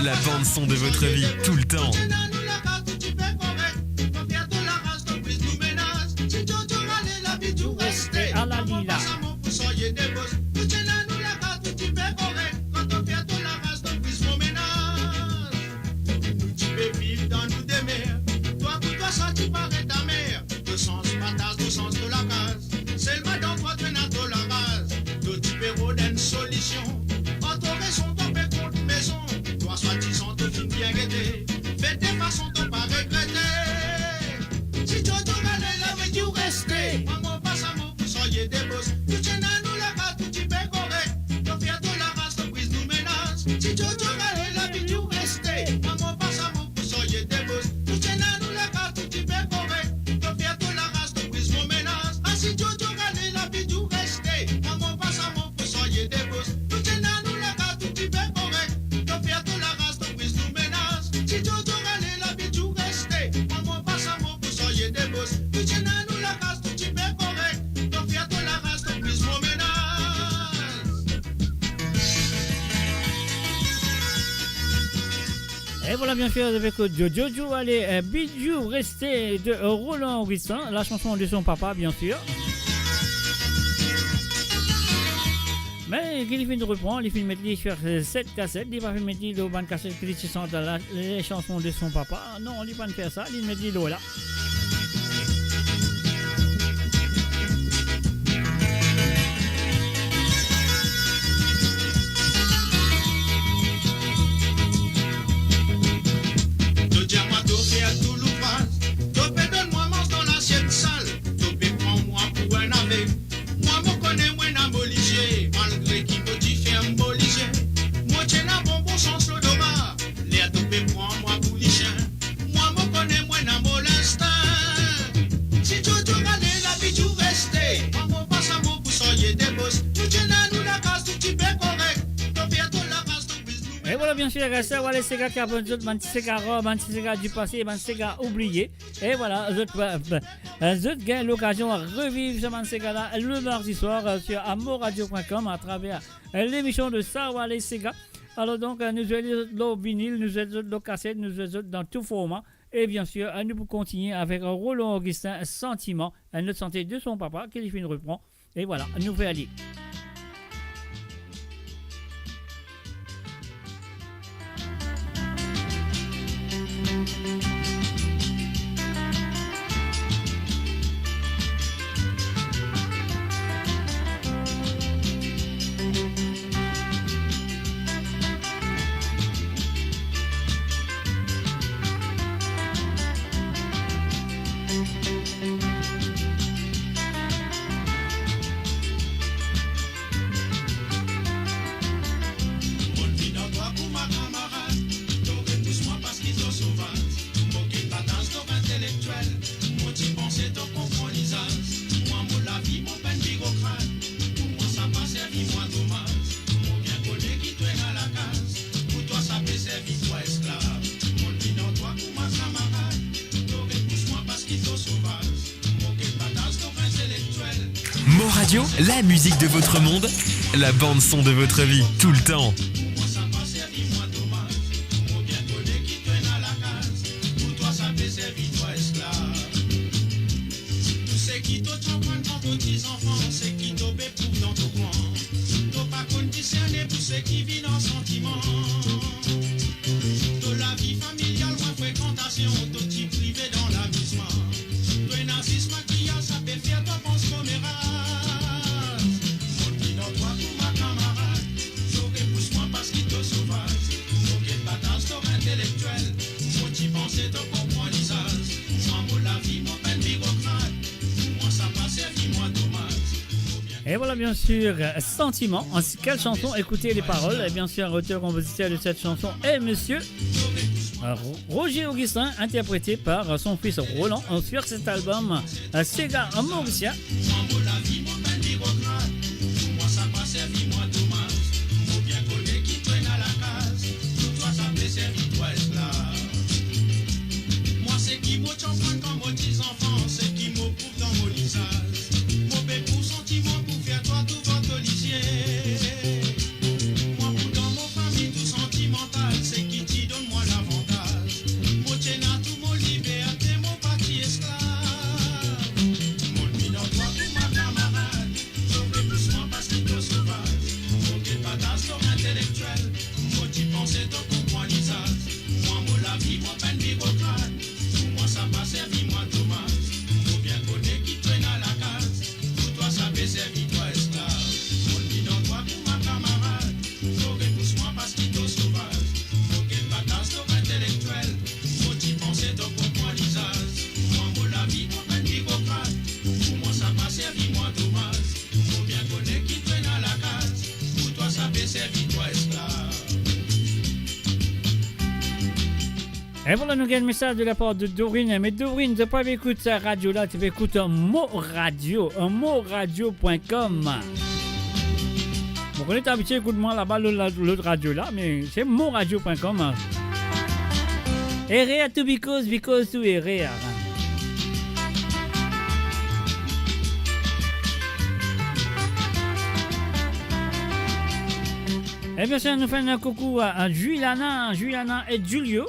la bande son de votre vie, tout le temps. Tou ti ena nou lakaz, tou ti pe korek. To fer to laras, to plis nou menas. Si Jojo ale, la vi tou reste. Ala lila. Mwa, mo pa sa mo pou sorye debos. Tou ti ena nou Voilà, bien sûr, avec, euh, Jojo, Jojo, allez, euh, Bijou Resté de, euh, Roland Augustin, la chanson de son papa, bien sûr. Me ki li finn repran, li finn met li sur, euh, set kaset, li pa finn met li lor bann kaset ki li ti sant la, les chansons de son papa. Non, li pa finn fer sa, li met li lor la. To dir mwa to fer tou louvraz, to pe donn mwa manz dan lasiet sal, to pe pran mwa pou enn aveg. Mwa mo kone mwa ena mo lizie, malgre ki mo ti ferm mo lizie. Mo ti ena bon bon sans lodora, ler to pe pran mwa pou lisien. Mwa mo kone mwa ena mo linstin. Si Jojo ale la, Bijou Resté. Mwa mo pas a mo pou sarye debos. Nou ti ena nou lakaz, tou ti pe korek. To fer to lakaz, to biznis. Et voilà, bien sûr, Sawa Les Sega ki aprann zot bann ti sega rare, bann ti sega du passé, bann sega oublié. Et voilà, zot, euh, euh, zot gagn lokazion reviv sa bann sega la le mardi soir, euh, sur amoradio point com à travers, euh, l'émission de Sawa Les Sega. Alors donc, euh, nou zwe zot lor vinil, nou zwe zot lor kaset, nou zwe zot dan tou forma. Et bien sûr, euh, nou pou kontigne avek Roland Augustin, Sentiment, enn lot sante de son papa ki li finn repran. Et voilà, nou fer li. Mo'nn vinn ar twa kouma kamarad, to repous mwa parski to sovaz. Mo gagn bataz to intelektiel, mo ti panse to konpran lizaz. Mwa mo lavi, mo pa enn birokrat, pou mwa sa pa servi mwa domaz. Mo bien kone ki to ena lakaz, pou twa sa pe servi twa esklav. Mo'nn vinn ar twa kouma kamarad, to repous mwa parski to sovaz. Mo gagn bataz to intelektiel. Mo Radio, la musique de votre monde, la bande son de votre vie, tout le temps. Tou seki to ti aprann kan to ti zanfan, seki to pe prouv dan to kran. To pa konn diserne pou seki vinn ar santiman. To lavi familial, lwin frekantasion, to ti prive dan lamizman. To ena zis makiaz, sa pe fer twa pans komeraz. Mo'nn vinn ar twa kouma kamarad, to repous mwa parski to sovaz. Mo gagn bataz to intelektiel, mo ti panse to konpran lizaz. Mwa mo lavi, mo pa enn birokrat, pou mwa sa pa servi mwa domaz. Et voilà, bien sûr, euh, Sentiment. Quelle chanson ? Écoutez les paroles. Et bien sûr, auteur-compositeur de cette chanson est monsieur, euh, Ro-, Roger Augustin, interprété par, euh, son fils Roland, euh, sur cet album, euh, Sega Mauricien. Mwa seki mo ti aprann kan mo ti zanfan, seki mo prouv dan mo lizaz. Mo pe pran santiman pou fer twa touvato lizie. Mwa pou dan mo fami tou santimantal, seki ti donn mwa lavantaz. Mo ti ena tou mo liberte, mo pa ti esklav. Mo'nn vinn ar twa kouma kamarad, to repous mwa parski to sovaz. Mo gagn bataz to intelektiel, mo ti panse to konpran lizaz. Mwa mo lavi, mo pa enn birokrat, pou mwa sa pa servi mwa domaz. Mo bien kone ki to ena lakaz, pou twa sa pe servi twa esklav. Mo'nn vinn ar twa kouma kamarad, to repous mwa parski to sovaz. Mo gagn bataz to intelektiel, mo ti panse to konpran lizaz. Mwa mo lavi, mo pa enn birokrat, pou mwa sa pa servi mwa domaz. Mo bien kone ki to ena lakaz, pou twa sa pe servi twa esklav. Et voilà, nou gagn mesaz de la part de Dorine. Me Dorine, to pa pe ekout sa radio la, to pe ekout Mo Radio, euh, moradio point com. Mo kone to abitie ekout mwa laba, lot, lot radio la, me se moradio point com. Erer to because, because to erer. Eh bien, sa, nou fer enn koukou a, a Juliana, Juliana et Julio.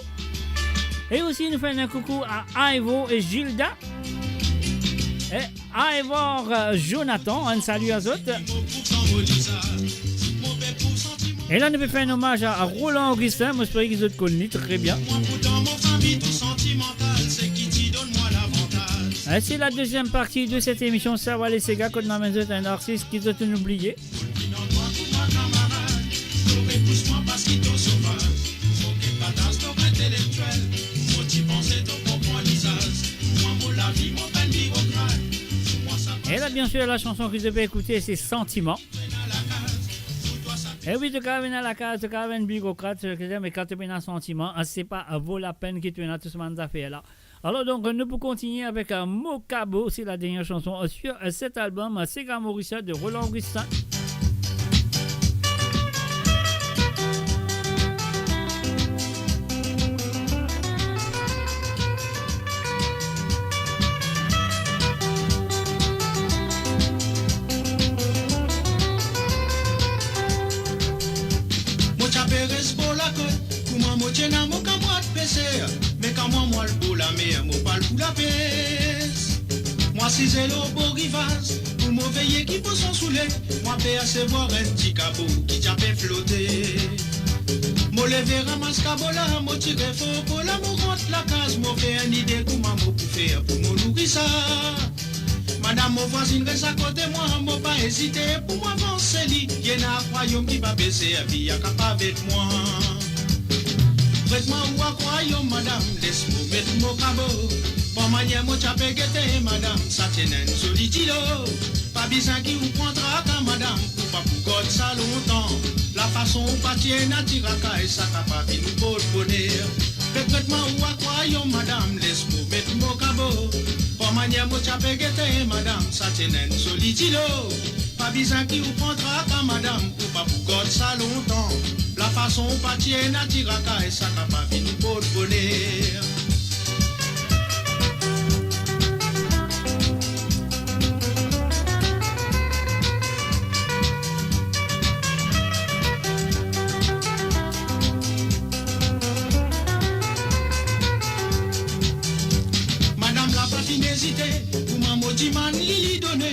E osi nou fer enn koukou a Ivor e Gilda. E Ivor, euh, Jonathan, enn sali a zot. E la nou pe fer enn omaz a, a Roland Augustin, mo espere ki zot konn li tre bien. E se la deziem parti de set emision Savoir les Séga, kot nou amenn zot enn artis ki zot inn oubliye. E la, bien sir, la sanson ki zot pe ekoute, se Santiman. E wi, to kav ena lakaz, to kav enn birokrat, me kan to pena santiman, se pa vo lapenn ki to ena tou sa bann zafer la. Alor donk, nou pou kontigne avek, euh, Mo Kabo, se la dernie sanson, euh, sur, euh, set albom, euh, Séga Maurice de Roland Augustin. Mo ti ape res bor lakot, kouma mo ti ena mo kamwad peser, me kan mwa mo al bor lamer, mo pa al pou lapes. Mo asize lor bor rivaz, pou mo veye ki poson soule, mo apersevwar enn ti kabo ki ti ape flote. Mo leve ramas kabo la, mo tire for kor la, mo rant lakaz, mo fer enn ide kouma mo pou fer pou mo nouri sa. Madam mo vwazinn res akote mwa, mo pa ezite pou mo avans li, li ena akwariom ki pa pe servi, li kapav ed mwa. Pret mwa ou akwariom, madam, les mo met mo kabo. Par manier mo ti ape gete, madam, sa ti ena enn zoli dilo. Pa bizin ki ou pran traka, madam, ou pa pou gard sa lontan. Lafason ou pa ti ena ti rakay, sa kapav vinn ou port boner. Pe pret mwa ou akwariom, madam, les mo met mo kabo. Par manier mo ti ape gete, madam, sa ti ena enn zoli dilo. Pa bizin ki ou pran traka, madam, ou pa pou gard sa lontan. Lafason ou pa ti ena ti rakay, sa kapav vinn ou port boner. Madam la pa finn ezite, kouma mo dimann li, li done.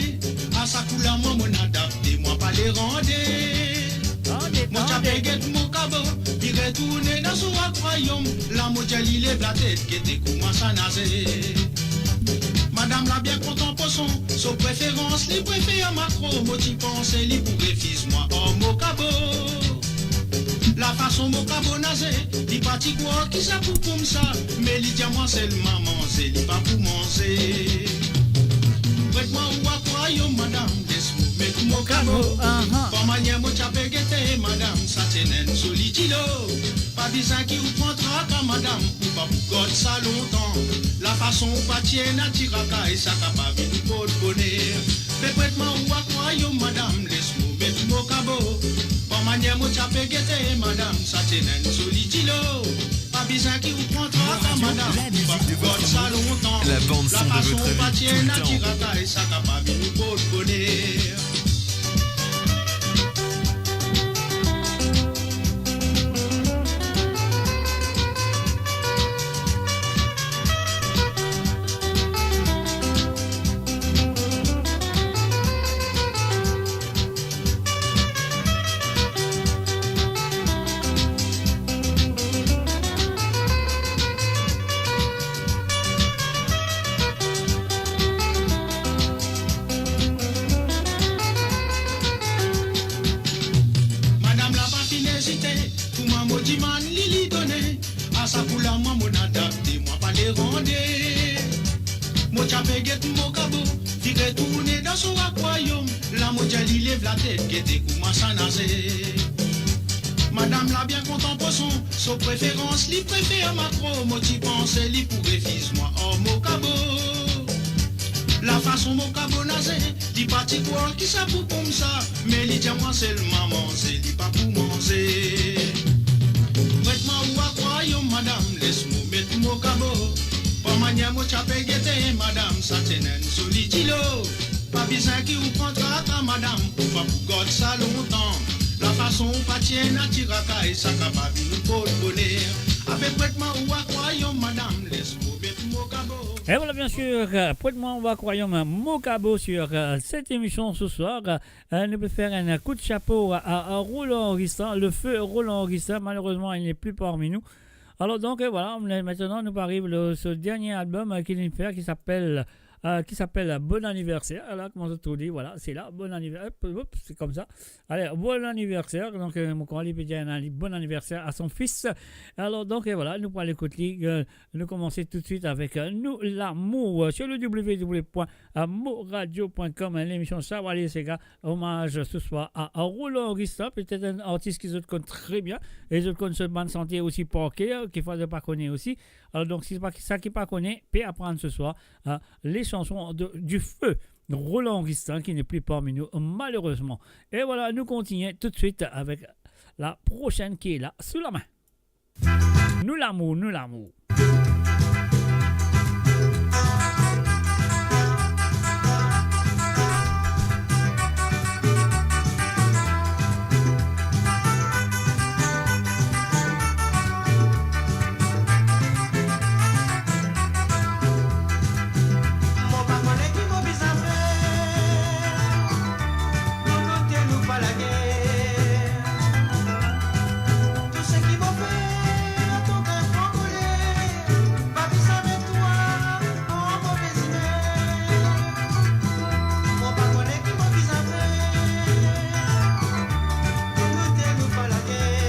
A sa kou la mwa, mo'nn adapte, mwa pa le rande. Mo ti ape get mo kabo, li retourne dan so akwariom. La mo dir li lev latet, gete kouma sa naze. Madam la bien kontan poson, so preferans li prefer makro. Mo ti panse li pou refiz mwa ar mo kabo. Lafason mo kabo naze, li pa ti krwar ki sa pou koumsa, me li dir mwa selman manze, li pa pou manze. Pret mwa ou akwariom, madam, les mo met mo kabo. Kabo, aha. Par manier mo ti ape gete, madam, sa ti ena enn zoli dilo. Pa bizin ki ou pran traka, madam, ou pa pou gard sa lontan. Lafason ou pa ti ena ti rakay, sa kapav vinn ou port boner. Pe pret mwa ou akwariom, madam, les mo met mo kabo. Par manier mo ti ape gete, madam, sa ti ena enn zoli dilo. Pa bizin ki ou pran traka, madam, ou pa pou gard sa lontan. Lafason ou pa ti ena ti rakay, sa kapav vinn ou port boner. Madam la pa finn ezite, kouma mo dimann li, li done. A sa kou la mwa, mo'nn adapte, mwa pa le rande. Mo ti ape get mo kabo, li retourne dan so akwariom. La mo dir li lev latet, gete kouma sa naze. Madam la bien kontan poson, so preferans li prefer makro. Mo ti panse li pou refiz mwa ar mo kabo. Lafason mo kabo naze, li pa ti krwar ki sa pou koumsa, me li dir mwa selman manze, li pa pou manze. Pret mwa ou akwariom, madam, les mo met mo kabo. Par manier mo ti ape gete, madam, sa ti ena enn zoli dilo. Pa bizin ki ou pran traka, madam, ou pa pou gard sa lontan. Lafason ou pa ti ena ti rakay, sa kapav vinn ou port boner. Ape pret mwa ou akwariom, madam. Et voilà, bien sûr, euh, pour le moment, on va croire un mot cabot sur, euh, cette émission ce soir. Euh, nous pouvons faire un coup de chapeau à, à, à Roland Augustin, le feu Roland Augustin. Malheureusement, il n'est plus parmi nous. Alors donc, euh, voilà, on est, maintenant, nous arrivons le, ce dernier album, euh, qu'il vient de faire, qui s'appelle, euh, qui s'appelle Bon Anniversaire. Alors, comment ça te dit ? Voilà, c'est là, bon anniversaire. Hop, hop, c'est comme ça. Allez, bon anniversaire. Donc, euh, mon collègue peut dire un anni-, bon anniversaire à son fils. Alors, donc, euh, voilà, nous pour l'écouter, euh, nous commençons tout de suite avec, euh, Nous Lamour, euh, sur le w w w point moradio point com, hein, l'émission Savoir les Ségas. Hommage ce soir à, à Roland Augustin, peut-être un artiste qu'ils connaissent très bien. Et ils connaissent ce bande santé aussi par cœur, qu'il faut pas connaître aussi. Alors donc, si c'est pas ça qui pas connaît, peut apprendre ce soir, hein, les chansons de, du feu Roland Augustin, qui n'est plus parmi nous, malheureusement. Et voilà, nous continuons tout de suite avec la prochaine qui est là, sous la main. Nous Lamour, Nous Lamour. Mo pa kone ki mo bizin fer pou nou te nou pa lager. Tou seki mo fer, to gagn pran koler. Pa bizin met twa an move zimer. Mo pa kone ki mo bizin fer pou nou te nou pa lager.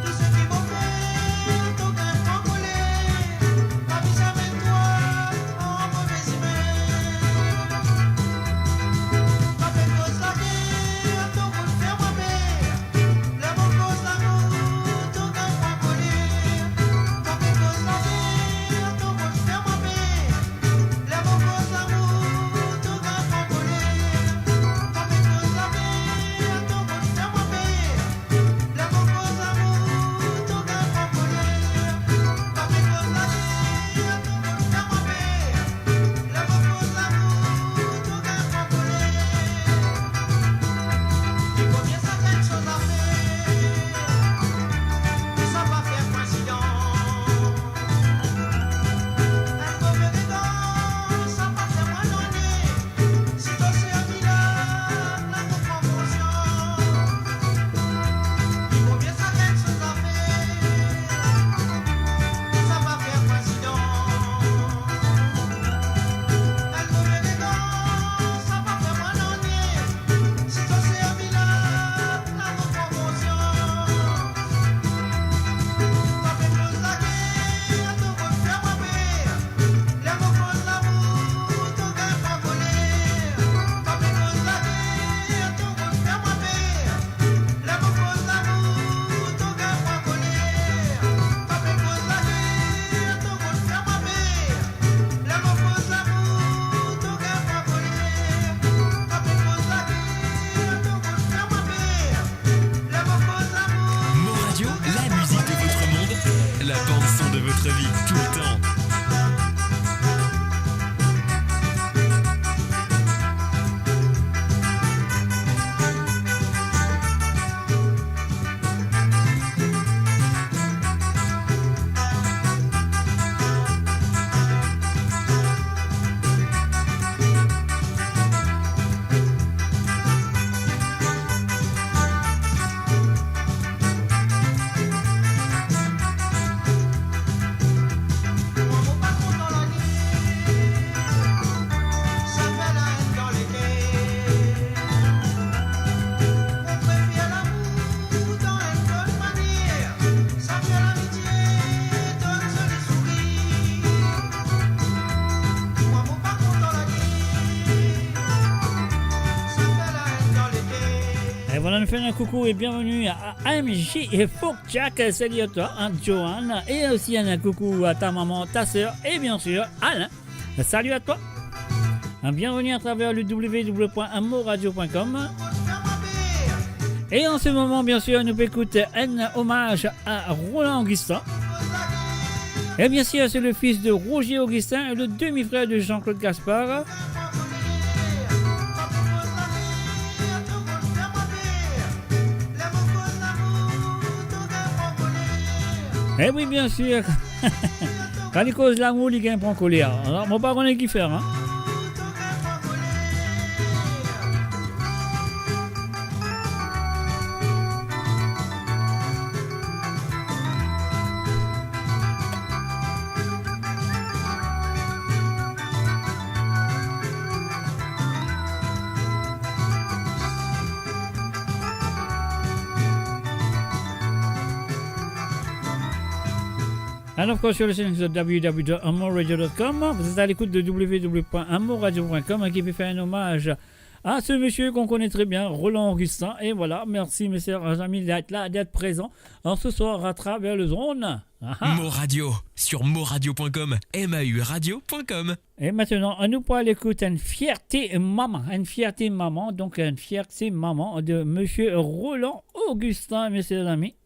Tou seki mo fer, to gagn pran koler. Pa bizin met twa an move zimer. Pa pe koz lager, to pou fer mwa per. Ler mo koz lamour, to gagn pran koler. Pa pe koz lager, to pou fer mwa per. Ler mo koz lamour, to gagn pran koler. Pa pe koz lager, to pou fer mwa per. Ler mo koz lamour, to gagn pran koler. Pa pe koz lager, to pou fer mwa per. Ler mo koz lamour, to gagn pran koler. Li premie sa gagn soz a fer, pou sa pa fer koinsidans. Enn move regar, sa pa fer mwa nanye. Si to servi la, la to pran konsians. Li premie sa gagn soz a fer, pou sa pa fer koinsidans. Enn move regar, sa pa fer mwa nanye. Si to servi la, la to pran konsians. Pa pe koz lager, to pou fer mwa per. Ler mo koz lamour, to gagn pran koler. Pa pe koz lager, to pou fer mwa per. Ler mo koz lamour, to gagn pran koler. Pa pe koz lager, to pou fer mwa per. Ler mo koz lamour, to gagn pran koler. Pa pe koz lager, to pou fer mwa per. Mo Radio, la musique de votre monde, la bande son de votre vie, tout le temps. Mwa, mo pa kontan lager, sa fer laenn dan leker. Mo prefer lamour dan enn lot manier, sa fer lamitie donn zoli sourir. Mwa, mo pa kontan lager, sa fer laenn dan leker. Et voilà, nous faisons un coucou et bienvenue à A M J et Folk Jack. Salut à toi, hein, Johan. Et aussi un coucou à ta maman, ta sœur et bien sûr Alain. Salut à toi. Hein, bienvenue à travers le w w w point moradio point com. Et en ce moment, bien sûr, nous écoutons un hommage à Roland Augustin. Et bien sûr, c'est le fils de Roger Augustin et le demi-frère de Jean-Claude Gaspard. Eh oui, bien sûr. Kan li koz lamour, li gagn pran koler. Alor, mo pa kone ki fer, hein. And of course, you're listening to w w w dot amourradio dot com. Vous êtes à l'écoute de w w w point amourradio point com, qui fait un hommage à ce monsieur qu'on connaît très bien, Roland Augustin. Et voilà, merci, mes chers amis, d'être là, d'être présents, hein, ce soir à travers le zone. Ah ah. Mo Radio, sur mo radio point com, m a u radio point com. Et maintenant, nou pou al ekout Enn fierté maman, Enn fierté maman, donc Enn fierté maman de monsieur Roland Augustin, mes chers amis.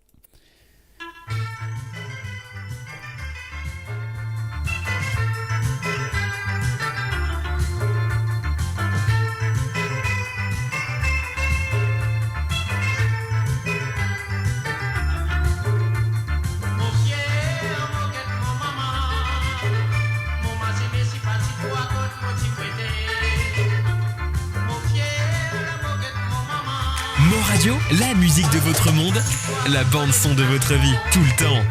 Mo Radio, la musique de votre monde, la bande son de votre vie, tout le temps.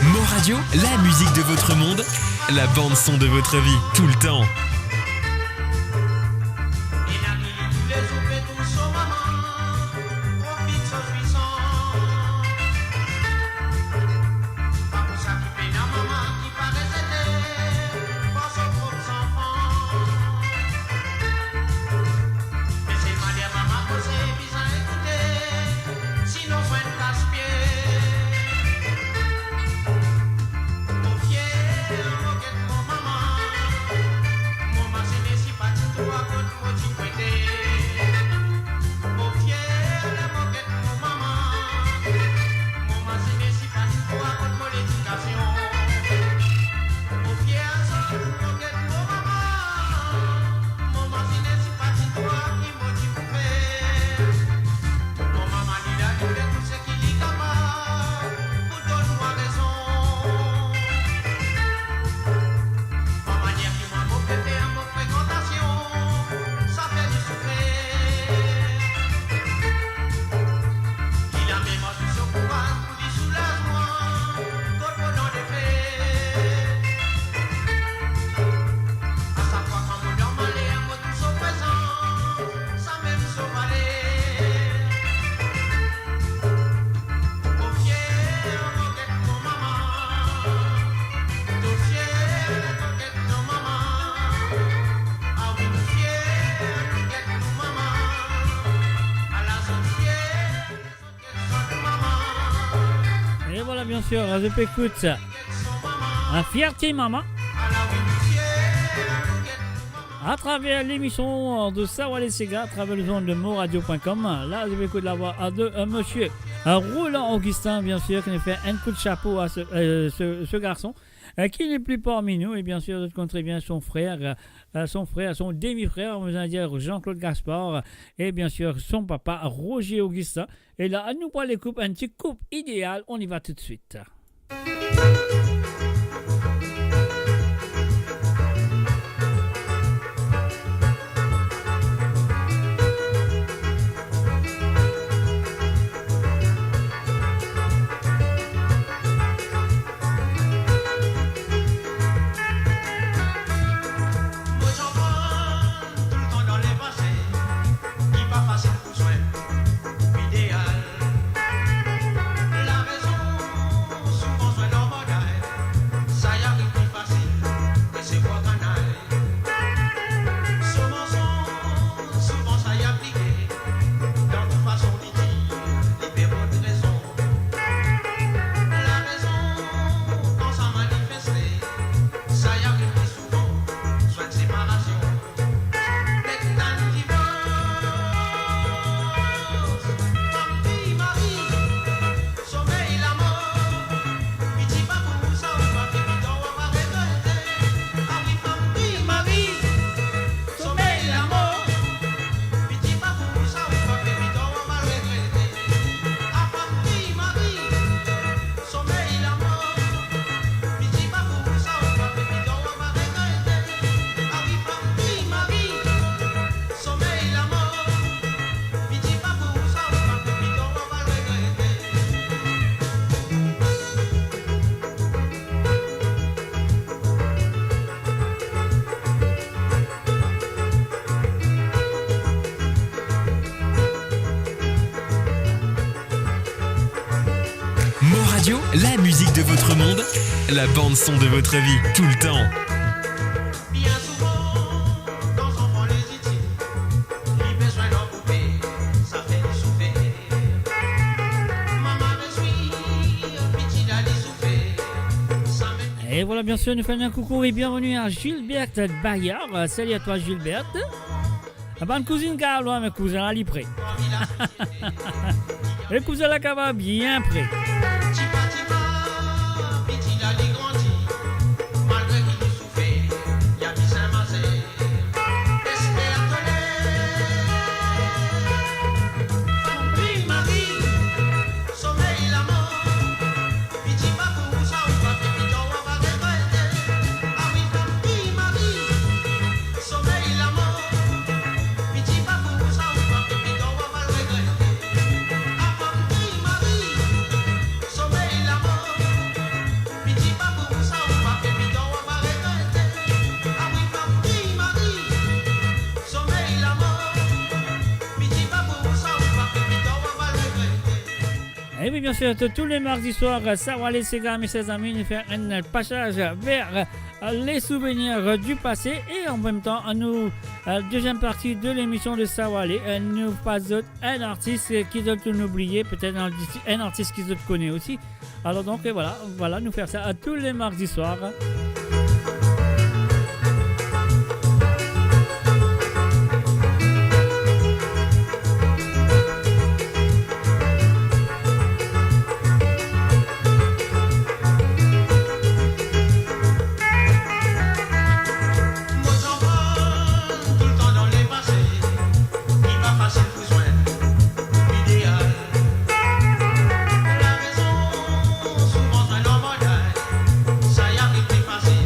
Mo Radio, la musique de votre monde, la bande son de votre vie, tout le temps. Et voilà, bien sûr, zot pe ekout Enn fierté maman. À travers l'émission de Sawa Lesega, à travers le zone de moradio point com. La, zot pe ekout lavwa de, euh, monsieur Euh, Roland Augustin, bien sûr, qui nous fait un coup de chapeau à ce, euh, ce, ce garçon, euh, qui n'est plus parmi nous, et bien sûr, d'autres compte très bien son frère, euh, son frère, son demi-frère, on va dire Jean-Claude Gaspard, et bien sûr, son papa, Roger Augustin. E la, nou pou al ekout enn ti koup Idéal, on y va tout de suite. Mo ti anvi toultan dan lepase, ki pa fasil pou swinn idéal. Larezon, souvan swinn lor bagay, sa ariv pli fasil ke se vwa kanal. So mansonz, souvan sa aplike, dan tou fason li dir, li pe rod rezon. Larezon, kan sa manifeste, sa ariv pli souvan, swinn separasion. Met tann divors, fam ki mari, somey lamor, piti pa pou sa ou pa pe pito, ou pa regrete. A wi, fam ki mari, somey lamor, piti pa pou sa ou pa pe pito, ou pa regrete. A fam ki mari, somey lamor, piti pa pou sa ou pa pe pito, ou pa regrete. A wi, fam ki mari, somey lamor, piti pa pou sa ou pa pe pito, ou pa regrete. Mo Radio, la musique de votre monde, la bande son de votre vie, tout le temps. Bien souvan, kan zanfan lezitim, li bizin lor bouke, sa fer li soufer. Mama rezwir, piti la li soufer. Sa mem Et voilà, bien sûr, nous faisons un coucou et bienvenue à Gilberte Bayard. Salut à toi, Gilberte. Bann kouzinn kapav lwin, me kouzin la li pre. E kouzin la kapav bien pre. Tipa tipa, piti la li grandi. Malgre ki li soufer, li bizin maze. Esper tone. Fam ki mari, somey lamor. Piti pa pou sa ou pa pe pito, ou pa regrete. A wi, fam ki mari, somey lamor. Piti pa pou sa ou pa pe pito, ou pa regrete. A fam ki mari, somey lamor. Piti pa pou sa ou pa pe pito, ou pa regrete. A wi, fam ki mari, somey lamor. Piti pa pou sa ou pa pe pito, ou pa regrete. Et oui, bien sûr, tous les mardis soirs, euh, Sa Vale Sega, mes chers amis, nous fait un passage vers, euh, les souvenirs, euh, du passé. Et en même temps, euh, nous, euh, deuxième partie de l'émission de Sa Vale, euh, nous passons un artiste, euh, ki zot inn oubliye, peut-être un artiste, un artiste ki zot kone osi. Alors donc, euh, voilà, voilà, nous faire ça, euh, tous les mardis soirs. Mo ti anvi toultan dan lepase, ki pa fasil pou swinn idéal. Larezon, souvan swinn lor bagay, sa ariv pli fasil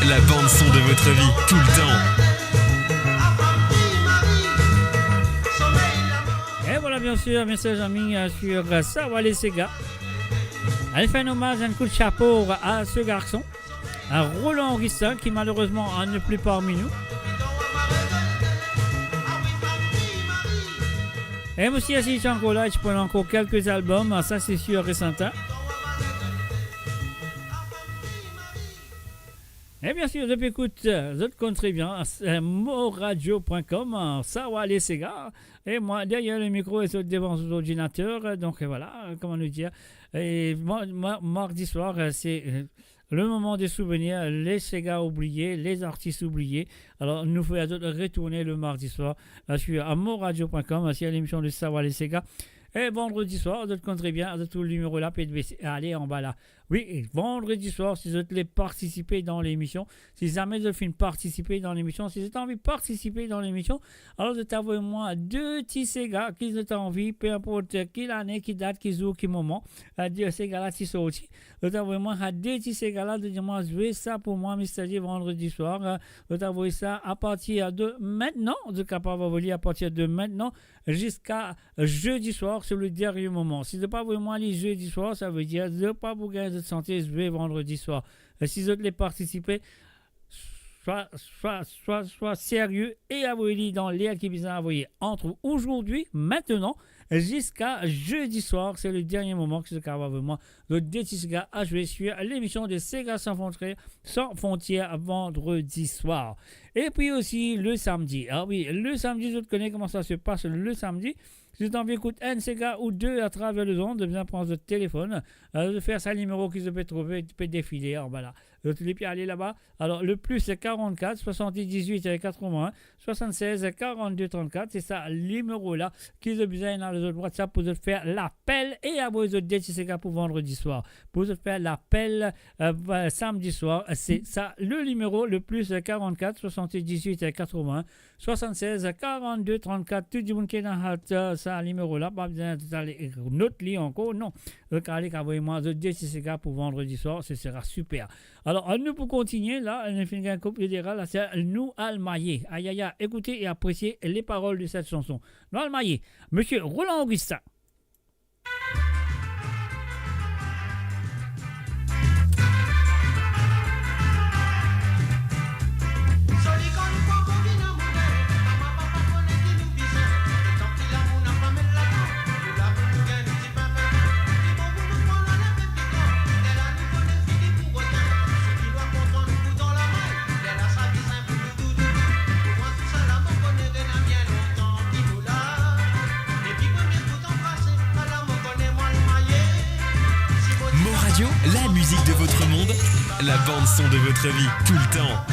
La bande son de votre vie, tout le temps. Et voilà, bien sûr, mes chers amis, euh, sur, euh, Sawa Les Séga. Allez faire un hommage, un coup de chapeau à ce garçon, à Roland Augustin, qui malheureusement, euh, n'est plus parmi nous. E mo sir si li ti ankor la, li ti pran ankor kelke album, sa se sir e sertin. E bien sir, zot pe ekout, zot konn tre bien, se moradio point com, Sawa Les Séga. E mwa, deryer le mikro, e zot devan zot ordinater, donk, vwala, kouma nou dir, e mwa, mwa, mardi swar, se, le moment des souvenirs, les ségas oubliés, les artistes oubliés. Alors, nou fer zot retourne le mardi soir, euh, sur, euh, moradio point com, euh, sur l'émission de Sawa Les Séga. E vandredi swar, zot konn tre bien, zot trouv limero la, pe ale anba la. Wi, e vandredi swar, si zot le partisipe dan lemision, si zame zot finn partisipe dan lemision, si zot anvi partisipe dan lemision, alor zot avoy mwa de ti sega ki zot anvi, pe inport ki lane, ki dat, ki zour, ki moman, euh, de sega la ti sorti. Zot avoy mwa sa de ti sega la, zot dir mwa, "Zwe sa pou mwa, Mister J, vandredi swar." Zot avoy sa apartir de mintnan, zot kapav avoy li apartir de mintnan ziska zedi swar, se le dernie moman. Si zot pa avoy mwa li zedi swar, savedir zot pa pou gagn zot sante zwe vandredi swar. E si zot le partisipe, swa, swa, swa, swa serie e avoy li dan ler ki bizin avoye. Ant ozordi, mintnan, ziska zedi swar, se le dernie moman ki zot kapav avoy mwa zot de ti sega a zwe sur lemision de Sega San Frontier, San Frontier vandredi swar. E pi osi le samdi. Ah wi, le samdi, zot kone kouma sa se pas le samdi. Si zot anvi ekout enn sega ou de atraver lezond, zot bizin pran zot telefonn, euh, zot fer sa limero ki zot pe trouve, pe defile anba la. Zot le pe ale laba. Alor, le plis karant-kat, swasant-dizuit, katrovin-enn, swasant-sez, karant-de, trant-kat, se sa limero la ki zot bizin, ena lor zot WhatsApp pou zot fer lapel e avoy zot de ti sega pou vandredi swar. Pou zot fer lapel, euh, samdi swar, se sa le limero, le plis karant-kat, swasant-dizuit, katrovin-enn, swasant-sez, karant-de, trant-kat. Tou dimoun ki ena sa, sa limero la, pa bizin ale not li ankor, non. Zot ale avoy mwa zot de ti sega pou vandredi swar, se sera siper. Alor, nou pou kontinie la, nou finn gagn koup literal la, se Nou al maye. Ayaya, ekoute e apresie les paroles de cette chanson. Nou al maye, Misie Roland Augustin. Mo Radio, la musique de votre monde, la bande son de votre vie, tout le temps.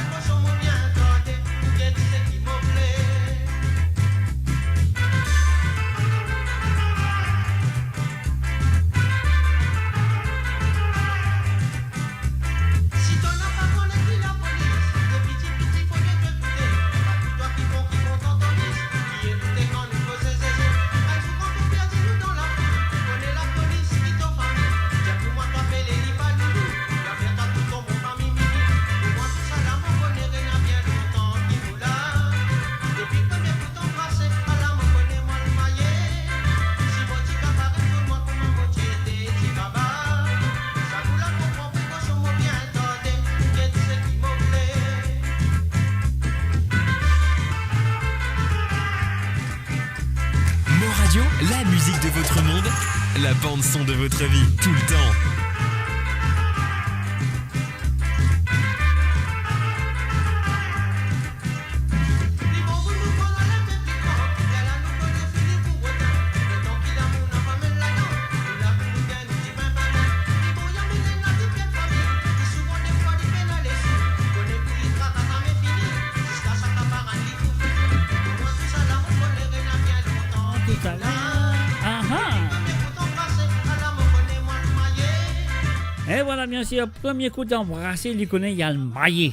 Mo Radio, la musique de votre monde, la bande son de votre vie, tout le temps. Tout à l'heure. Ah ah. E vwala, bien sir, premie kout anbrase, li kone li al maye.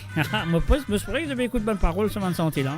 Mo pans, mo espere ki zot pe ekout bann parol sa bann sante la.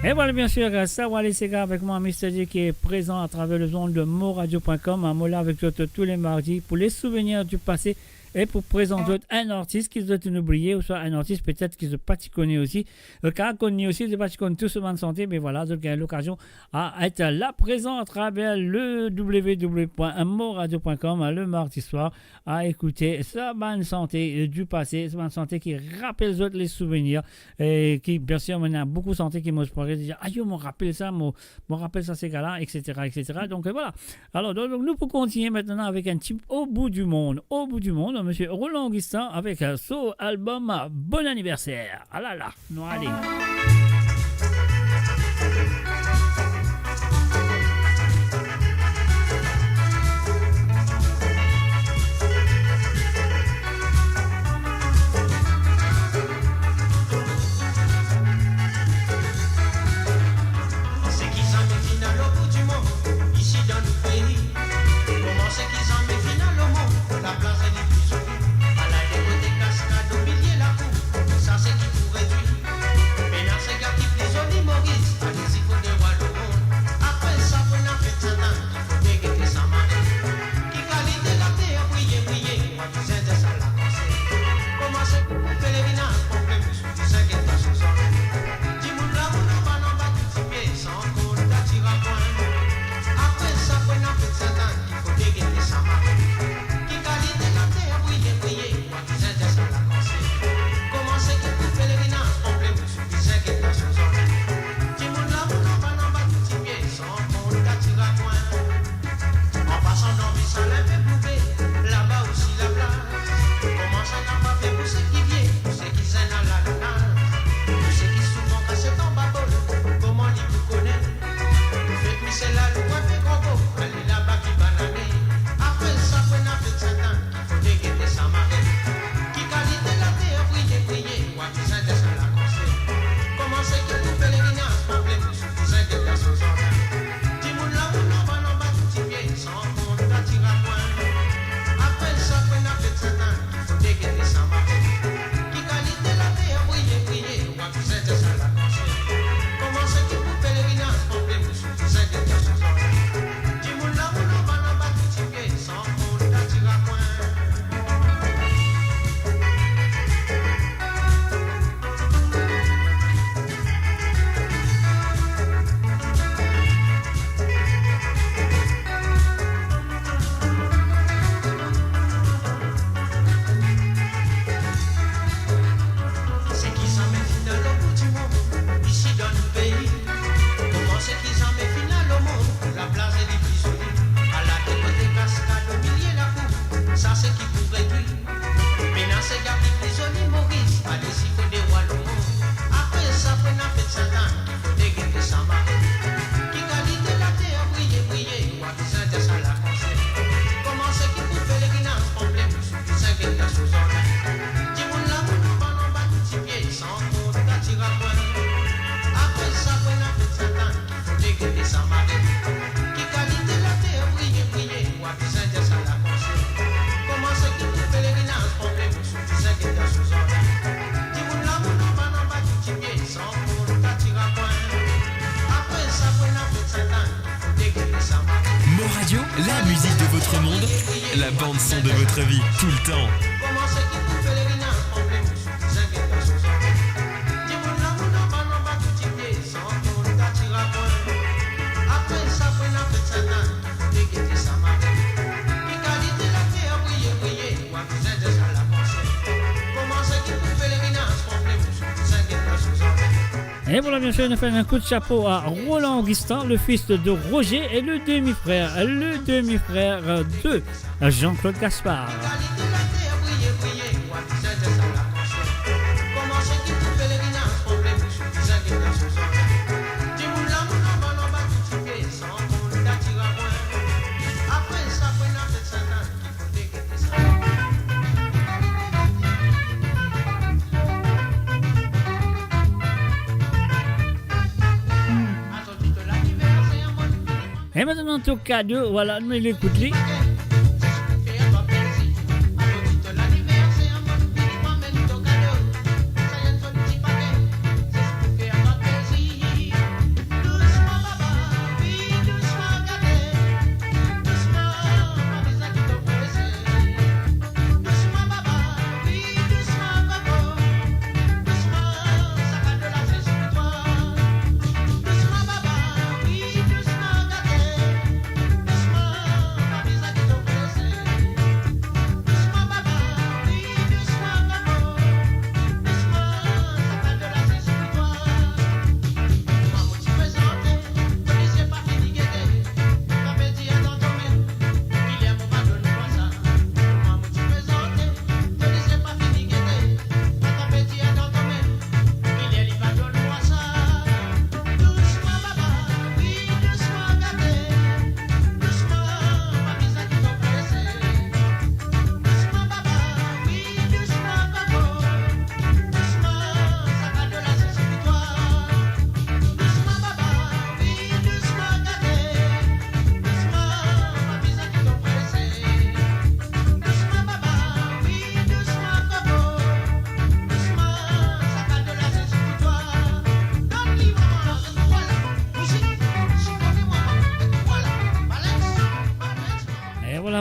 Et voilà, bien sûr, euh, Sawale Sega avec moi, Mister J, qui est présent à travers le monde de moradio point com. Hein, mo la avec toi tous les mardis pour les souvenirs du passé et pour présenter un artiste ki zot inn oubliye, ou swa un artiste peut-être ki zot pa ti kone osi. Euh, kan kone osi, zot pa ti kone tou so bann sante, me voilà, zot gagn lokazion a et la prezan atraver le w w w point moradio point com, hein, le mardi soir, a ekoute sa bann sante, euh, du passé, sa bann sante ki rapel zot les souvenirs, e ki, bien sûr, mo ena boukou sante ki mo, mo rapel sa, mo, mo rapel sa, se gala, et cetera, et cetera. Donc, euh, voilà. Alors, donc, donc, nou pou kontinie aster avek enn ti Au bout du monde. Au bout du monde, Monsieur Roland Augustin avec, euh, son album, euh, Bon anniversaire. Ah là là, nou ale. Seki zame finn al o bout di mond, isi dan nou pei. Kouma seki zame finn al o mond, laplaz li pli zoli. Al de kote kaskad omilie lakour, sa seki pou redwi. Pena sega ki pli zoli Moris, ale zis kot lerwa lemond. Apre sa pou ena fet Sint-Ann, ki fode gete Saint-Marie. Ki kalite later briye, briye, mwa bizin dir sa lakans. Kouma seki pou pelerinaz, pran plim sou bizin get dan so zame. Dimoun lamour anba, anba tou tipie, san kont atira pwin. Apre sa pou ena fet Sint-Ann, ki fode gete Saint-Marie. Ki kalite later briye, briye, mwa bizin dir sa lakans. Kouma seki pou pelerinaz, pran plim sou bizin get dan so zame. Dimoun lamour anba, anba tou tipie, san kont atira pwin. An pasan dan Visalin pe plouve, laba osi laplaz. Kouma sa ena pa fer pou seki vie, pou seki zenn al lalinaz, pou seki souvan kaset anba bol, kouma li pou kone. Pou fet misie lalwa pe gran go, ale laba ki banane. Apre sa pou ena fet Sint-Ann, ki fode gete Saint-Marie. Ki kalite later briye, briye, mwa bizin dir sa lakans. Kouma seki pou pelerinaz, pran plim sou bizin get dan so zame. Dimoun lamour anba, anba tou tipie, san kont atira pwin. Apre sa pou ena fet Sint-Ann, ki fode gete Saint-Marie. Ki kalite later briye, briye, mwa bizin dir sa lakans. Kouma seki pou pelerinaz, pran plim sou bizin get dan so zame. Dimoun lamour anba, anba tou tipie, san kont atira pwin. Seki zame finn al o bout di mond, isi dan nou pei. Kouma seki zame finn al o mond, laplaz li pli zoli. Al de kote kaskad omilie lakour, sa seki pou redwi. Pena sega ki pli zoli Moris, ale zis kot lerwa lemond. Apre sa pou ena fet Sint-Ann, ki fode gete Saint-Marie. Ki kalite later briye, briye, mwa bizin dir sa lakans. Kouma seki pou pelerinaz, pran plim sou bizin get dan so zame. Dimoun lamour anba, anba tou tipie, san kont atira pwin. Apre sa pou ena fet Sint-Ann, ki fode gete Saint-Marie. Ki kalite later briye, briye, mwa bizin dir sa lakans. Kouma seki pou pelerinaz, pran plim sou bizin get dan so zame. Dimoun lamour anba, anba tou tipie, san kont atira pwin. Apre sa pou ena fet Sint-Ann, Mo Radio, la musique de votre monde, la bande son de votre vie, tout le temps. Et voilà, bien sûr, nou fer enn kout chapo à Roland Augustin, le fils de Roger et le demi-frère, le demi-frère de Jean-Claude Gaspard. E aster, to kado, voilà, nou ekout li.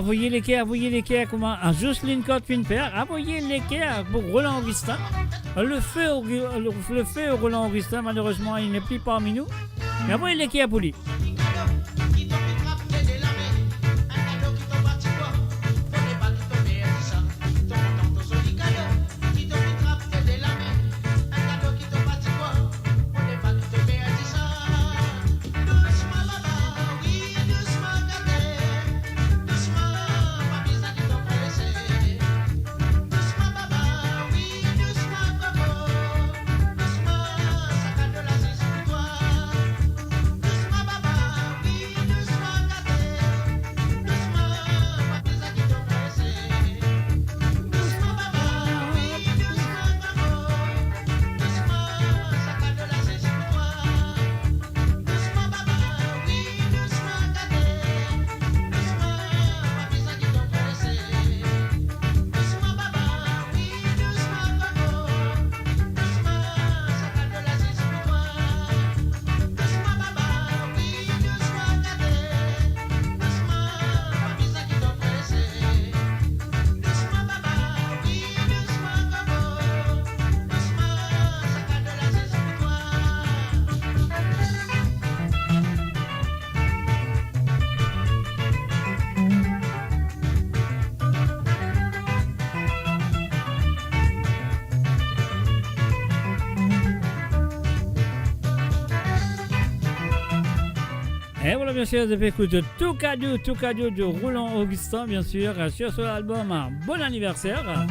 Avoy leker, avoy leker, kouma Jocelyne Cotte finn fer, avoy leker pou Roland Augustin. Le feu, le, le feu Roland Augustin, malerezman, il n'est plus parmi nous. Me avoy leker pou li. Et voilà, bien sûr, je vais écouter Tout cadeau, tout cadeau de Roland Augustin, bien sûr, sur son album, euh, Bon anniversaire.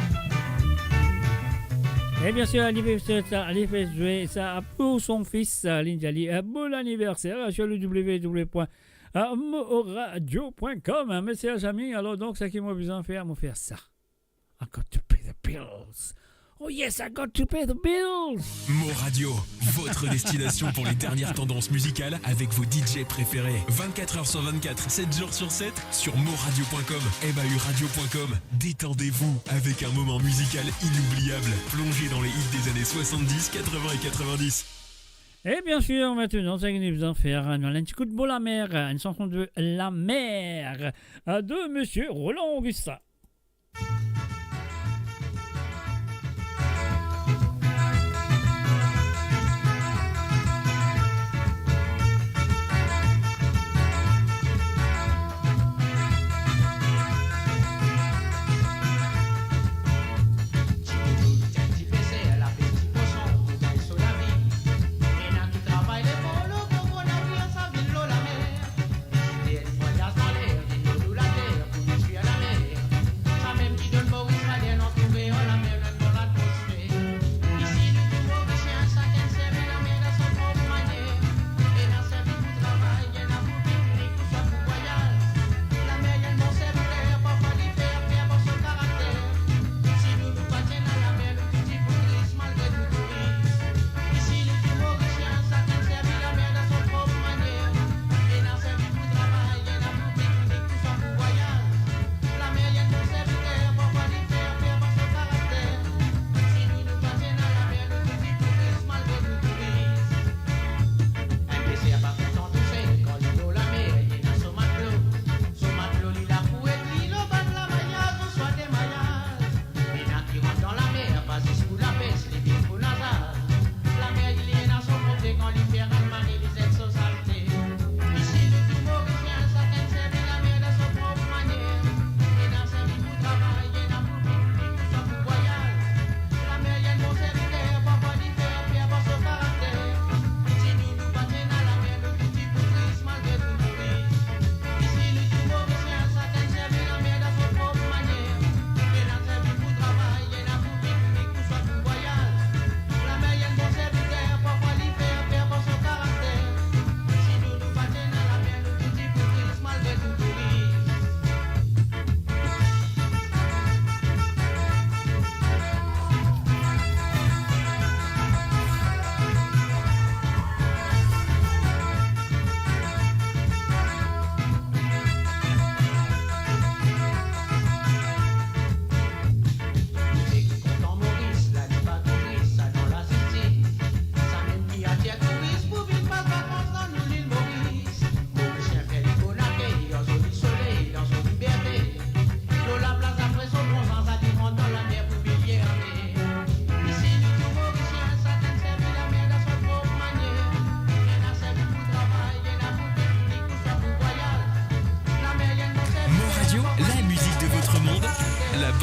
Et bien sûr, li finn fer sa, li finn fer sa pour son fils, euh, li dir li, euh, bon anniversaire sur le w w w point moradio point com, hein, mes chers amis. Alors donc, seki mo bizin fer, mo fer sa. I got to pay the bills. Oh yes, I got to pay the bills. Mo Radio, votre destination pour les dernières tendances musicales avec vos D J préférés. Vingt-quatre heures sur vingt-quatre, sept jours sur sept, sur moradio point com, M A U radio point com. Détendez-vous avec un moment musical inoubliable. Plongez dans les hits des années soixante-dix, quatre-vingts et quatre-vingt-dix. Et bien sûr, maintenant, seki nou bizin fer, nou al enn ti kout Bo Lamer, une chanson de La Mer, euh, de Monsieur Roland Augustin.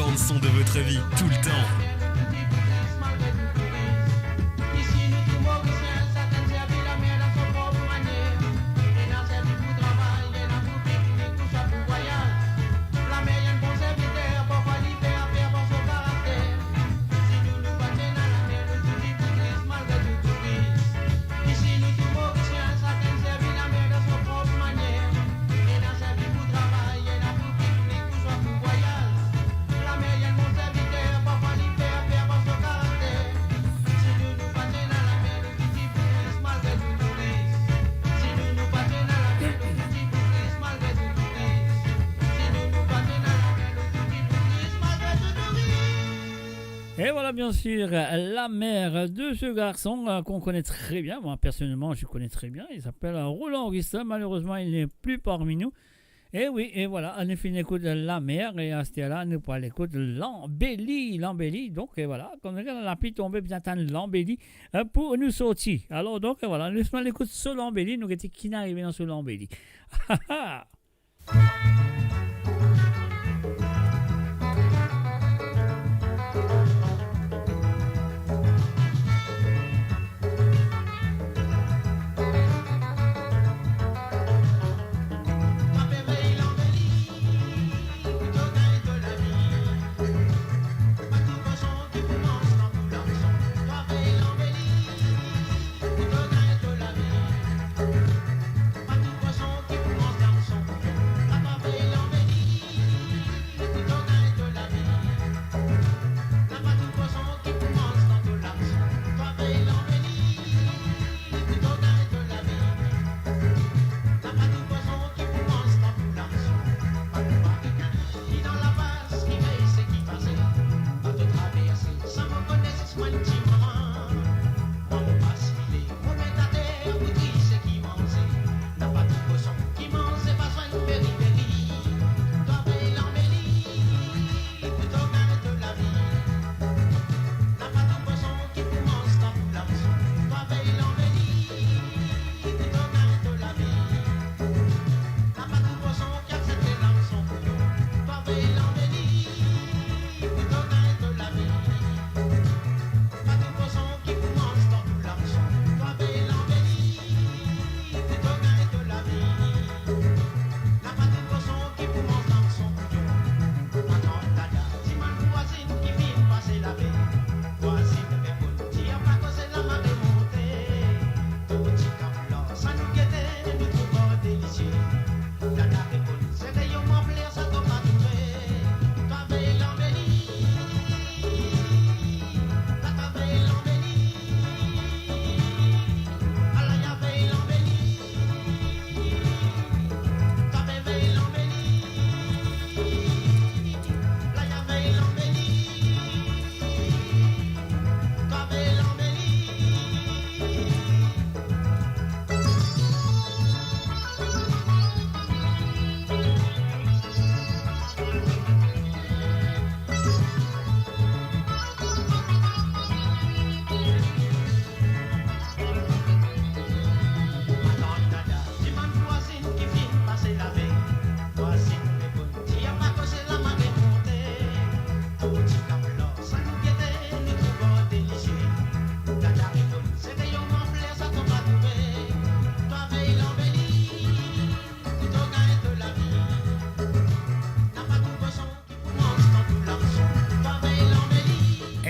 Bande son de votre vie, tout le temps. Et voilà, bien sûr, la mère de ce garçon, euh, qu'on connaît très bien. Moi, personnellement, je connais très bien. Il s'appelle Roland Augustin. Malheureusement, il n'est plus parmi nous. E wi, e vwala, nou finn ekout Lamer, e aster la, nou pou al ekout Lanbeli, Lanbeli. Donk, e vwala, kouma lapli tonbe, bizin atann Lanbeli, e, pou nou sorti. Alor, donk, e vwala, nou finn al ekout so Lanbeli, nou gete ki finn arive dan so Lanbeli.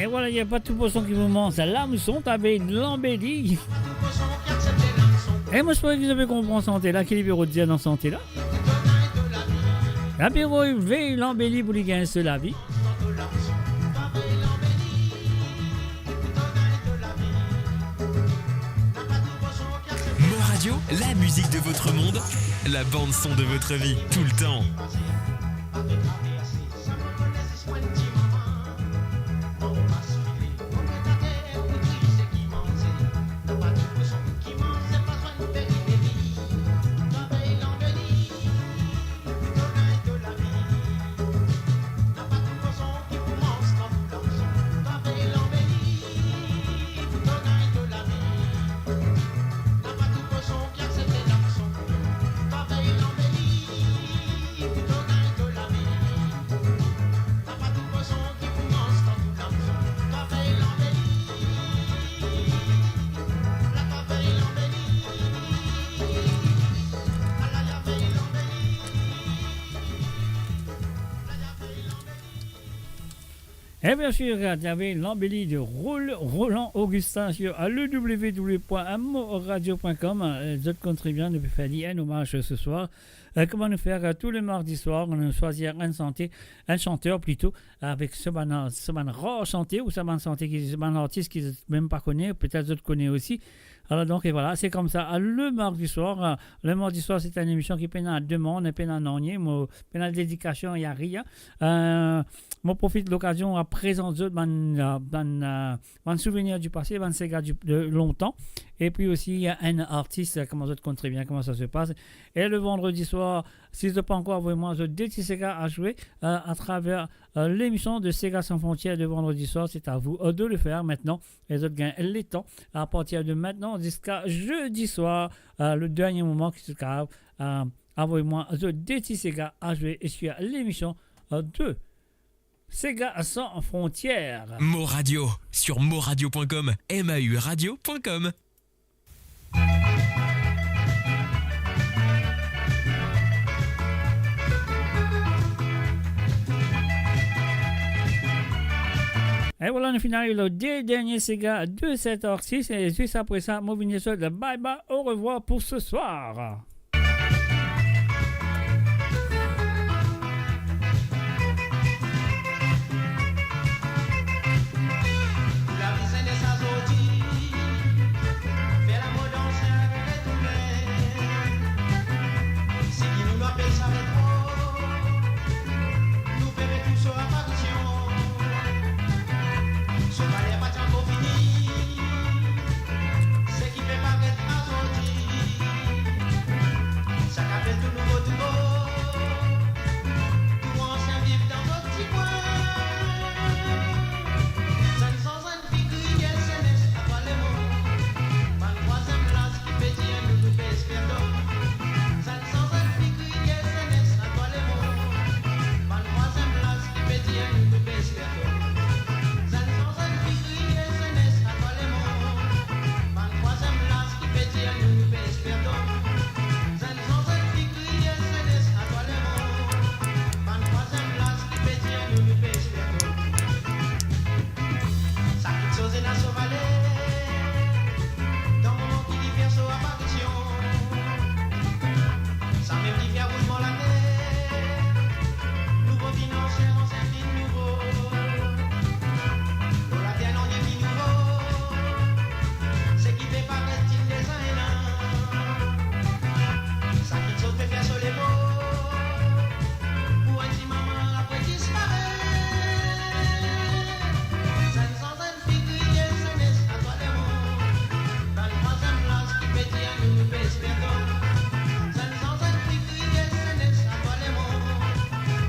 E vwala, li pa tou poson ki pou manz lamson, twa vey Lanbeli. E mo espere ki zot pe konpran sante la, ki li pe rod dir dan sante la. Lapli tonbe, vey Lanbeli pou li gagn so lavi. Mo Radio, la musique de votre monde, la bande son de votre vie, tout le temps. Et bien sûr, euh, il y avait l'embellie de Rol-, Roland Augustin sur, euh, le w w w point mo radio point com. Euh, zot konn tre bien, nou pe fer li enn omaz se swar. Euh, kouma nou fer, euh, tou le mardi swar, nou swazir enn sante, enn santer plito, avek so bann, so bann rar sante ou so bann sante ki, so bann artis ki zot mem pa kone, petet zot kone osi. Alor donk, e vwala, se koumsa, euh, le mardi swar, euh, le mardi swar, se enn emision ki pena demann, pena nanye, mo, pena dedikasion, nanye. Euh, mo profit lokazion a prezant zot bann, euh, bann, euh, bann souvenir di pase, bann sega di, de lontan. E pi osi, euh, enn artis, euh, kouma zot konn tre bien kouma sa se pas. E le vandredi swar, si zot pa ankor avoy mwa zot de ti sega a zwe, euh, atraver, euh, lemision de Sega Sans Frontières de vandredi swar, se a vou, euh, de le fer aster. E zot gagn letan, a partir de aster ziska zedi swar, euh, le dernie moman ki zot kapav, euh, avoy mwa zot de ti sega a zwe sur lemision, euh, de Sega Sans Frontières. Mo Radio, sur mo radio point com, m a u radio point com. E vwala, nou finn ariv lor de dernie sega de set artis. E zis apre sa, mo vinn dir zot bye bye, au revoir pour ce soir. Lavi zenes azordi, fer lamod ansien retounen. Seki nou, nou apel sa retro, nou pe retrouv so aparision. So valer pa ti ankor fini. Seki pe paret azordi, sa ki apel tou nouvo, tou bo. Tou ansien viv dan zot ti kwin. Zot sanz, zot finn kriye zenes, a twa lemond. Bann trwaziem laz ki pe dir nou, nou pe esper tom. Zot sanz, zot finn kriye zenes, a twa lemond. Bann trwaziem laz ki pe dir nou, nou pe esper tom. Zot sanz, zot finn kriye zenes, a twa lemond. Bann trwaziem laz ki pe dir nou, nou pe esper tom. Zot sanz, zot finn kriye zenes, a twa lemond. Bann trwaziem laz ki pe dir nou, nou pe esper tom. Sa kiksoz ena so valer dan moman ki li fer so aparision. Samem ki fer roulman later, nouvo vinn ansien, ansien vinn nouvo. Lor later nanye ki nouvo, seki pe paret inn deza ena. Sa kiksoz pe fer so lemond, pou enn ti moman apre disparet. Zot sanz, zot finn kriye zenes, a twa lemond. Bann trwaziem laz ki pe dir nou, nou pe esper tom. Zot sanz, zot finn kriye zenes, a twa lemond.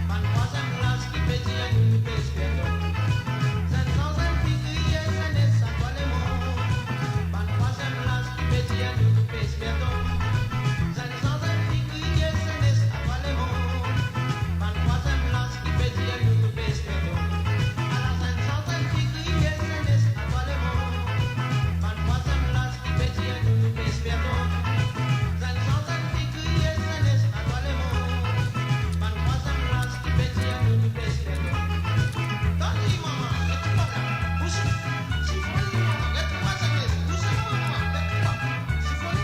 Bann trwaziem laz ki pe dir nou, nou pe esper tom. Zot sanz, zot finn kriye zenes, a twa lemond. Bann trwaziem laz ki pe dir nou, nou pe esper tom. Zot sanz, zot finn kriye zenes, a twa lemond. Bann trwaziem laz ki pe dir nou, nou pe esper tom. Ala zot sanz, zot finn kriye zenes, a twa lemond. Bann trwaziem laz ki pe dir nou, nou pe esper tom. Zot sanz, zot finn kriye zenes, a twa lemond. Bann trwaziem laz ki pe dir nou, nou pe esper tom. Donn li, mama, get twa la. Bouch, sifon li, mama, get twa zenes. Dousman, mama, get twa. Sifon li,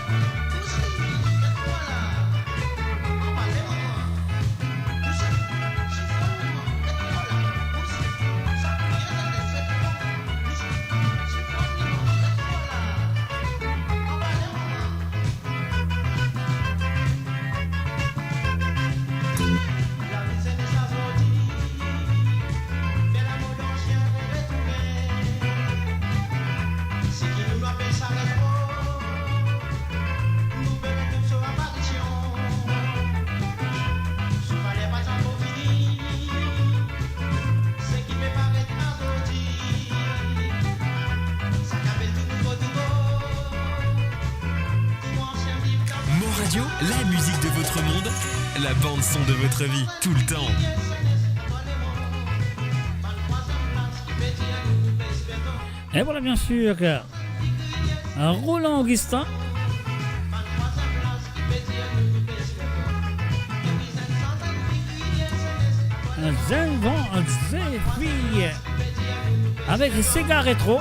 bouch li, get twa la. Anba le, mama. Mon Radio, la musique de votre monde, la bande son de votre vie, tout le temps. Et voilà, bien sûr, Roland Augustin. Zenn Van Zefi. Avek Sega Retro.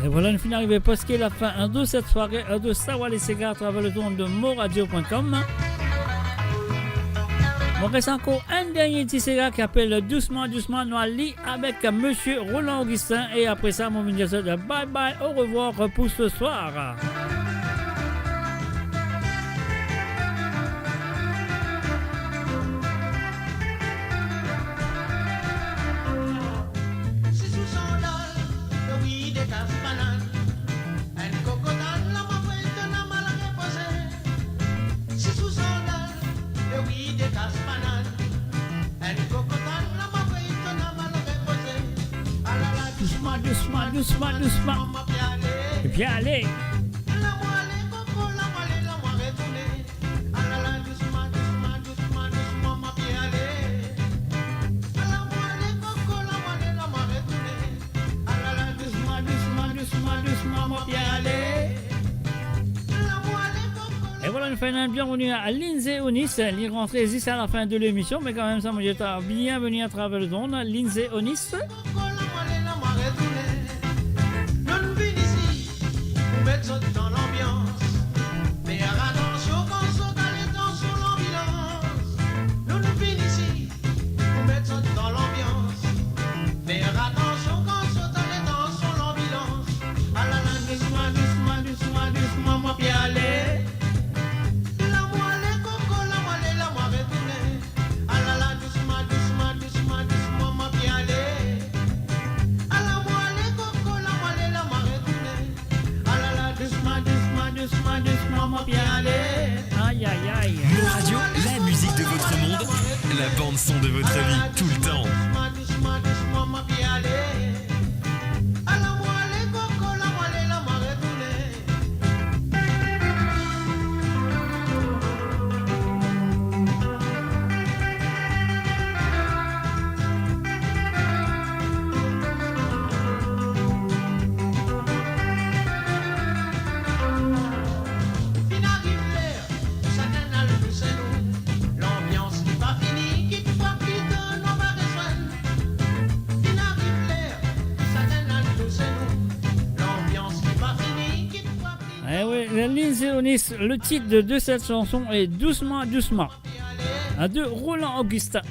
E vwala, nou finn arive preske lafin de set sware de Sa w ale sega atraver lezond de moradio pwin kom. Mo res ankor enn dernie ti sega ki apel Dousman Dousman, nou al li avek Misie Roland Augustin, e apre sa, mo vinn dir zot bye bye, au revoir pour ce soir. Dousman, dousman, dousman, dousman. E bien ale. E vwala, nou fer enn bienveni a Lindsay Onis. Li rantre zis a lafin de lemision, me kanmem sa, mo dir twa, bienveni atraver lezond, Lindsay Onis. Aïe, aïe, aïe. Mon Radio, la musique de votre monde, la bande son de votre vie, tout le temps. Eh oui, Lindsay Onis, le titre de, de cette chanson est Dousman Dousman, hein, de Roland Augustin.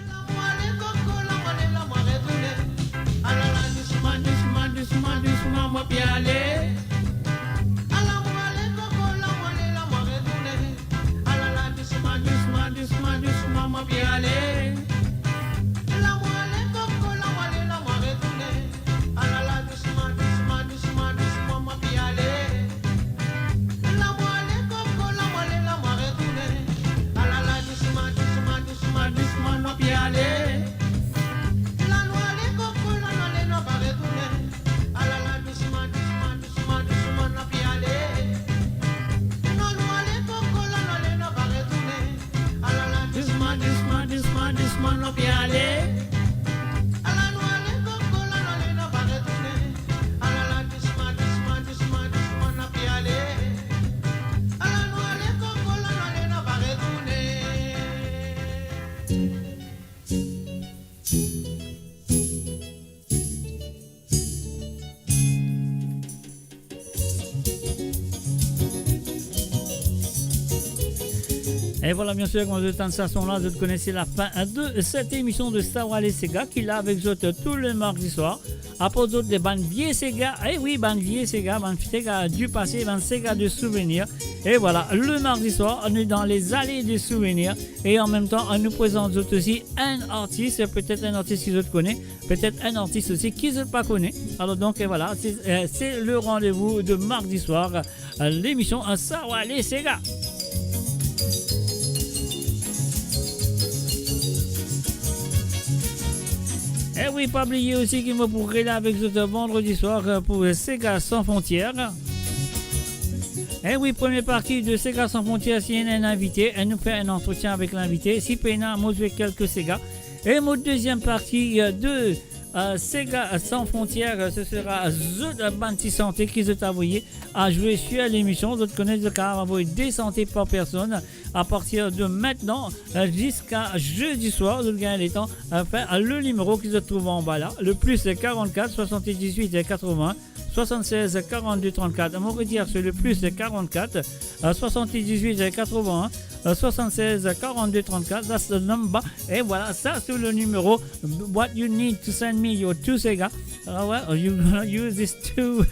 E vwala, biensir, kan zot tann sa son la, zot kone se lafin de set emision de Sa w ale sega ki la avek zot tou le mardi swar. Aport zot de bann vie sega, e wi, bann vie sega, bann sega du pase, bann sega de souvenir. E vwala, le mardi swar, nou dan lezale de souvenir. E an mem tan, nou prezant zot osi enn artis, petet enn artis ki zot kone, petet enn artis osi ki zot pa kone. Alor donk, e vwala, se, eh, se le randevou de mardi swar, eh, lemision, eh, Sa w ale sega. E wi, pa bliye osi ki mo pou rela avek zot vandredi swar, eh, pou Sega San Frontier. Eh oui, première partie de Sega Sans Frontières, si ena enn invite, e nou fer enn antretien avek linvite. Si pena, mo zwe kelke sega. E mo deuxième partie, euh, de, euh, Sega Sans Frontières, euh, ce sera zot, euh, bann ti sante ki zot avoye a zwe sur l'émission. Zot kone zot kapav avoy de sante par personne. À partir de maintenant, euh, jusqu'à jeudi soir, zot gagn letan, euh, fer, euh, le nimero ki zot trouv anba la, le plus quarante-quatre soixante-dix-huit quatre-vingts soixante-seize quarante-deux trente-quatre. Mo redir, c'est le plus quarante-quatre, euh, soixante-dix-huit quatre-vingts, euh, soixante-seize quarante-deux trente-quatre. That's the number. Et voilà, ça c'est le numéro. What you need to send me your two sega. Ah ouais, you gonna use this too.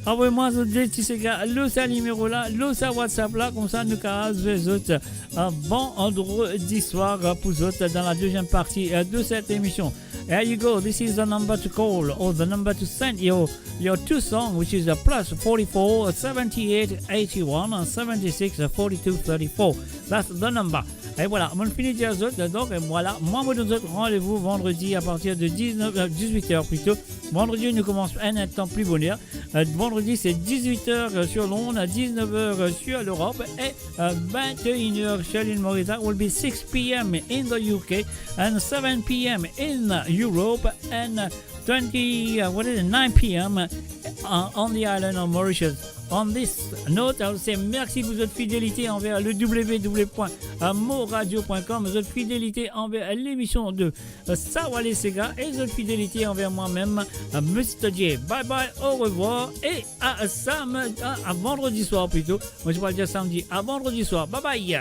Avoy mwa zot de ti sega lor sa nimero la, lor sa WhatsApp la, koumsa nou kapav zwe zot, euh, vandredi soir, euh, pou zot dan la deuxième partie, euh, de cette émission. Here you go. This is the number to call or the number to send your, your two song, which is a plus forty-four, seventy-eight, eighty-one, seventy-six, forty-two, thirty-four. That's the number. E voilà, mo fini dir zot, donk, e voilà, mwa mo donn zot randevou vandredi à partir de dix-neuf, euh, dix-huit heures plutôt. Vandredi, nou koumans enn, enn tan pli boner. Euh, vandredi, c'est dix-huit heures sur l'onde, dix-neuf heures sur l'Europe et, euh, vingt et une heures sur l'île Maurice. That will be six p.m. in the U K and seven p.m. in Europe and twenty, uh, what is it, nine p.m., uh, on the island of Mauritius. On this note, I will say merci pour votre fidélité envers le w w w point moradio point com, votre fidélité envers l'émission de, euh, Sawa Les Sega et votre fidélité envers moi-même, euh, Mister J. Bye bye, au revoir et à samedi, à, à vendredi soir plutôt. Moi, je vais dire samedi, à vendredi soir. Bye bye.